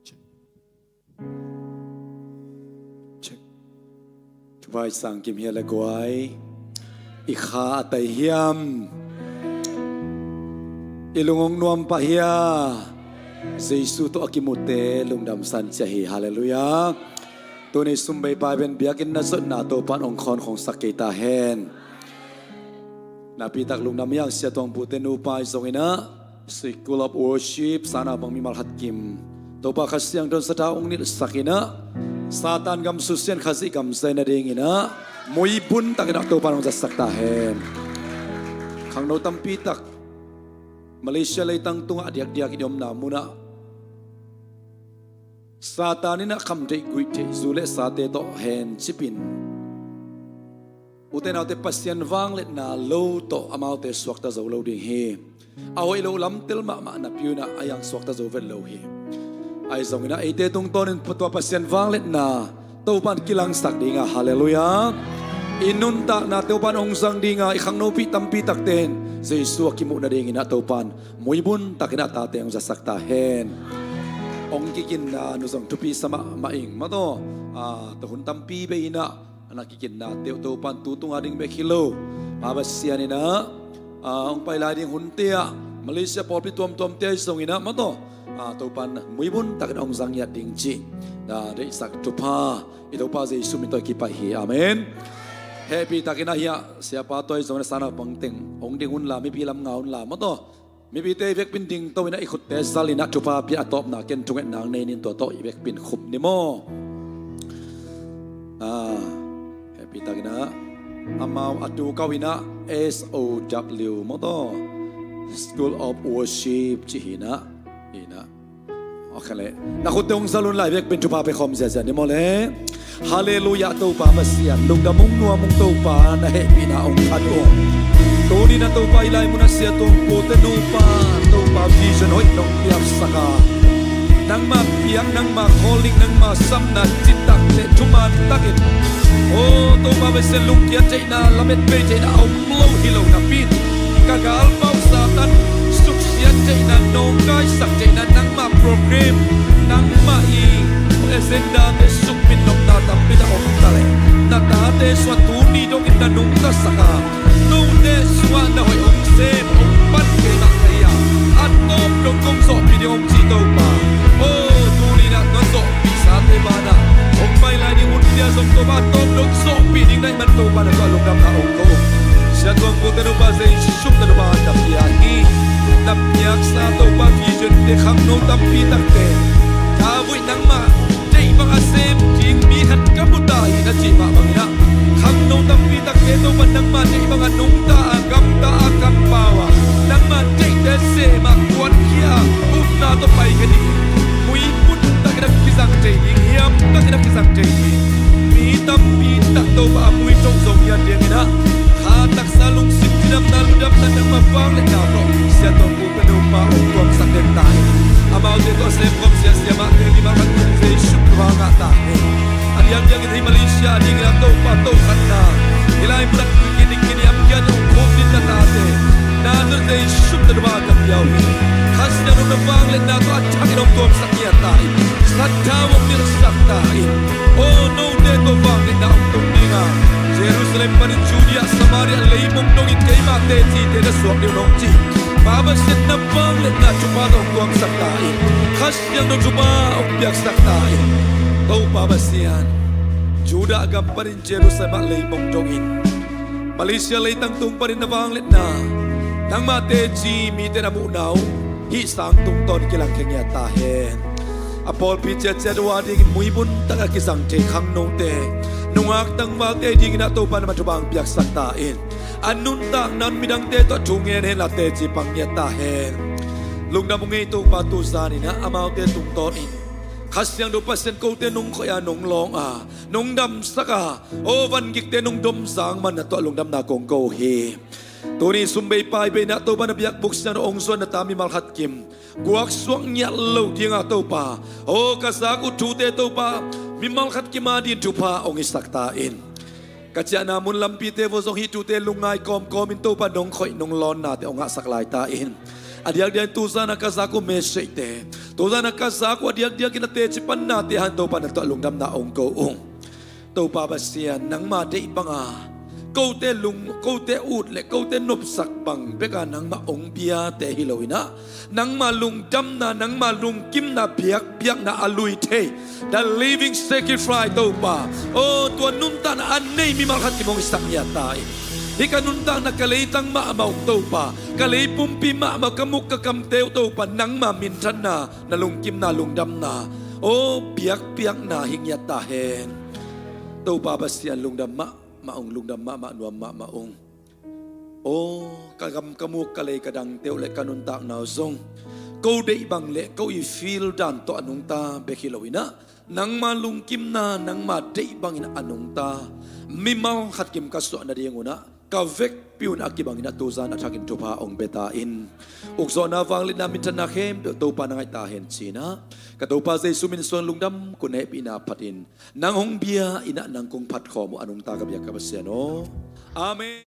Check. Check. Vai sang kim hia le guai. I kha a tai hiam. I lung hong nuam pah hia? Jesu tawh a kimute lungdam san cia hi. Halleluiah. Tuni sum bei pai pen biakinn na zotna Topan hong khawn khongsak kei ta hen. Napitak lungdam hiang sia tuangpute nupa i zonginah School of Worship sana bang mimal khat kim Topa Kha Siangtho in sathau hong nilhsak inah Satan gam susia in Khazih gam zai nadinginah muibun takinah Topan hong zatsak ta hen. Khangno tampitak Malaysia leitang tungah a diakdiak i diomna munah Satan inah khamtheih guihtheih zu le sate tawh hen cipin ute naute Pasian vangliatna lo tawh amaute suakta zo lo ding hi. A hoih lo lamtel mahmah napi unah a hiang suakta zo vet lo hi. Ahi zonginah eite tungtawnin tua Pasian vangliatna Topan kilangsak dinga, halleluiah. I nuntakna Topan hong zang dinga, i khangnopih tampitakte in Jesu a kimuh nadinginah Topan muibun takinah tate hong zatsak ta hen. Hong kikinna nu zong thupi sa mahmah ing mataw. A, tua hun tampi bei inah a na kikinna teuh Topan tu tunga ding bek hi lo. Pa Pasian inah a, hong pai lai ding hunte ah Malaysia pawlpi tuamtuamte ahi zonginah mataw, a, Topan muibun takin hong zang ngiat ding cih na deihsak thupha i Topa Jesu min tawh i kipai hi. Amen. Hehpih takinah hiah siapa tawh ahi zonginah sana pangteng hong ding unla mipi lam nga unla mataw, mipite i vekpin dingto inah i khutte zal inah thupha pia a tawpna ken thungetna hong nei nin tua tawh i vekpin khup ni maw? A, hehpih takinah amau a tu kau inah S O W mataw, School of Worship cih hinah. Hinah. Okay le. Na khutte hong zal unla i vekpin thupha pia khawm ziazia ni maw le? Halleluiah. Topa Pasian lungdam ung, nuam ung, Topa na hehpihna hong phat ung. Tuni na Topa i lai munah sia tuangpute nupa Topa vision hoih nong piaksak a, nangma piak, nangma calling, nangma sapna citak le thuman takin, o Topa Pasian, lungkiat theihna, lamet bei theihna a om lo hi lo napi in ka galpau Satan suksiat theihna, nawngkaisak theihna, nangmah program, nangmah i agenda te sukpin nopna tampi tak om ta leh na tate sungah tuni dongin na nungtasak a, note sungah na hoih hong sem hong pan kei mah ka hi a, a tawp dong kong zawhpih ding hong ci Topa. O, tuni na na zawhpih sate banah hong pai lai ding hunte ah zong Topa a tawp dong zawhpih ding na hih man Topa na tuah lungdamna hong ko uh. Sia tuangpute nupa Jesu na nupa na pia hi. Na piaksa Topa vision te khangno tampi takte thavuih nangmah deih banga sem ding mi khat ka mu ta hi na cih mah banginah khangno tampi takte Topa nangmah deih banga nungta a, gamta a, kampau a, nangmah deihte sem a, kuankhia a, upna tawh pai kha ding, muipun takin a kizang thei ding, hiam takin a kizang thei ding, mi tampi tak Topa a muithong zong hian dianginah kha taksa lungsim cidamna, ludamna nangmah vangliatna tawh sia tuangpute nupa hong tuamsak den ta hi. Amaute tawh a sem khawm siasia mahte mimal khat tung Jesu Topa ngah ta hi. A diakdiakin hih Malaysia a dingin a Topa tokhatna, hih lai munah kikin ding kiniamkhiat hong khukdin na tate na tun Jesu Topa ka piau hi. Kha Siangtho na vangliatna tawh a thakin hong tuamsak ngiat ta in, sathau hong nilhsak ta in, aw note tawh vangliatna hong tung dinga Jerusalem panin Judea, Samaria leimong dongin keima tecite na suak ding uh hong ci. Pa Pasian na vangliatna thupha tawh hong tuamsak ta in, Kha Siangtho thupha hong piaksak ta in. Topa Pasian, Judah gam panin Jerusalem ah leimong dongin Malaysia leitang tung panin na vangliatna, nangmah teci mite na muhna uh hih sang tungtawn kilangkhia ngiat ta hen. A pawlpi ciatciat uh a dingin muibun taka kizang thei khangnote, nungak tangvalte dinginah Topa na thupha hong piaksak ta in. A nuntakna un midangte tawh thu ngen henla teci pang ngiat ta hen. Lungdam uh ngei Topa, tu zaninah amaute tungtawnin Kha Siangtho Pasian, kote nong khoih a, nong lawng a, nong damsak a, aw vangikte nong domzang man na tuah lungdamna kong ko uh hi. Tuni sum bei pai bei inah Topa na biakbuk siangtho hong zuan na ta mimal khat kim guaksuak ngiat lo dinga Topa, aw ka zak uh thute Topa mimal khat kim a dingin thupha hong hisak ta in. Ka ciahna mun lampite vua zong hih thute lungngai kawmkawmin Topa nong khoih nong lawnnate hong ngahsak lai ta in. A diakdiakin tuzana ka zak uh messagete, tuzana ka zak uh a diakdiakin a teci pannate han Topa na tuah lungdamna hong ko ung. Topa Pasian, nangma deih banga kote lung, kote ut le kote nopsak bang beka nangmah hong biate hi lo in ah, nangmah lungdamna, nangmah lungkimna, biakpiakna a lui thei, the living sacrifice Topa. Oh, tua nuntakna a nei mimal khat kim hong hisak ngiat ta in. Hih ka nuntakna ka leitang mahmah ung Topa, ka lei pumpi mahmah, ka muk ka kamte uh Topa, nangmah minthanna, na lungkimna, lungdamna, oh, biakpiakna hi ngiat ta hen. Topa Pasian lungdam mahmah ung, lungdam mahmah, nuam mahmah ung. Oh, ka gam ka muk ka lei ka dangte uh le ka nuntakna uh zong ko deih bang le ko i feel dan tawh a nungta bek hi lo in ah, nangma lungkimna, nangma deih bangin a nungta mimal khat kim ka suah nading un ah ka vekpi un a kibangin ah tuzan a thakin thupha hong bia ta in. Ukzawhna, vangliatna, minthanna khempeuh Topa na ngaih ta hen ci-in ah, ka Topa Jesu min suang lungdam, kun hehpihna phatin nang hong bia in ah nang kong phat khawm uh a nungta ka biak ka Pasian aw. Amen.